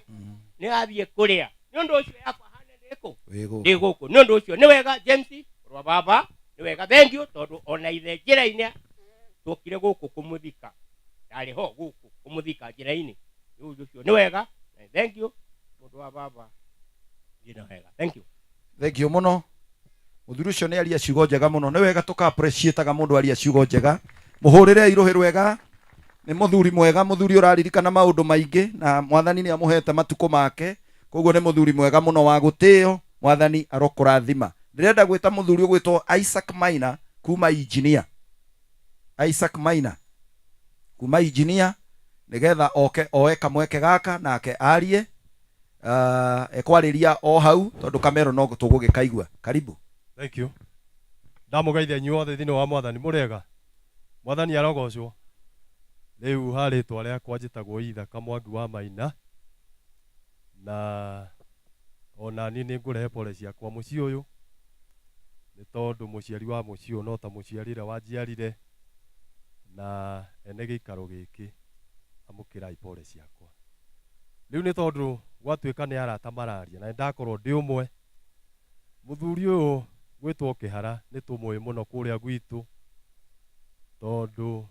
nĩ wathiĩ kũrĩa. Nĩ ũndũ ũcio yakwa hande ndĩkũ, wĩ gũkũ, ndĩ gũkũ. Nĩ ũndũ ũcio nĩ wega James mũrũ wa baba, nĩ wega, thank you, tondũ ona ithe njĩra-inĩ tuokire gũkũ kũmũthika, ndarĩ ho gũkũ kũmũthika njĩra-inĩ. Nĩ ũndũ ũcio nĩ wega, thank you mũndũ wa baba, thiĩ na wega, thank you. Thank you mũno. Mũthuri ũcio nĩ aria ciugo njega mũno. Nĩ wega tũka appreciate-aga mũndũ aria ciugo njega. Mũhũrĩre irũhĩ rwega. Nĩ mũthuri mwega, mũthuri ũraririkana maũndũ maingĩ, na mwathani nĩ amũhete matukũ make. Koguo nĩ mũthuri mwega mũno wa gũtĩo. Mwathani arokũrathima. Ndĩrenda gwĩta mũthuri ũgwĩtwo Isaac Maina kuma engineer. Isaac Maina kuma engineer nĩgetha oke oe kamweke gaka nake arie. Ekwarĩria o hau tondũ kamero no tũgũgĩkaigua. Karibu. Thank you. Ndamũgeithia inyuothe thĩinĩ wa mwathani, mũrĩega? Mwathani arogocwo. Rĩu ha rĩtwa rĩakwa njĩtagwo Ithaka Mwangi wa Maina, na ona niĩ nĩ ngũrehe pole ciakwa mũciĩ ũyũ, nĩ tondũ mũciari wa mũciĩ ũyũ no ta mũciari ũrĩa wanjiarire, na ene gĩikaro gĩkĩ, amũkĩrai pole ciakwa. Rĩu nĩ tondũ gwatuĩka nĩ arata mararia, na nĩ ndakorwo ndĩ ũmwe. Mũthuri ũyũ gwĩtwo Kĩhara nĩ tũmũĩ mũno kũrĩa gwitũ, tondũ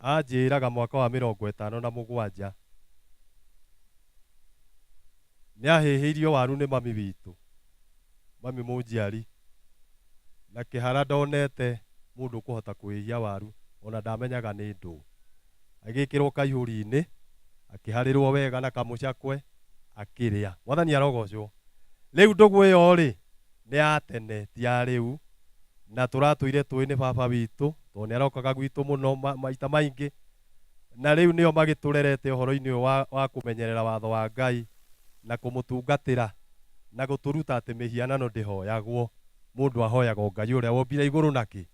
anjĩraga mwaka wa 57 nĩ ahĩhĩirio waru nĩ mami witũ, mami mũnjiari, na Kĩhara ndonete mũndũ ũkũhota kwĩhia waru, ona ndamenyaga nĩ ndũ. Agĩkĩrwo kaihũri-inĩ, akĩharĩrwo wega na kamũcakwe, akĩrĩa. Mwathani arogocwo. Rĩu ndũgũ ĩyo rĩ nĩ ya tene ti ya rĩu, na tũratũire tũĩ nĩ baba witũ tondũ nĩ arokaga gwitũ mũno maita maingĩ, na rĩu nĩo magĩtũrerete ũhoro-inĩ ũyũ wa kũmenyerera watho wa Ngai na kũmũtungatĩra na gũtũruta atĩ mĩhianano ndĩhoyagwo, mũndũ ahoyaga o Ngai ũrĩa wombire igũrũ na kĩ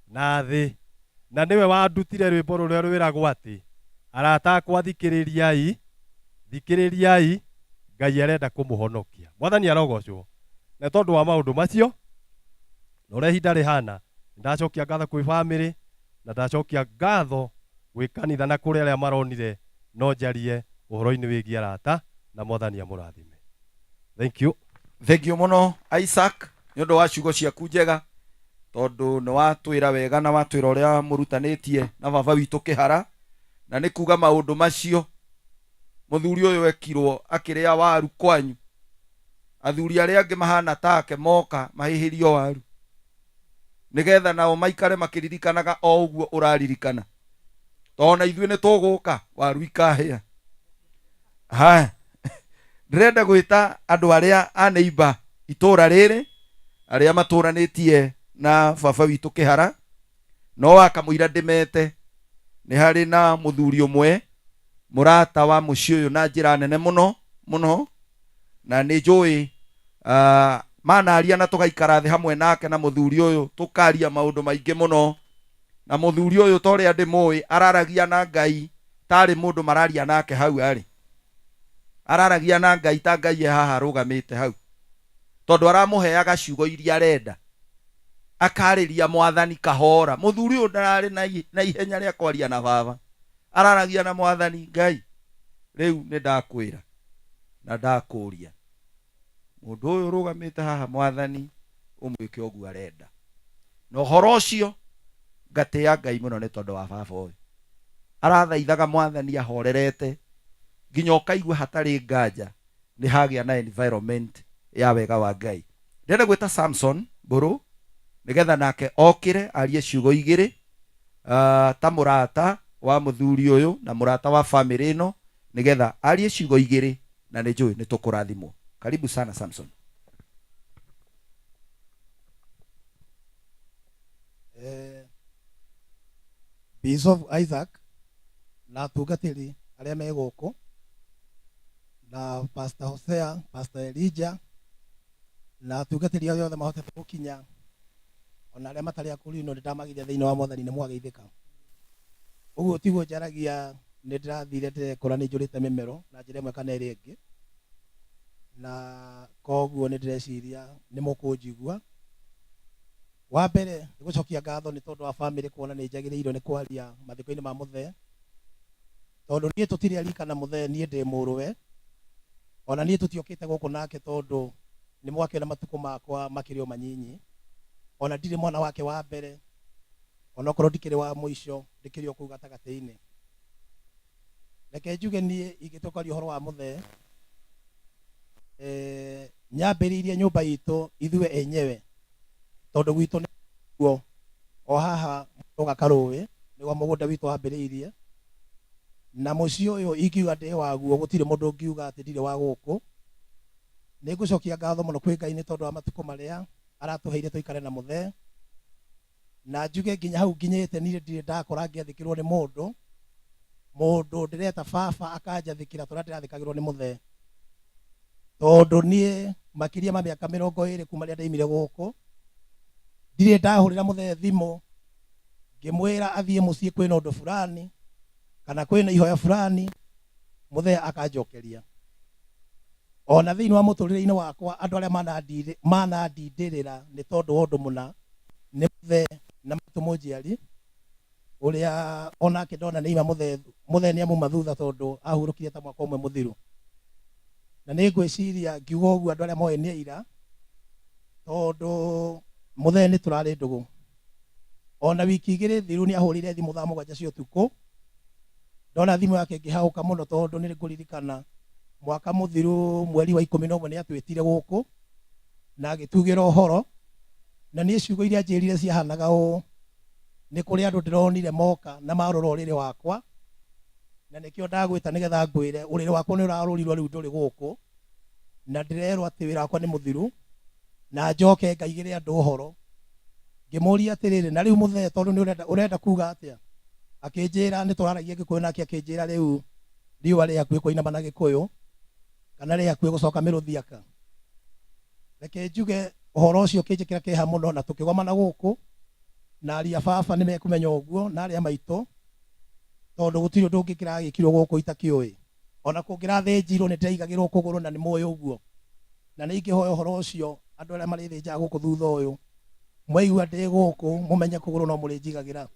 na thĩ. Na nĩwe wandutire rwĩmbo rũrĩa rwĩragwo atĩ arata akwa thikĩrĩriai, thikĩrĩriai, Ngai arenda kũmũhonokia. Mwathani arogocwo. Na tondũ wa maũndũ macio na ũrĩa ihinda rĩhana, ndacokia ngatho kwĩ bamĩrĩ na ndacokia ngatho gwĩ kanitha na kũrĩ arĩa maronire no njarie ũhoro-inĩ wĩgiĩ arata, na Mwathani amũrathime. Thank you. Thank you mũno Isaac nĩ ũndũ wa ciugo ciaku njega, tondũ nĩ watwĩra wega na watwĩra ũrĩa mũrutanĩtie na baba witũ Kĩhara, na nĩ kuga maũndũ macio mũthuri ũyũ ekirwo akĩrĩa waru kwanyu, athuri arĩa angĩ mahana take moka mahĩhĩrio waru nĩgetha nao maikare makĩririkanaga o ũguo ũraririkana, tondũ na ithuĩ nĩ tũgũka waru ikahĩa. Haya, ndĩrenda gwĩta andũ arĩa a neighbor itũra rĩrĩ arĩa matũranĩtie na baba witũ Kĩhara, no akamũira ndĩmete, nĩ harĩ na mũthuri ũmwe mũrata wa mũciĩ ũyũ na njĩra nene mũno mũno, na nĩ njũĩ manaria na tũgaikara thĩ hamwe nake na mũthuri ũyũ tũkaria maũndũ maingĩ mũno, na mũthuri ũyũ ta ũrĩa ndĩmũĩ araragia na Ngai tarĩ mũndũ mararia nake hau arĩ, araragia na Ngai ta Ngai e haha arũgamĩte hau, tondũ aramũheaga ciugo iria arenda, akarĩria Mwathani kahora. Mũthuri ũyũ ndararĩ na ihenya rĩa kwaria na baba, araragia na Mwathani Ngai, rĩu nĩ ndakwĩra na ndakũria mũndũ ũyũ ũrũgamĩte haha Mwathani ũmwĩke ũguo arenda. Na ũhoro ũcio ngatĩĩa Ngai mũno nĩ tondũ wa baba ũyũ, arathaithaga Mwathani ahorerete nginya ũkaigua hatarĩ nganja nĩ hagĩa na environment ya wega wa Ngai. Ndĩrenda gwĩta Samson Mbũrũ nĩgetha nake okĩre arie ciugo igĩrĩ ta mũrata wa mũthuri ũyũ na mũrata wa famĩlĩ ĩno, nĩgetha arie ciugo igĩrĩ na nĩ njũĩ nĩ tũkũrathimwo. Karibu sana Samson. Bishop Isaac na atungatĩri arĩa me gũkũ na Pastor Hosea, Pastor Elijah na atungatĩri arĩa othe mahotete gũkinya, ona arĩa matarĩ akũrũ nĩ ndamagithia thĩinĩ wa Mwathani nĩ mwageithĩka. Ũguo tiguo njaragia, nĩ ndĩrathire ndĩrekora nĩ njũrĩte mĩmero na njĩra ĩmwe kana ĩrĩa ĩngĩ, na koguo nĩ ndĩreciria nĩ mũkũnjigua. Wa mbere nĩ gũcokia ngatho nĩ tondũ wa famĩlĩ kuona nĩ njagĩrĩirwo nĩ kwaria mathiko-inĩ ma mũthee, tondũ niĩ tũtirĩ arika na mũthee, niĩ ndĩ mũrũwe, ona niĩ tũtiokĩte gũkũ nake tondũ nĩ mwakĩona matukũ makwa makĩrĩ o manyinyi, ona ndirĩ mwana wake wa mbere, ona okorwo ndikĩrĩ wa mũico, ndĩkĩrĩ o kũu gatagatĩ-inĩ. Reke njuge niĩ ingĩtua kwaria ũhoro wa mũthee, nyambĩrĩirie nyũmba itũ ithuĩ enyewe, tondũ gwitũ nĩkuo o haha mũga karũĩ nĩguo mũgũnda witũ wambĩrĩirie, na mũciĩ ũyũ ingiuga ndĩ waguo gũtirĩ mũndũ ũngiuga atĩ ndirĩ wa gũkũ. Nĩ ngũcokia ngatho mũno kwĩ Ngai nĩ tondũ wa matukũ marĩa aratũheire tũikare na mũthee, na njuge nginya hau nginyĩte niĩ ndirĩ ndakora ngĩathĩkĩrwo nĩ mũndũ, mũndũ ndĩreta baba akanjathĩkĩra tũrĩa ndĩrathĩkagĩrwo nĩ mũthee, tondũ niĩ makĩria ma mĩaka 20 kuma rĩrĩa ndaimire gũkũ ndirĩ ndahũrĩra mũthee thimũ ngĩmwĩra athiĩ mũciĩ kwĩna ũndũ fulani kana kwĩna ihoya fulani, mũthee akanjokeria. Ona thĩinĩ wa mũtũrĩre-inĩ wakwa andũ arĩa manandindĩrĩra nĩ tondũ wa ũndũ mũna nĩ mũthee na maitũ mũnjiari ũrĩa onake ndona nĩ ima mũthee, mũthee nĩ amuma thutha tondũ ahurũkire ta mwaka ũmwe mũthiru. Na nĩ ngwĩciria ngiuga ũguo andũ arĩa moĩ nĩ aira, tondũ mũthee nĩ tũrarĩ ndũgũ. Ona wiki igĩrĩ thiru nĩ ahũrĩire thimũ thaa 7 cia ũtukũ, ndona thimũ yake ngĩhahũka mũno tondũ nĩ ngũririkana mwaka mũthiru mweri wa 11 nĩ atwĩtire gũkũ na agĩtugĩra ũhoro, na niĩ ciugo iria njĩrire ciahanaga ũũ: nĩ kũrĩ andũ ndĩronire moka na marora ũrĩrĩ wakwa, na nĩkĩo ndagwĩta nĩgetha ngwĩre ũrĩrĩ wakwa nĩ ũrarũrirwo rĩu ndũrĩ gũkũ. Na ndĩrerwo atĩ wĩra wakwa nĩ mũthiru na njoke ngaigĩre andũ ũhoro. Ngĩmũria atĩrĩrĩ, na rĩu mũthee tondũ nĩ ũrenda ũrenda kuga atĩa? Akĩnjĩra nĩ tũraragia Gĩkũyũ nake akĩnjĩra rĩu riũa rĩ hakuhĩ kũinama na Gĩkũyũ kana rĩ hakuhĩ gũcoka mĩrũthi aka. Reke njuge ũhoro ũcio ũkĩnjĩkĩra kĩeha mũno na tũkĩgomana gũkũ na aria baba nĩ mekũmenya ũguo na arĩa maitũ tondũ gũtirĩ ũndũ ũngĩ kĩragĩkirwo gũkũ itakĩũĩ. Ona kũngĩrathĩnjirwo nĩ ndĩraigagĩrwo kũgũrũ na nĩ mũĩ ũguo. Na nĩ ingĩhoya ũhoro ũcio andũ arĩa marĩthĩnjaga gũkũ thutha ũyũ, mwaigua ndĩ gũkũ mũmenye kũgũrũ no mũrĩnjigagĩra.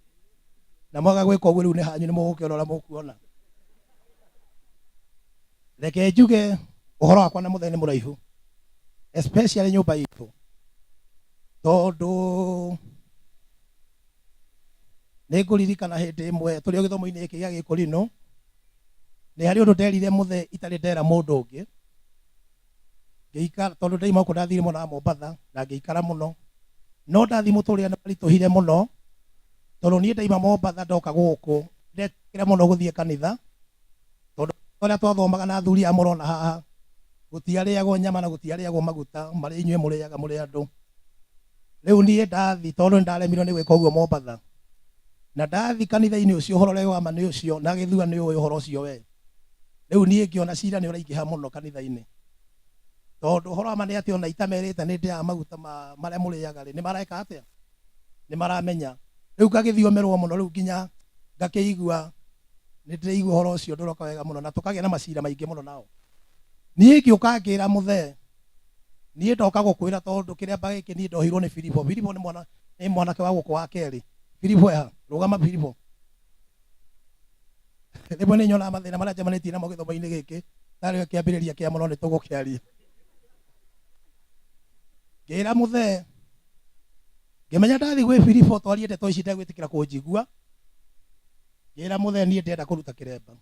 Na mwaga gwĩka ũguo rĩu nĩ hanyu nĩ mũgũkĩona ũrĩa mũkuona. Reke njuge ũhoro wakwa na mũthee nĩ mũraihu, especially nyũmba itũ, tondũ nĩ ngũririkana hĩndĩ ĩmwe tũrĩ o gĩthomo-inĩ gĩkĩ gĩa Gĩkũrinũ, nĩ harĩ ũndũ nderire mũthee itarĩ ndera mũndũ ũngĩ. Ngĩikara tondũ ndaima gũkũ ndathire mwena wa Mombatha na ngĩikara mũno, no ndathiĩ mũtũrĩre nĩ waritũhire mũno, tondũ niĩ ndaima Mombatha ndoka gũkũ ndetigĩra mũno gũthiĩ kanitha, tondũ ũrĩa twathomaga na athuri aya mũrona haha, gũtiarĩagwo nyama na gũtiarĩagwo maguta marĩa inyuĩ mũrĩaga mũrĩ andũ. Rĩu niĩ ndathi tondũ nĩ ndaremirwo nĩ gwĩka ũguo Mombatha, na ndathi kanitha-inĩ ũcio ũhoro ũrĩa wĩ wa ma nĩ ũcio na gĩthua nĩ ũĩ ũhoro ũcio we. Rĩu niĩ ngĩona cira nĩ ũraingĩha mũno kanitha-inĩ, tondũ ũhoro wa ma nĩ atĩ ona itamerĩte nĩ ndĩaga maguta ma marĩa mũrĩaga rĩ, nĩ mareka atĩa? Nĩ maramenya. Rĩu ngagĩthiomerwo mũno rĩu nginya ngakĩigua nĩ ndĩraigua ũhoro ũcio ndũroka wega mũno, na tũkagĩa na macira maingĩ mũno nao. Niĩ ngĩũka ngĩra mũthee, niĩ ndoka gũkwĩra tondũ kĩremba gĩkĩ niĩ ndohirwo nĩ Filipo. Filipo nĩ mwana, nĩ mwanake wa gũkũ wa kerĩ. Filipo eha? Rũgama Filipo. Rĩmwe nĩ nyonaga mathĩna marĩa njemanĩtie namo gĩthomo-inĩ gĩkĩ tarĩo kĩambĩrĩria kĩa mũno nĩ tũgũkĩaria. Ngĩra mũthee, ngĩmenya ndathiĩ gwĩ Filipo twarie ndeto ici ndegwĩtĩkĩra kũnjigua. Ngĩra mũthee niĩ ndĩrenda kũruta kĩremba,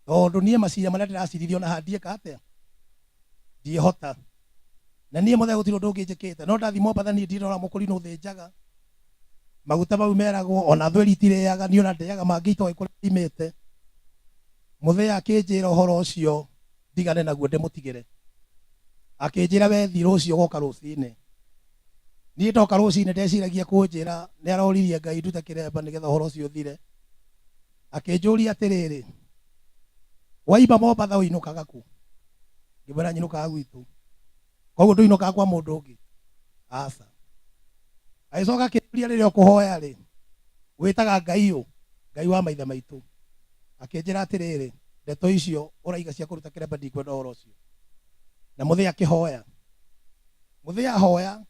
tondũ niĩ macira marĩa ndĩracirithio na haha ndiĩka atĩa, ndiĩhota. Na niĩ mũthee gũtirĩ ũndũ ũngĩ njĩkĩte, no ndathiĩ Mombatha niĩ ndirora mũkũrinũ ũthĩnjaga maguta mau meragwo ona thweri itirĩaga, niĩ ona ndĩaga mangĩ itoĩ kũrĩa imĩte. Mũthee akĩnjĩra ũhoro ũcio ndigane naguo ndĩmũtigĩre. Akĩnjĩra we thiĩ rũciũ ũgoka rũcinĩ. Niĩ ndoka rũcinĩ ndeciragia kũnjĩra nĩ aroririe Ngai ndute kĩremba nĩgetha ũhoro ũcio ũthire. Akĩnjũria atĩrĩrĩ, waima Mombatha ũinũkaga kũ? Ngĩmwĩra nyinũkaga gwitũ. Koguo ndũinũkaga kwa mũndũ ũngĩ? Aca. Agĩcoka akĩnjũria rĩrĩa ũkũhoya rĩ, wĩtaga Ngai ũ? Ngai wa maithe maitũ. Akĩnjĩra atĩrĩrĩ, ndeto icio ũraiga cia kũruta kĩremba ndikwenda ũhoro ũcio. Na mũthee akĩhoya. Mũthee ahoya,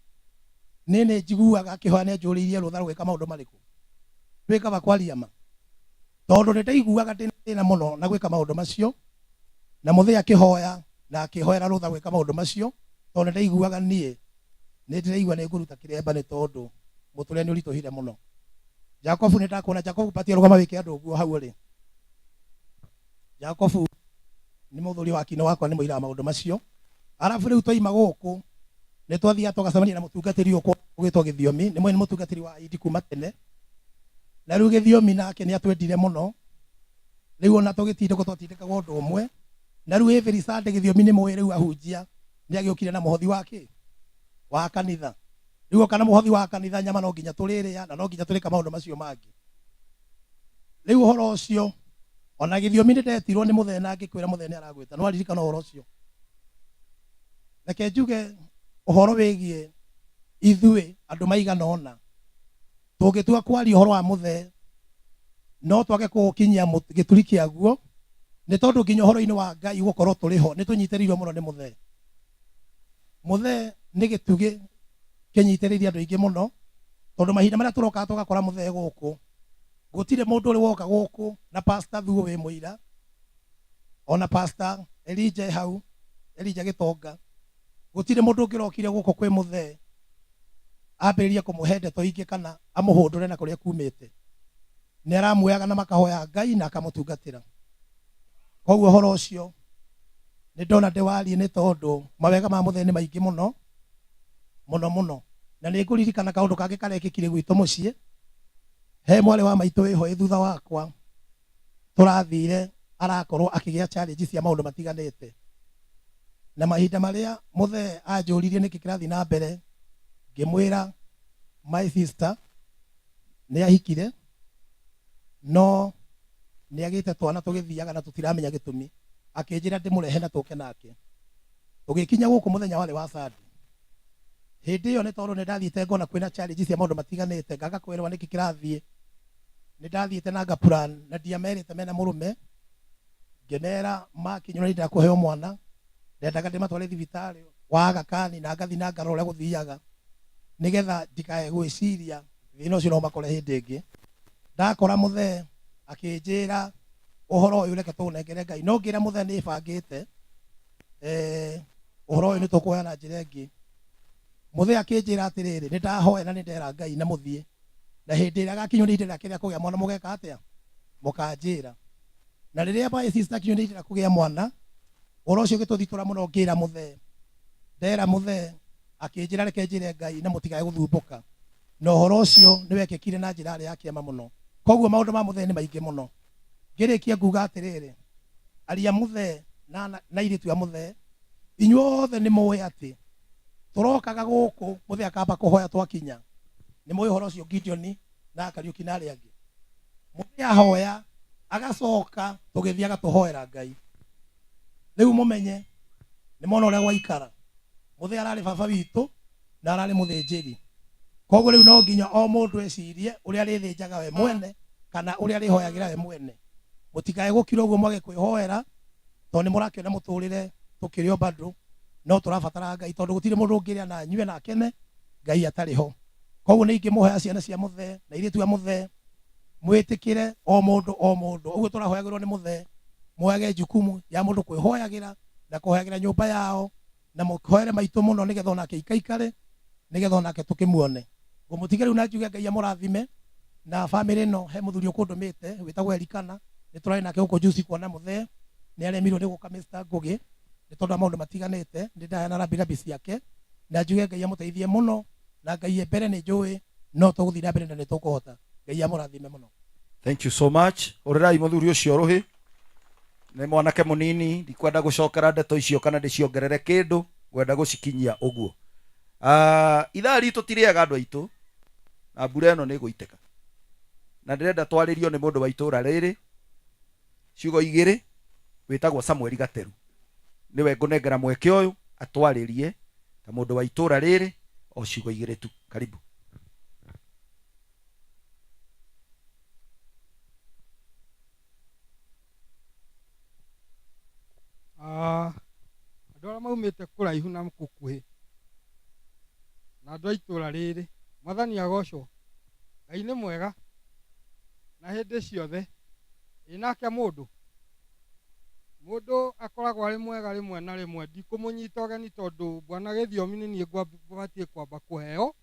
nĩ nĩ njiguaga akĩhoya nĩ anjũrĩirie rũtha rũgĩka maũndũ marĩkũ. Twĩ kaba kwaria ma, tondũ nĩ ndaiguaga ndĩna thĩna mũno na gwĩka maũndũ macio. Na mũthee akĩhoya na akĩhoera rũtha gwĩka maũndũ macio, tondũ nĩ ndaiguaga niĩ nĩ ndĩraigua nĩ ngũruta kĩremba nĩ tondũ mũtũrĩre nĩ ũritũhire mũno. Jacobu nĩ ndakuona. Jacobu patia rũgama wĩke andũ ũguo hau ũrĩ. Jacobu nĩ mũthuri wa kino wakwa, nĩ mũira wa maũndũ macio. Arabu rĩu twaima gũkũ nĩ twathiaga tũgacemania na mũtungatĩri ũyũ ũgwĩtwo Gĩthiomi, nĩ mũĩ nĩ mũtungatĩri wa Indi kuma tene. Na rĩu Gĩthiomi nake nĩ atwendire mũno, rĩu ona tũgĩtindĩkwo twatindĩkagwo ũndũ ũmwe. Na rĩu every Sunday Gĩthiomi nĩ mũĩ rĩu ahunjia nĩ agĩũkire na mũhothi wa kĩ? Wa kanitha. Rĩu oka na mũhothi wa kanitha, nyama no nginya tũrĩrĩa na no nginya tũrĩka maũndũ macio mangĩ. Rĩu ũhoro ũcio ona Gĩthiomi nĩ ndetirwo nĩ mũthee na ngĩkwĩra mũthee nĩ aragwĩta, no aririkana ũhoro ũcio. Reke njuge ũhoro wĩgiĩ ithuĩ andũ maigana ũna tũngĩtua kwaria ũhoro wa mũthee no twage kũũkinyia gĩturi kĩaguo, nĩ tondũ nginya ũhoro-inĩ wa Ngai gũkorwo tũrĩ ho nĩ tũnyitĩrĩirwo mũno nĩ mũthee. Mũthee nĩ gĩtugĩ kĩnyitĩrĩire andũ aingĩ mũno, tondũ mahinda marĩa tũrokaga tũgakora mũthee gũkũ, gũtirĩ mũndũ ũrĩ woka gũkũ na Pastor Thuo wĩ mũira, ona Pastor Elijah e hau, Elijah Gĩtonga, gũtirĩ mũndũ ũngĩrokire gũkũ kwĩ mũthee ambĩrĩrie kũmũhe ndeto ingĩ kana amũhũndũre na kũrĩa kumĩte. Nĩ aramuoyaga na makahoya Ngai na akamũtungatĩra. Koguo ũhoro ũcio nĩ ndona ndĩwarie nĩ tondũ mawega ma mũthee nĩ maingĩ mũno mũno mũno. Na nĩ ngũririkana kaũndũ kangĩ karekĩkire gwitũ mũciĩ. He mwarĩ wa maitũ wĩho ĩ thutha wakwa tũrathire arakorwo akĩgĩa challenge cia maũndũ matiganĩte. Na mahinda marĩa mũthee anjũririe nĩkĩ kĩrathiĩ na mbere, ngĩmwĩra my sister nĩ ahikire no nĩ agĩte twana tũgĩthiaga na tũtiramenya gĩtũmi. Akĩnjĩra ndĩmũrehe na tũke nake. Tũgĩkinya gũkũ mũthenya warĩ wa Sunday. Hĩndĩ ĩyo nĩ tondũ nĩ ndathiĩte ngona kwĩna challenge cia maũndũ matiganĩte, ngaga kwĩrwo nĩkĩ kĩrathiĩ. Nĩ ndathiĩte na nga plan na ndiamerĩte mena mũrũme, ngĩmera makinywo nĩ ihinda rĩa kũheo mwana, ndendaga ndĩmatware thibitarĩ wa Aga Khan na ngathiĩ na ngarora ũrĩa gũthiaga, nĩgetha ndikae gwĩciria thĩna ũcio no ũmakore hĩndĩ ĩngĩ. Ndakora mũthee akĩnjĩra ũhoro ũyũ reke tũũnengere Ngai, no ngĩra mũthee nĩ bangĩte ũhoro ũyũ nĩ tũkũoya na njĩra ĩngĩ. Mũthee akĩnjĩra atĩrĩrĩ, nĩ ndahoya na nĩ ndera Ngai na mũthiĩ, na hĩndĩ ĩrĩa agakinywo nĩ ihinda rĩake rĩa kũgĩa mwana mũgeka atĩa? Mũkanjĩra. Na rĩrĩa my sister akinywo nĩ ihinda rĩa kũgĩa mwana, ũhoro ũcio ũgĩtũthitũra mũno ngĩra mũthee. Ndera mũthee akĩnjĩra reke njĩre Ngai na mũtikae gũthumbũka. Na ũhoro ũcio nĩ wekĩkire na njĩra yarĩ ya kĩama mũno. Koguo maũndũ ma mũthee nĩ maingĩ mũno. Ngĩrĩkia nguga atĩrĩrĩ, aria mũthee na na airĩtu a mũthee, inyuothe nĩ mũĩ atĩ tũrokaga gũkũ mũthee akamba kũhoya twakinya. Nĩ mũĩ ũhoro ũcio Gideon na Kariũki na arĩa angĩ. Mũthee ahoya agacoka tũgĩthiĩ agatũhoera Ngai. Rĩu mũmenye nĩ mona ũrĩa gwaikara. Mũthee ararĩ baba witũ na ararĩ mũthĩnjĩri. Koguo rĩu no nginya o mũndũ ecirie ũrĩa arĩthĩnjaga we mwene kana ũrĩa arĩhoyagĩra we mwene. Mũtikae gũkira ũguo mwage kwĩhoera tondũ nĩ mũrakĩona mũtũrĩre tũkĩrĩ o bado no tũrabatara Ngai tondũ gũtirĩ mũndũ ũngĩrĩa na anyue na akene Ngai atarĩ ho. Koguo nĩ ingĩmũhoya ciana cia mũthee na airĩtu a mũthee mwĩtĩkĩre o mũndũ o mũndũ ũguo tũrahoyagĩrwo nĩ mũthee, muoyage jukumu ya mũndũ kwĩhoyagĩra na kũhoyagĩra nyũmba yao na mũhoere maitũ mũno nĩgetha onake aikaikare nĩgetha onake tũkĩmuone. Ngũmũtiga rĩu na njuge Ngai amũrathime na bamĩrĩ ĩno. He mũthuri ũkũndũmĩte wĩtagwo Elikana, nĩ tũrarĩ nake gũkũ juzi kuona mũthee, nĩ aremirwo nĩ gũka Mr. Ngũgĩ nĩ tondũ wa maũndũ matiganĩte. Nĩ ndaheana rambirambi ciake na njuge Ngai amũteithie mũno na Ngai e mbere, nĩ njũĩ no tũgũthiĩ na mbere na nĩ tũkũhota. Ngai amũrathime mũno. Thank you so much. Hũrĩrai mũthuri ũcio rũhĩ. Nĩ mwanake mũnini, ndikwenda gũcokera ndeto icio kana ndĩciongerere kĩndũ, ngwenda gũcikinyia ũguo. Ah, ithaa ritũ ti rĩega andũ aitũ, na mbura ĩno nĩ ĩgũitĩka. Na ndĩrenda twarĩrio nĩ mũndũ wa itũra rĩrĩ, ciugo igĩrĩ, wĩtagwo Samuel Gateru. Nĩwe ngũnengera mweke ũyũ atwarĩrie ta mũndũ wa itũra rĩrĩ, o ciugo igĩrĩ tu. Karibu. Ah, andũ arĩa maumĩte kũraihu na gũkuhĩ na andũ a itũra rĩrĩ, Mwathani agocwo. Ngai nĩ mwega na hĩndĩ ciothe. Ĩ nake mũndũ, mũndũ akoragwo arĩ mwega rĩmwe na rĩmwe. Ndikũmũnyita ũgeni tondũ bwana Gĩthiomi nĩ niĩ batiĩ kwamba kũheo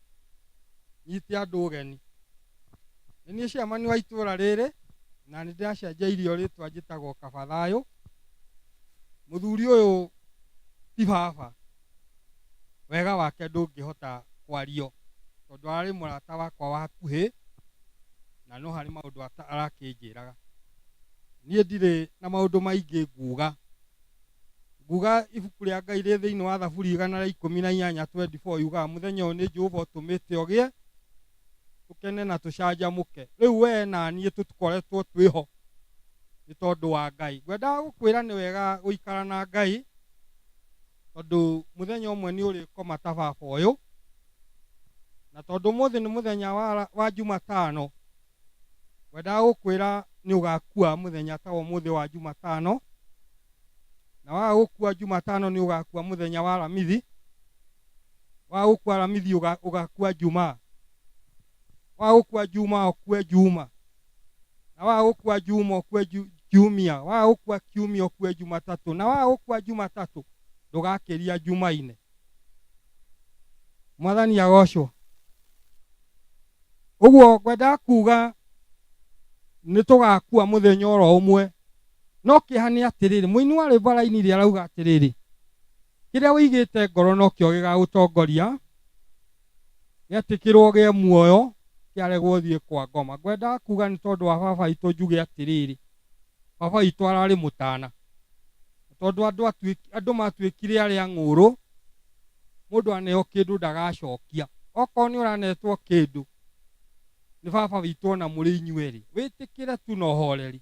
nyite andũ ũgeni. Nĩ niĩ chairman wa itũra rĩrĩ na nĩ ndĩracenjeirio rĩtwa njĩtagwo Kaba Thayũ. Mũthuri ũyũ ti baba, wega wake ndũngĩhota kwario tondũ ararĩ mũrata wakwa wa hakuhĩ na no harĩ maũndũ arakĩnjĩraga. Niĩ ndirĩ na maũndũ maingĩ nguga. Nguga ibuku rĩa Ngai rĩ thĩinĩ wa Thaburi 118:24 yugaga mũthenya ũyũ nĩ Jehova ũtũmĩte ũgĩe tũkene na tũcanjamũke. Rĩu we na niĩ tũkoretwo twĩho nĩ tondũ wa Ngai. Ngwendaga gũkwĩra nĩ wega gũikara na Ngai tondũ mũthenya ũmwe nĩ ũrĩkoma ta baba ũyũ, na tondũ ũmũthĩ nĩ mũthenya wa Jumatano, ngwendaga gũkwĩra nĩ ũgakua mũthenya ta ũmũthĩ wa Jumatano, na waga gũkua Jumatano nĩ ũgakua mũthenya wa Aramithi, waga gũkua Aramithi ũgakua Jumaa, waga gũkua Jumaa ũkue Juma, na waga gũkua Juma ũkue Kiumia, waga gũkua Kiumia ũkue Jumatatũ, na waga gũkua Jumatatũ ndũgakĩria Jumaine. Mwathani agocwo. Ũguo ngwendaga kuga nĩ tũgakua mũthenya oro ũmwe, no kĩeha nĩ atĩrĩrĩ, mũini wa rwĩmbo arainire arauga atĩrĩrĩ, kĩrĩa ũigĩte ngoro nokĩo gĩgagũtongoria, gĩetĩkĩrwo gĩe muoyo, kĩaregwo ũthiĩ kwa ngoma. Ngwendaga kuga nĩ tondũ wa baba witũ njuge atĩrĩrĩ, baba witũ ararĩ mũtana. Tondũ andũ andũ matuĩkire arĩa ng'ũrũ, mũndũ aneo kĩndũ ndagacokia. Okorwo nĩ ũranetwo kĩndũ nĩ baba witũ ona mũrĩ inyuerĩ, wĩtĩkĩre tu na ũhoreri.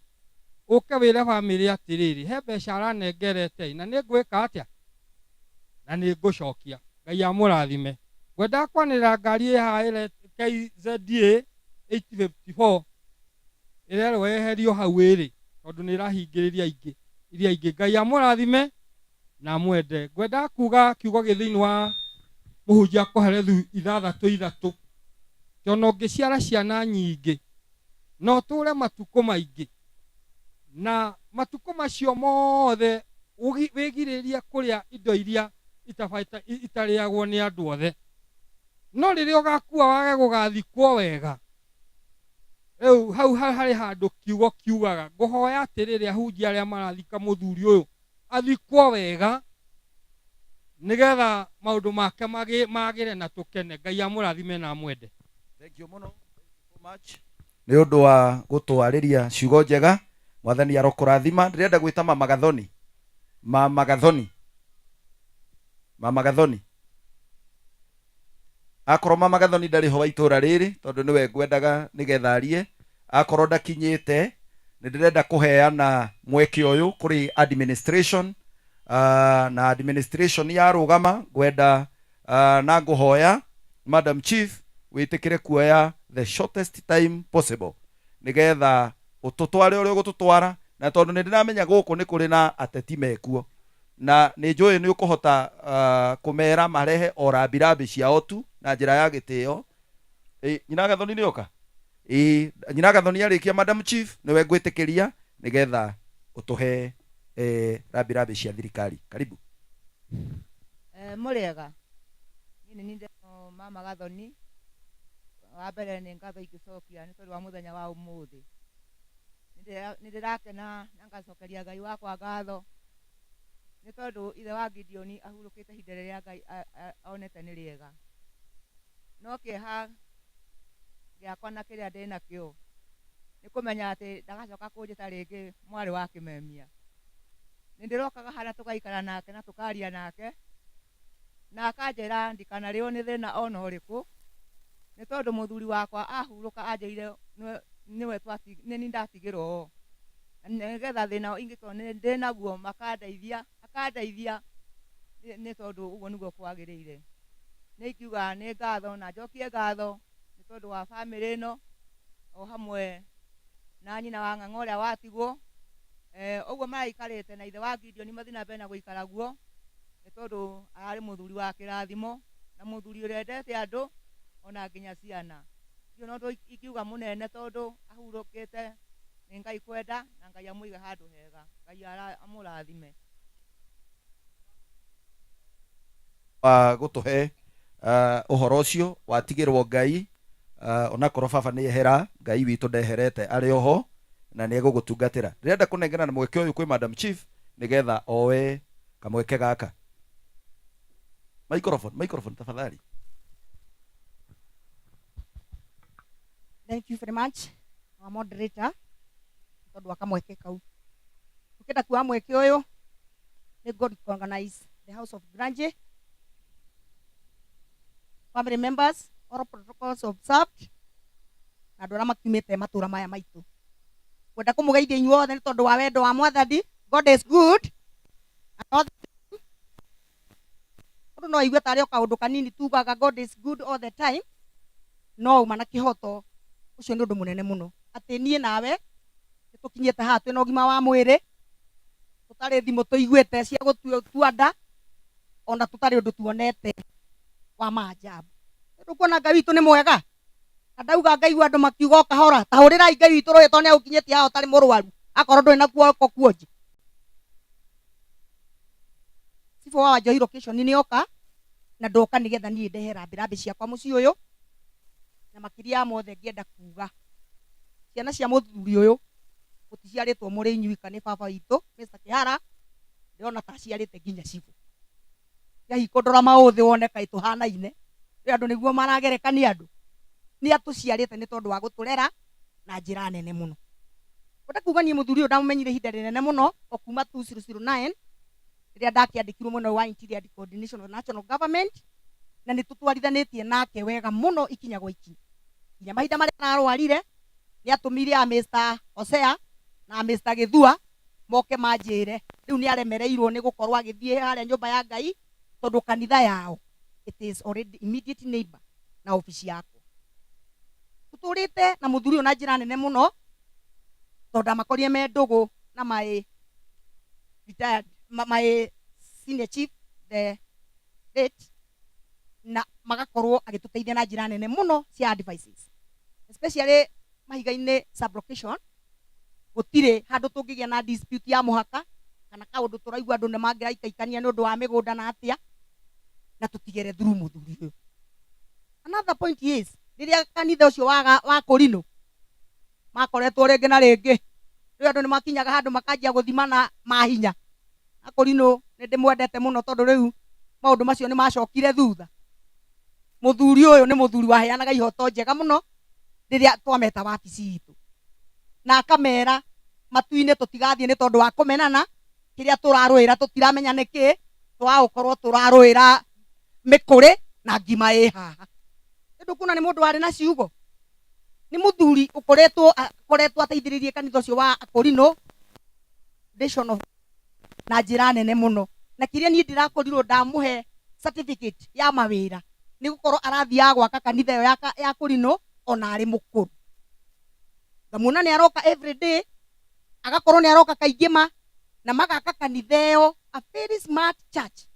Ũke wĩre bamĩrĩ atĩrĩrĩ, he mbeca aranengerete na nĩ ngwĩka atĩa? Na nĩ ngũcokia. Ngai amũrathime. Ngwendaga kwanĩrĩra ngari ĩ haha ĩre KZA 854 ĩrerwo yeherio hau ĩrĩ tondũ nĩ ĩrahingĩrĩria aingĩ iria ingĩ. Ngai amũrathime na amwende. Ngwendaga kuga kiugo gĩ thĩinĩ wa mũhunjia Kohelethu 6:3, atĩ ona ũngĩciara ciana nyingĩ na ũtũre matukũ maingĩ, na matukũ macio mothe wĩgirĩrĩrie kũrĩa indo iria itarĩagwo nĩ andũ othe, no rĩrĩa ũgakua wage gũgathikwo wega, rĩu hau harĩ handũ kiugo kiugaga. Ngũhoya atĩrĩrĩ, ahunjia arĩa marathika mũthuri ũyũ athikwo wega nĩgetha maũndũ make magĩre na tũkene. Ngai amũrathime na amwende. Thank you mũno. Thank you so much nĩ ũndũ wa gũtwarĩria ciugo njega. Mwathani arokũrathima. Ndĩrenda gwĩta Mama Gathoni. Mama Gathoni, Mama Gathoni. Akorwo Mama Gathoni ndarĩ ho wa itũra rĩrĩ, tondũ nĩwe ngwendaga nĩgetha arie, akorwo ndakinyĩte, nĩ ndĩrenda kũheana mweke ũyũ kũrĩ administration, na administration yarũgama ngwenda na ngũhoya Madam Chief wĩtĩkĩre kuoya the shortest time possible nĩgetha ũtũtware ũrĩa ũgũtũtwara, na tondũ nĩ ndĩramenya gũkũ nĩ kũrĩ na ateti mekuo na nĩ njũĩ nĩ ũkũhota kũmera marehe o rambirambi ciao tu na njĩra ya gĩtĩo. Nyina Gathoni nĩ oka. Ĩ, nyina Gathoni arĩkia, Madam Chief nĩwe ngwĩtĩkĩria nĩgetha ũtũhe rambirambi cia thirikari. Karibu. Mũrĩega, niĩ nĩ niĩ Mama Gathoni. Wa mbere nĩ ngatho ingĩcokia nĩ tondũ wa mũthenya wa ũmũthĩ. Nĩ ndĩrakena na ngacokeria Ngai wakwa ngatho nĩ tondũ ithe wa Gideon ahurũkĩte ihinda rĩrĩa Ngai onete nĩ rĩega. No kĩeha gĩakwa na kĩrĩa ndĩnakĩo nĩ kũmenya atĩ ndagacoka kũnjĩta rĩngĩ mwarĩ wa kĩmemia. Nĩ ndĩrokaga haha tũgaikara nake na tũkaria nake na akanjĩra ndikanarĩo nĩ thĩna ona ũrĩkũ, nĩ tondũ mũthuri wakwa ahurũka anjĩrire nĩwe nĩ niĩ ndatigĩrwo o, nĩgetha thĩna ingĩkorwo nĩ ndĩnaguo makandeithia, akandeithia, nĩ tondũ ũguo nĩguo kwagĩrĩire. Nĩ ingiuga nĩ ngatho na njokie ngatho nĩ tondũ wa bamĩrĩ ĩno o hamwe na nyina wa Ng'ang'a ũrĩa watigwo. Ũguo maraikarĩte na ithe wa Gideon mathiĩ na mbere na gũikara guo, nĩ tondũ ararĩ mũthuri wa kĩrathimo na mũthuri ũrĩa endete andũ ona nginya ciana. Ndiũĩ no ũndũ ingiuga mũnene tondũ ahurũkĩte nĩ Ngai kwenda na Ngai amũige handũ hega. Ngai amũrathime. Wa gũtũhe ũhoro ũcio watigĩrwo Ngai, onakorwo baba nĩ ehera, Ngai witũ ndeherete, arĩ oho na nĩ egũgũtungatĩra. Ndĩrenda kũnengerana mweke ũyũ kwĩ Madam Chief nĩgetha oe kamweke gaka. Microphone, microphone tafadhali. Thank you very much, our moderator, tondũ wa kamweke kau. Tukĩenda kuoya mweke ũyũ nĩ God recognize the House of Grange, family members, all protocols observed, na andũ arĩa makiumĩte matũra maya maitũ. Ngwenda kũmũgeithia inyuothe nĩ tondũ wa wendo wa Mwathani. God is good. And all the time. Mũndũ no aigue tarĩ o kaũndũ kanini tugaga God is good all the time, no uma na kĩhoto ũcio nĩ ũndũ mũnene mũno atĩ niĩ nawe nĩ tũkinyĩte haha twĩna ũgima wa mwĩrĩ, tũtarĩ thimũ tũiguĩte cia gũtua nda, ona tũtarĩ ũndũ tuonete wa maajabu. Tondũ kuona Ngai witũ nĩ mwega, na ndauga ngaigua andũ makiuga o kahora, ta hũrĩrai Ngai witũ rũhĩ tondũ nĩ agũkinyĩtie haha ũtarĩ mũrwaru, akorwo ndũrĩ na guoko kuonje. Cibũ wa Wanjohi location nĩ oka, na ndoka nĩgetha niĩ ndehe rambirambi ciakwa mũciĩ ũyũ, na makĩria ya mothe ngĩenda kuga ciana cia mũthuri ũyũ mũticiarĩtwo mũrĩ inyuika nĩ baba witũ Mr. Kĩhara, ndĩrona ta aciarĩte nginya cibũ. Hihi kũndora maũthĩ wone kaĩ tũhanaine, kwĩ andũ nĩguo maragerekania andũ. Nĩ atũciarĩte nĩ tondũ wa gũtũrera na njĩra nene mũno. Ngwenda kuga niĩ mũthuri ũyũ ndamũmenyire ihinda rĩnene mũno o kuma 2009. Rĩrĩa ndakĩandĩkirwo mwena ũyũ wa Interior and Coordination of National Government, na nĩ tũtwarithanĩtie nake wega mũno ikinya gwa ikinya. Nginya mahinda marĩa ararwarire, nĩ atũmire a Mr. Hosea na Mr. Gĩthua moke manjĩre rĩu nĩ aremereirwo nĩ gũkorwo agĩthiĩ harĩa nyũmba ya Ngai, tondũ kanitha yao it is already immediate neighbor na obici yakwa. Tũtũrĩte na mũthuri ũyũ na njĩra nene mũno, tondũ ndamakorire me ndũgũ na my retired, my senior chief the late, na magakorwo agĩtũteithia na njĩra nene mũno cia advices, especially mahiga-inĩ sublocation. Gũtirĩ handũ tũngĩgĩa na dispute ya mũhaka kana kaũndũ tũraigua andũ nĩ mangĩraikaikania nĩ ũndũ wa mĩgũnda na atĩa, na tũtigere through mũthuri ũyũ. Another point is, rĩrĩa kanitha ũcio wa Kũrinũ makoretwo rĩngĩ na rĩngĩ, rĩu andũ nĩ makinyaga handũ makanjia gũthimana mahinya. Na Kũrinũ nĩ ndĩmwendete mũno, tondũ rĩu maũndũ macio nĩ macokire thutha. Mũthuri ũyũ nĩ mũthuri waheanaga ihoto njega mũno rĩrĩa twameta wabici itũ, na akamera matu-inĩ tũtigathiĩ nĩ tondũ wa kũmenana, kĩrĩa tũrarũĩra tũtiramenya nĩ kĩ, twagũkorwo tũrarũĩra mĩkũrĩ na ngima ĩ haha. Nĩ kuona nĩ mũndũ warĩ na ciugo, nĩ mũthuri ũkoretwo akoretwo ateithĩrĩirie kanitha ũcio wa Kũrinũ Foundation of na njĩra nene mũno. Na kĩrĩa niĩ ndĩrakorirwo ndamũhe certificate ya mawĩra nĩ gũkorwo arathiaga gwaka kanitha ĩyo ya Kũrinũ ona arĩ mũkũrũ. Ngamuona nĩ aroka every day, agakorwo nĩ aroka kaingĩ ma, na magaka kanitha ĩyo a very smart church,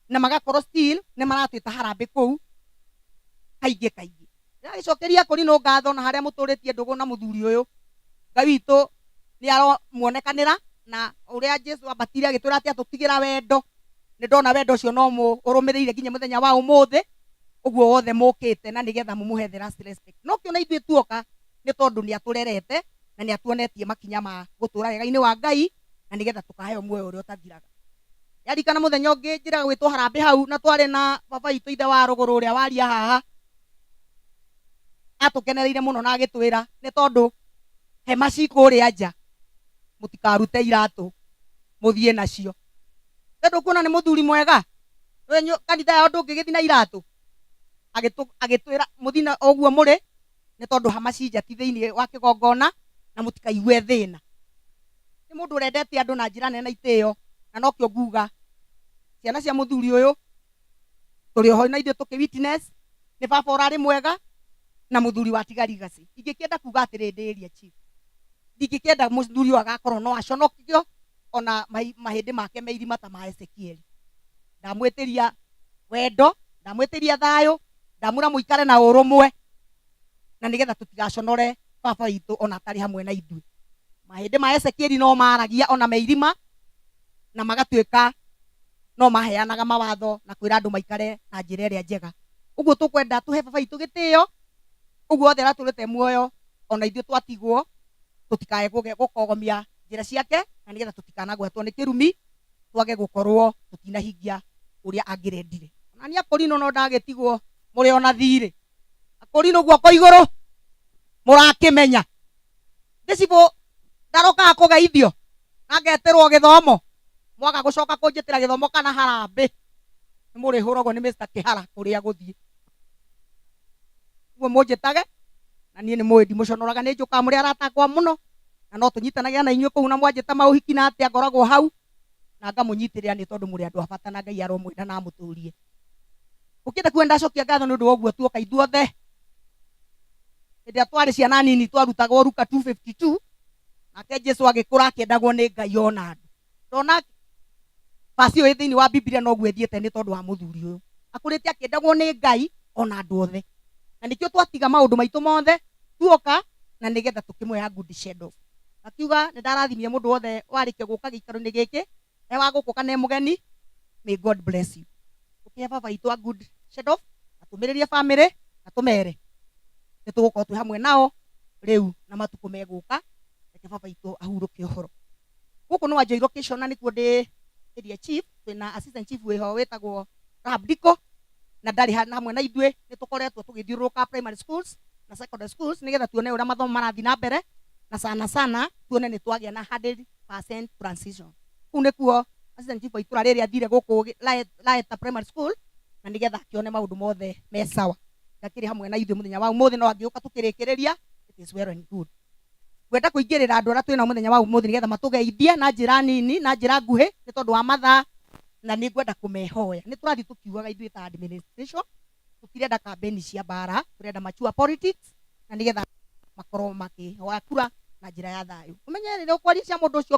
na magakorwo still nĩ maratwĩta harambĩ kũu kaingĩ kaingĩ. Ndĩragĩcokeria Kũrinũ ngatho na harĩa mũtũrĩtie ndũgũ na mũthuri ũyũ. Ngai witũ nĩ aromuonekanĩra, na ũrĩa Jesu ambatire agĩtwĩra atĩ atũtigĩra wendo, nĩ ndona wendo ũcio no ũrũmĩrĩire nginya mũthenya wa ũmũthĩ ũguo wothe mũkĩte, na nĩgetha mũmũhe the last respect. No kĩona ithuĩ tuoka nĩ tondũ nĩ atũrerete na nĩ atuonetie makinya ma gũtũra wega-inĩ wa Ngai, na nĩgetha tũkaheo muoyo ũrĩa ũtathiraga. Ndarikana mũthenya ũngĩ njĩraga gwĩtwo harambĩ hau, na twarĩ na baba witũ ithe wa rũgũrũ ũrĩa waria haha, atũkenereire mũno na agĩtwĩra nĩ tondũ hema ci kũrĩa nja, mũtikarute iratũ mũthiĩ nacio. Tondũ kuona nĩ mũthuri mwega, kanitha yao ndũngĩgĩthiĩ na iratũ. Agĩtwĩra mũthiĩ na ũguo mũrĩ, nĩ tondũ hama ci nja ti thĩinĩ wa kĩgongona, na mũtikaigue thĩna. Nĩ mũndũ ũrendete andũ na njĩra nene na itĩo, na nokĩo nguga ciana cia mũthuri ũyũ tũrĩ oho na ithuĩ tũkĩ witness nĩ baba ũrarĩ mwega na mũthuri wa tiga legacy. Ingĩkĩenda kuga atĩrĩ, ndĩria chief, ndingĩkĩenda mũthuri ũyũ agakorwo no aconokio ona mahĩndĩ make me irima ta ma Ezekieli. Ndamwĩtĩria wendo, ndamwĩtĩria thayũ, ndamwĩra mũikare na ũrũmwe, na nĩgetha tũtigaconore baba witũ ona atarĩ hamwe na ithuĩ. Mahĩndĩ ma Ezekieli no maragia ona me irima, na magatuĩka no maheanaga mawatho na kwĩra andũ maikare na njĩra ĩrĩa njega. Ũguo tũkwenda tũhe baba witũ gĩtĩo, ũguo othe aratũrĩte muoyo, ona ithuĩ twatigwo tũtikae gũkogomia njĩra ciake, na nĩgetha tũtikanagwatwo nĩ kĩrumi, twage gũkorwo tũtinahingia ũrĩa angĩrendire. Ona niĩ Akũrinũ no ndagĩtigwo mũrĩ ona thirĩ. Akũrinũ guoko igũrũ mũrakĩmenya ndĩcibũ ndarokaga kũgeithio na ngetĩrwo gĩthomo, mwaga gũcoka kũnjĩtĩra gĩthomo kana harambĩ, nĩ mũrĩhũragwo nĩ Mr. Kĩhara kũrĩa gũthiĩ. Ũguo mũnjĩtage na niĩ nĩ mũĩ ndimũconoraga, nĩ njũkaga mũrĩ arata akwa mũno, na no tũnyitanagĩra na inyuĩ kũu, na mwanjĩta maũhiki na atĩa ngoragwo hau na ngamũnyitĩrĩra, nĩ tondũ mũrĩ andũ a bata na Ngai aromwenda na amũtũrie. Ũkĩenda kuga ndacokia ngatho nĩ ũndũ wa ũguo tuoka ithuothe. Hĩndĩ ĩrĩa twarĩ ciana nini twarutagwo Luka 2:52, nake Jesu agĩkũra akĩendagwo nĩ Ngai ona andũ. Ndona basi ĩyo ĩ thĩinĩ wa Biblia noguo ĩthiĩte nĩ tondũ wa mũthuri ũyũ. Akũrĩte akĩendagwo nĩ Ngai ona andũ othe. Na nĩkĩo twatiga maũndũ maitũ mothe tuoka, na nĩgetha tũkĩmũhe good send off. Akiuga nĩ ndarathimire mũndũ wothe warĩkia gũka gĩikaro-inĩ gĩkĩ, e wa gũkũ kana e mũgeni, may God bless you. Tũkĩhe baba witũ a good send off, na tũmĩrĩrie family, na tũmere nĩ tũgũkorwo twĩ hamwe nao rĩu na matukũ megũka. Reke baba witũ ahurũke ũhoro. Gũkũ nĩ Wanjohi location, na nĩkuo ndĩ area chief. Twĩna assistant chief wĩho wĩtagwo Rahab Diko, na ndarĩ hamwe na ithuĩ. Nĩ tũkoretwo tũgĩthiũrũrũka primary schools na secondary schools nĩgetha tuone ũrĩa mathomo marathiĩ na mbere, na sana sana tuone nĩ twagĩa na 100% transition. Kũu nĩkuo Assistant chief wa itũra rĩrĩ athire gũkũ Laeta Primary School na nĩgetha akĩone maũndũ mothe me sawa. Ndakĩrĩ hamwe na ithuĩ mũthenya wa ũmũthĩ, no angĩũka tũkĩrĩkĩrĩria, it is well and good. Ngwenda kũingĩrĩra andũ arĩa twĩnao mũthenya wa ũmũthĩ nĩgetha matũgeithie na njĩra nini na njĩra nguhĩ nĩ tondũ wa mathaa, na nĩ ngwenda kũmehoya. Nĩ tũrathiĩ tũkiugaga ithuĩ ta administration tũtirenda kambeni cia mbara, tũrenda mature politics na nĩgetha makorwo makĩhoya kura na njĩra ya thayũ. Ũmenye rĩrĩa ũkwaria cia mũndũ ũcio.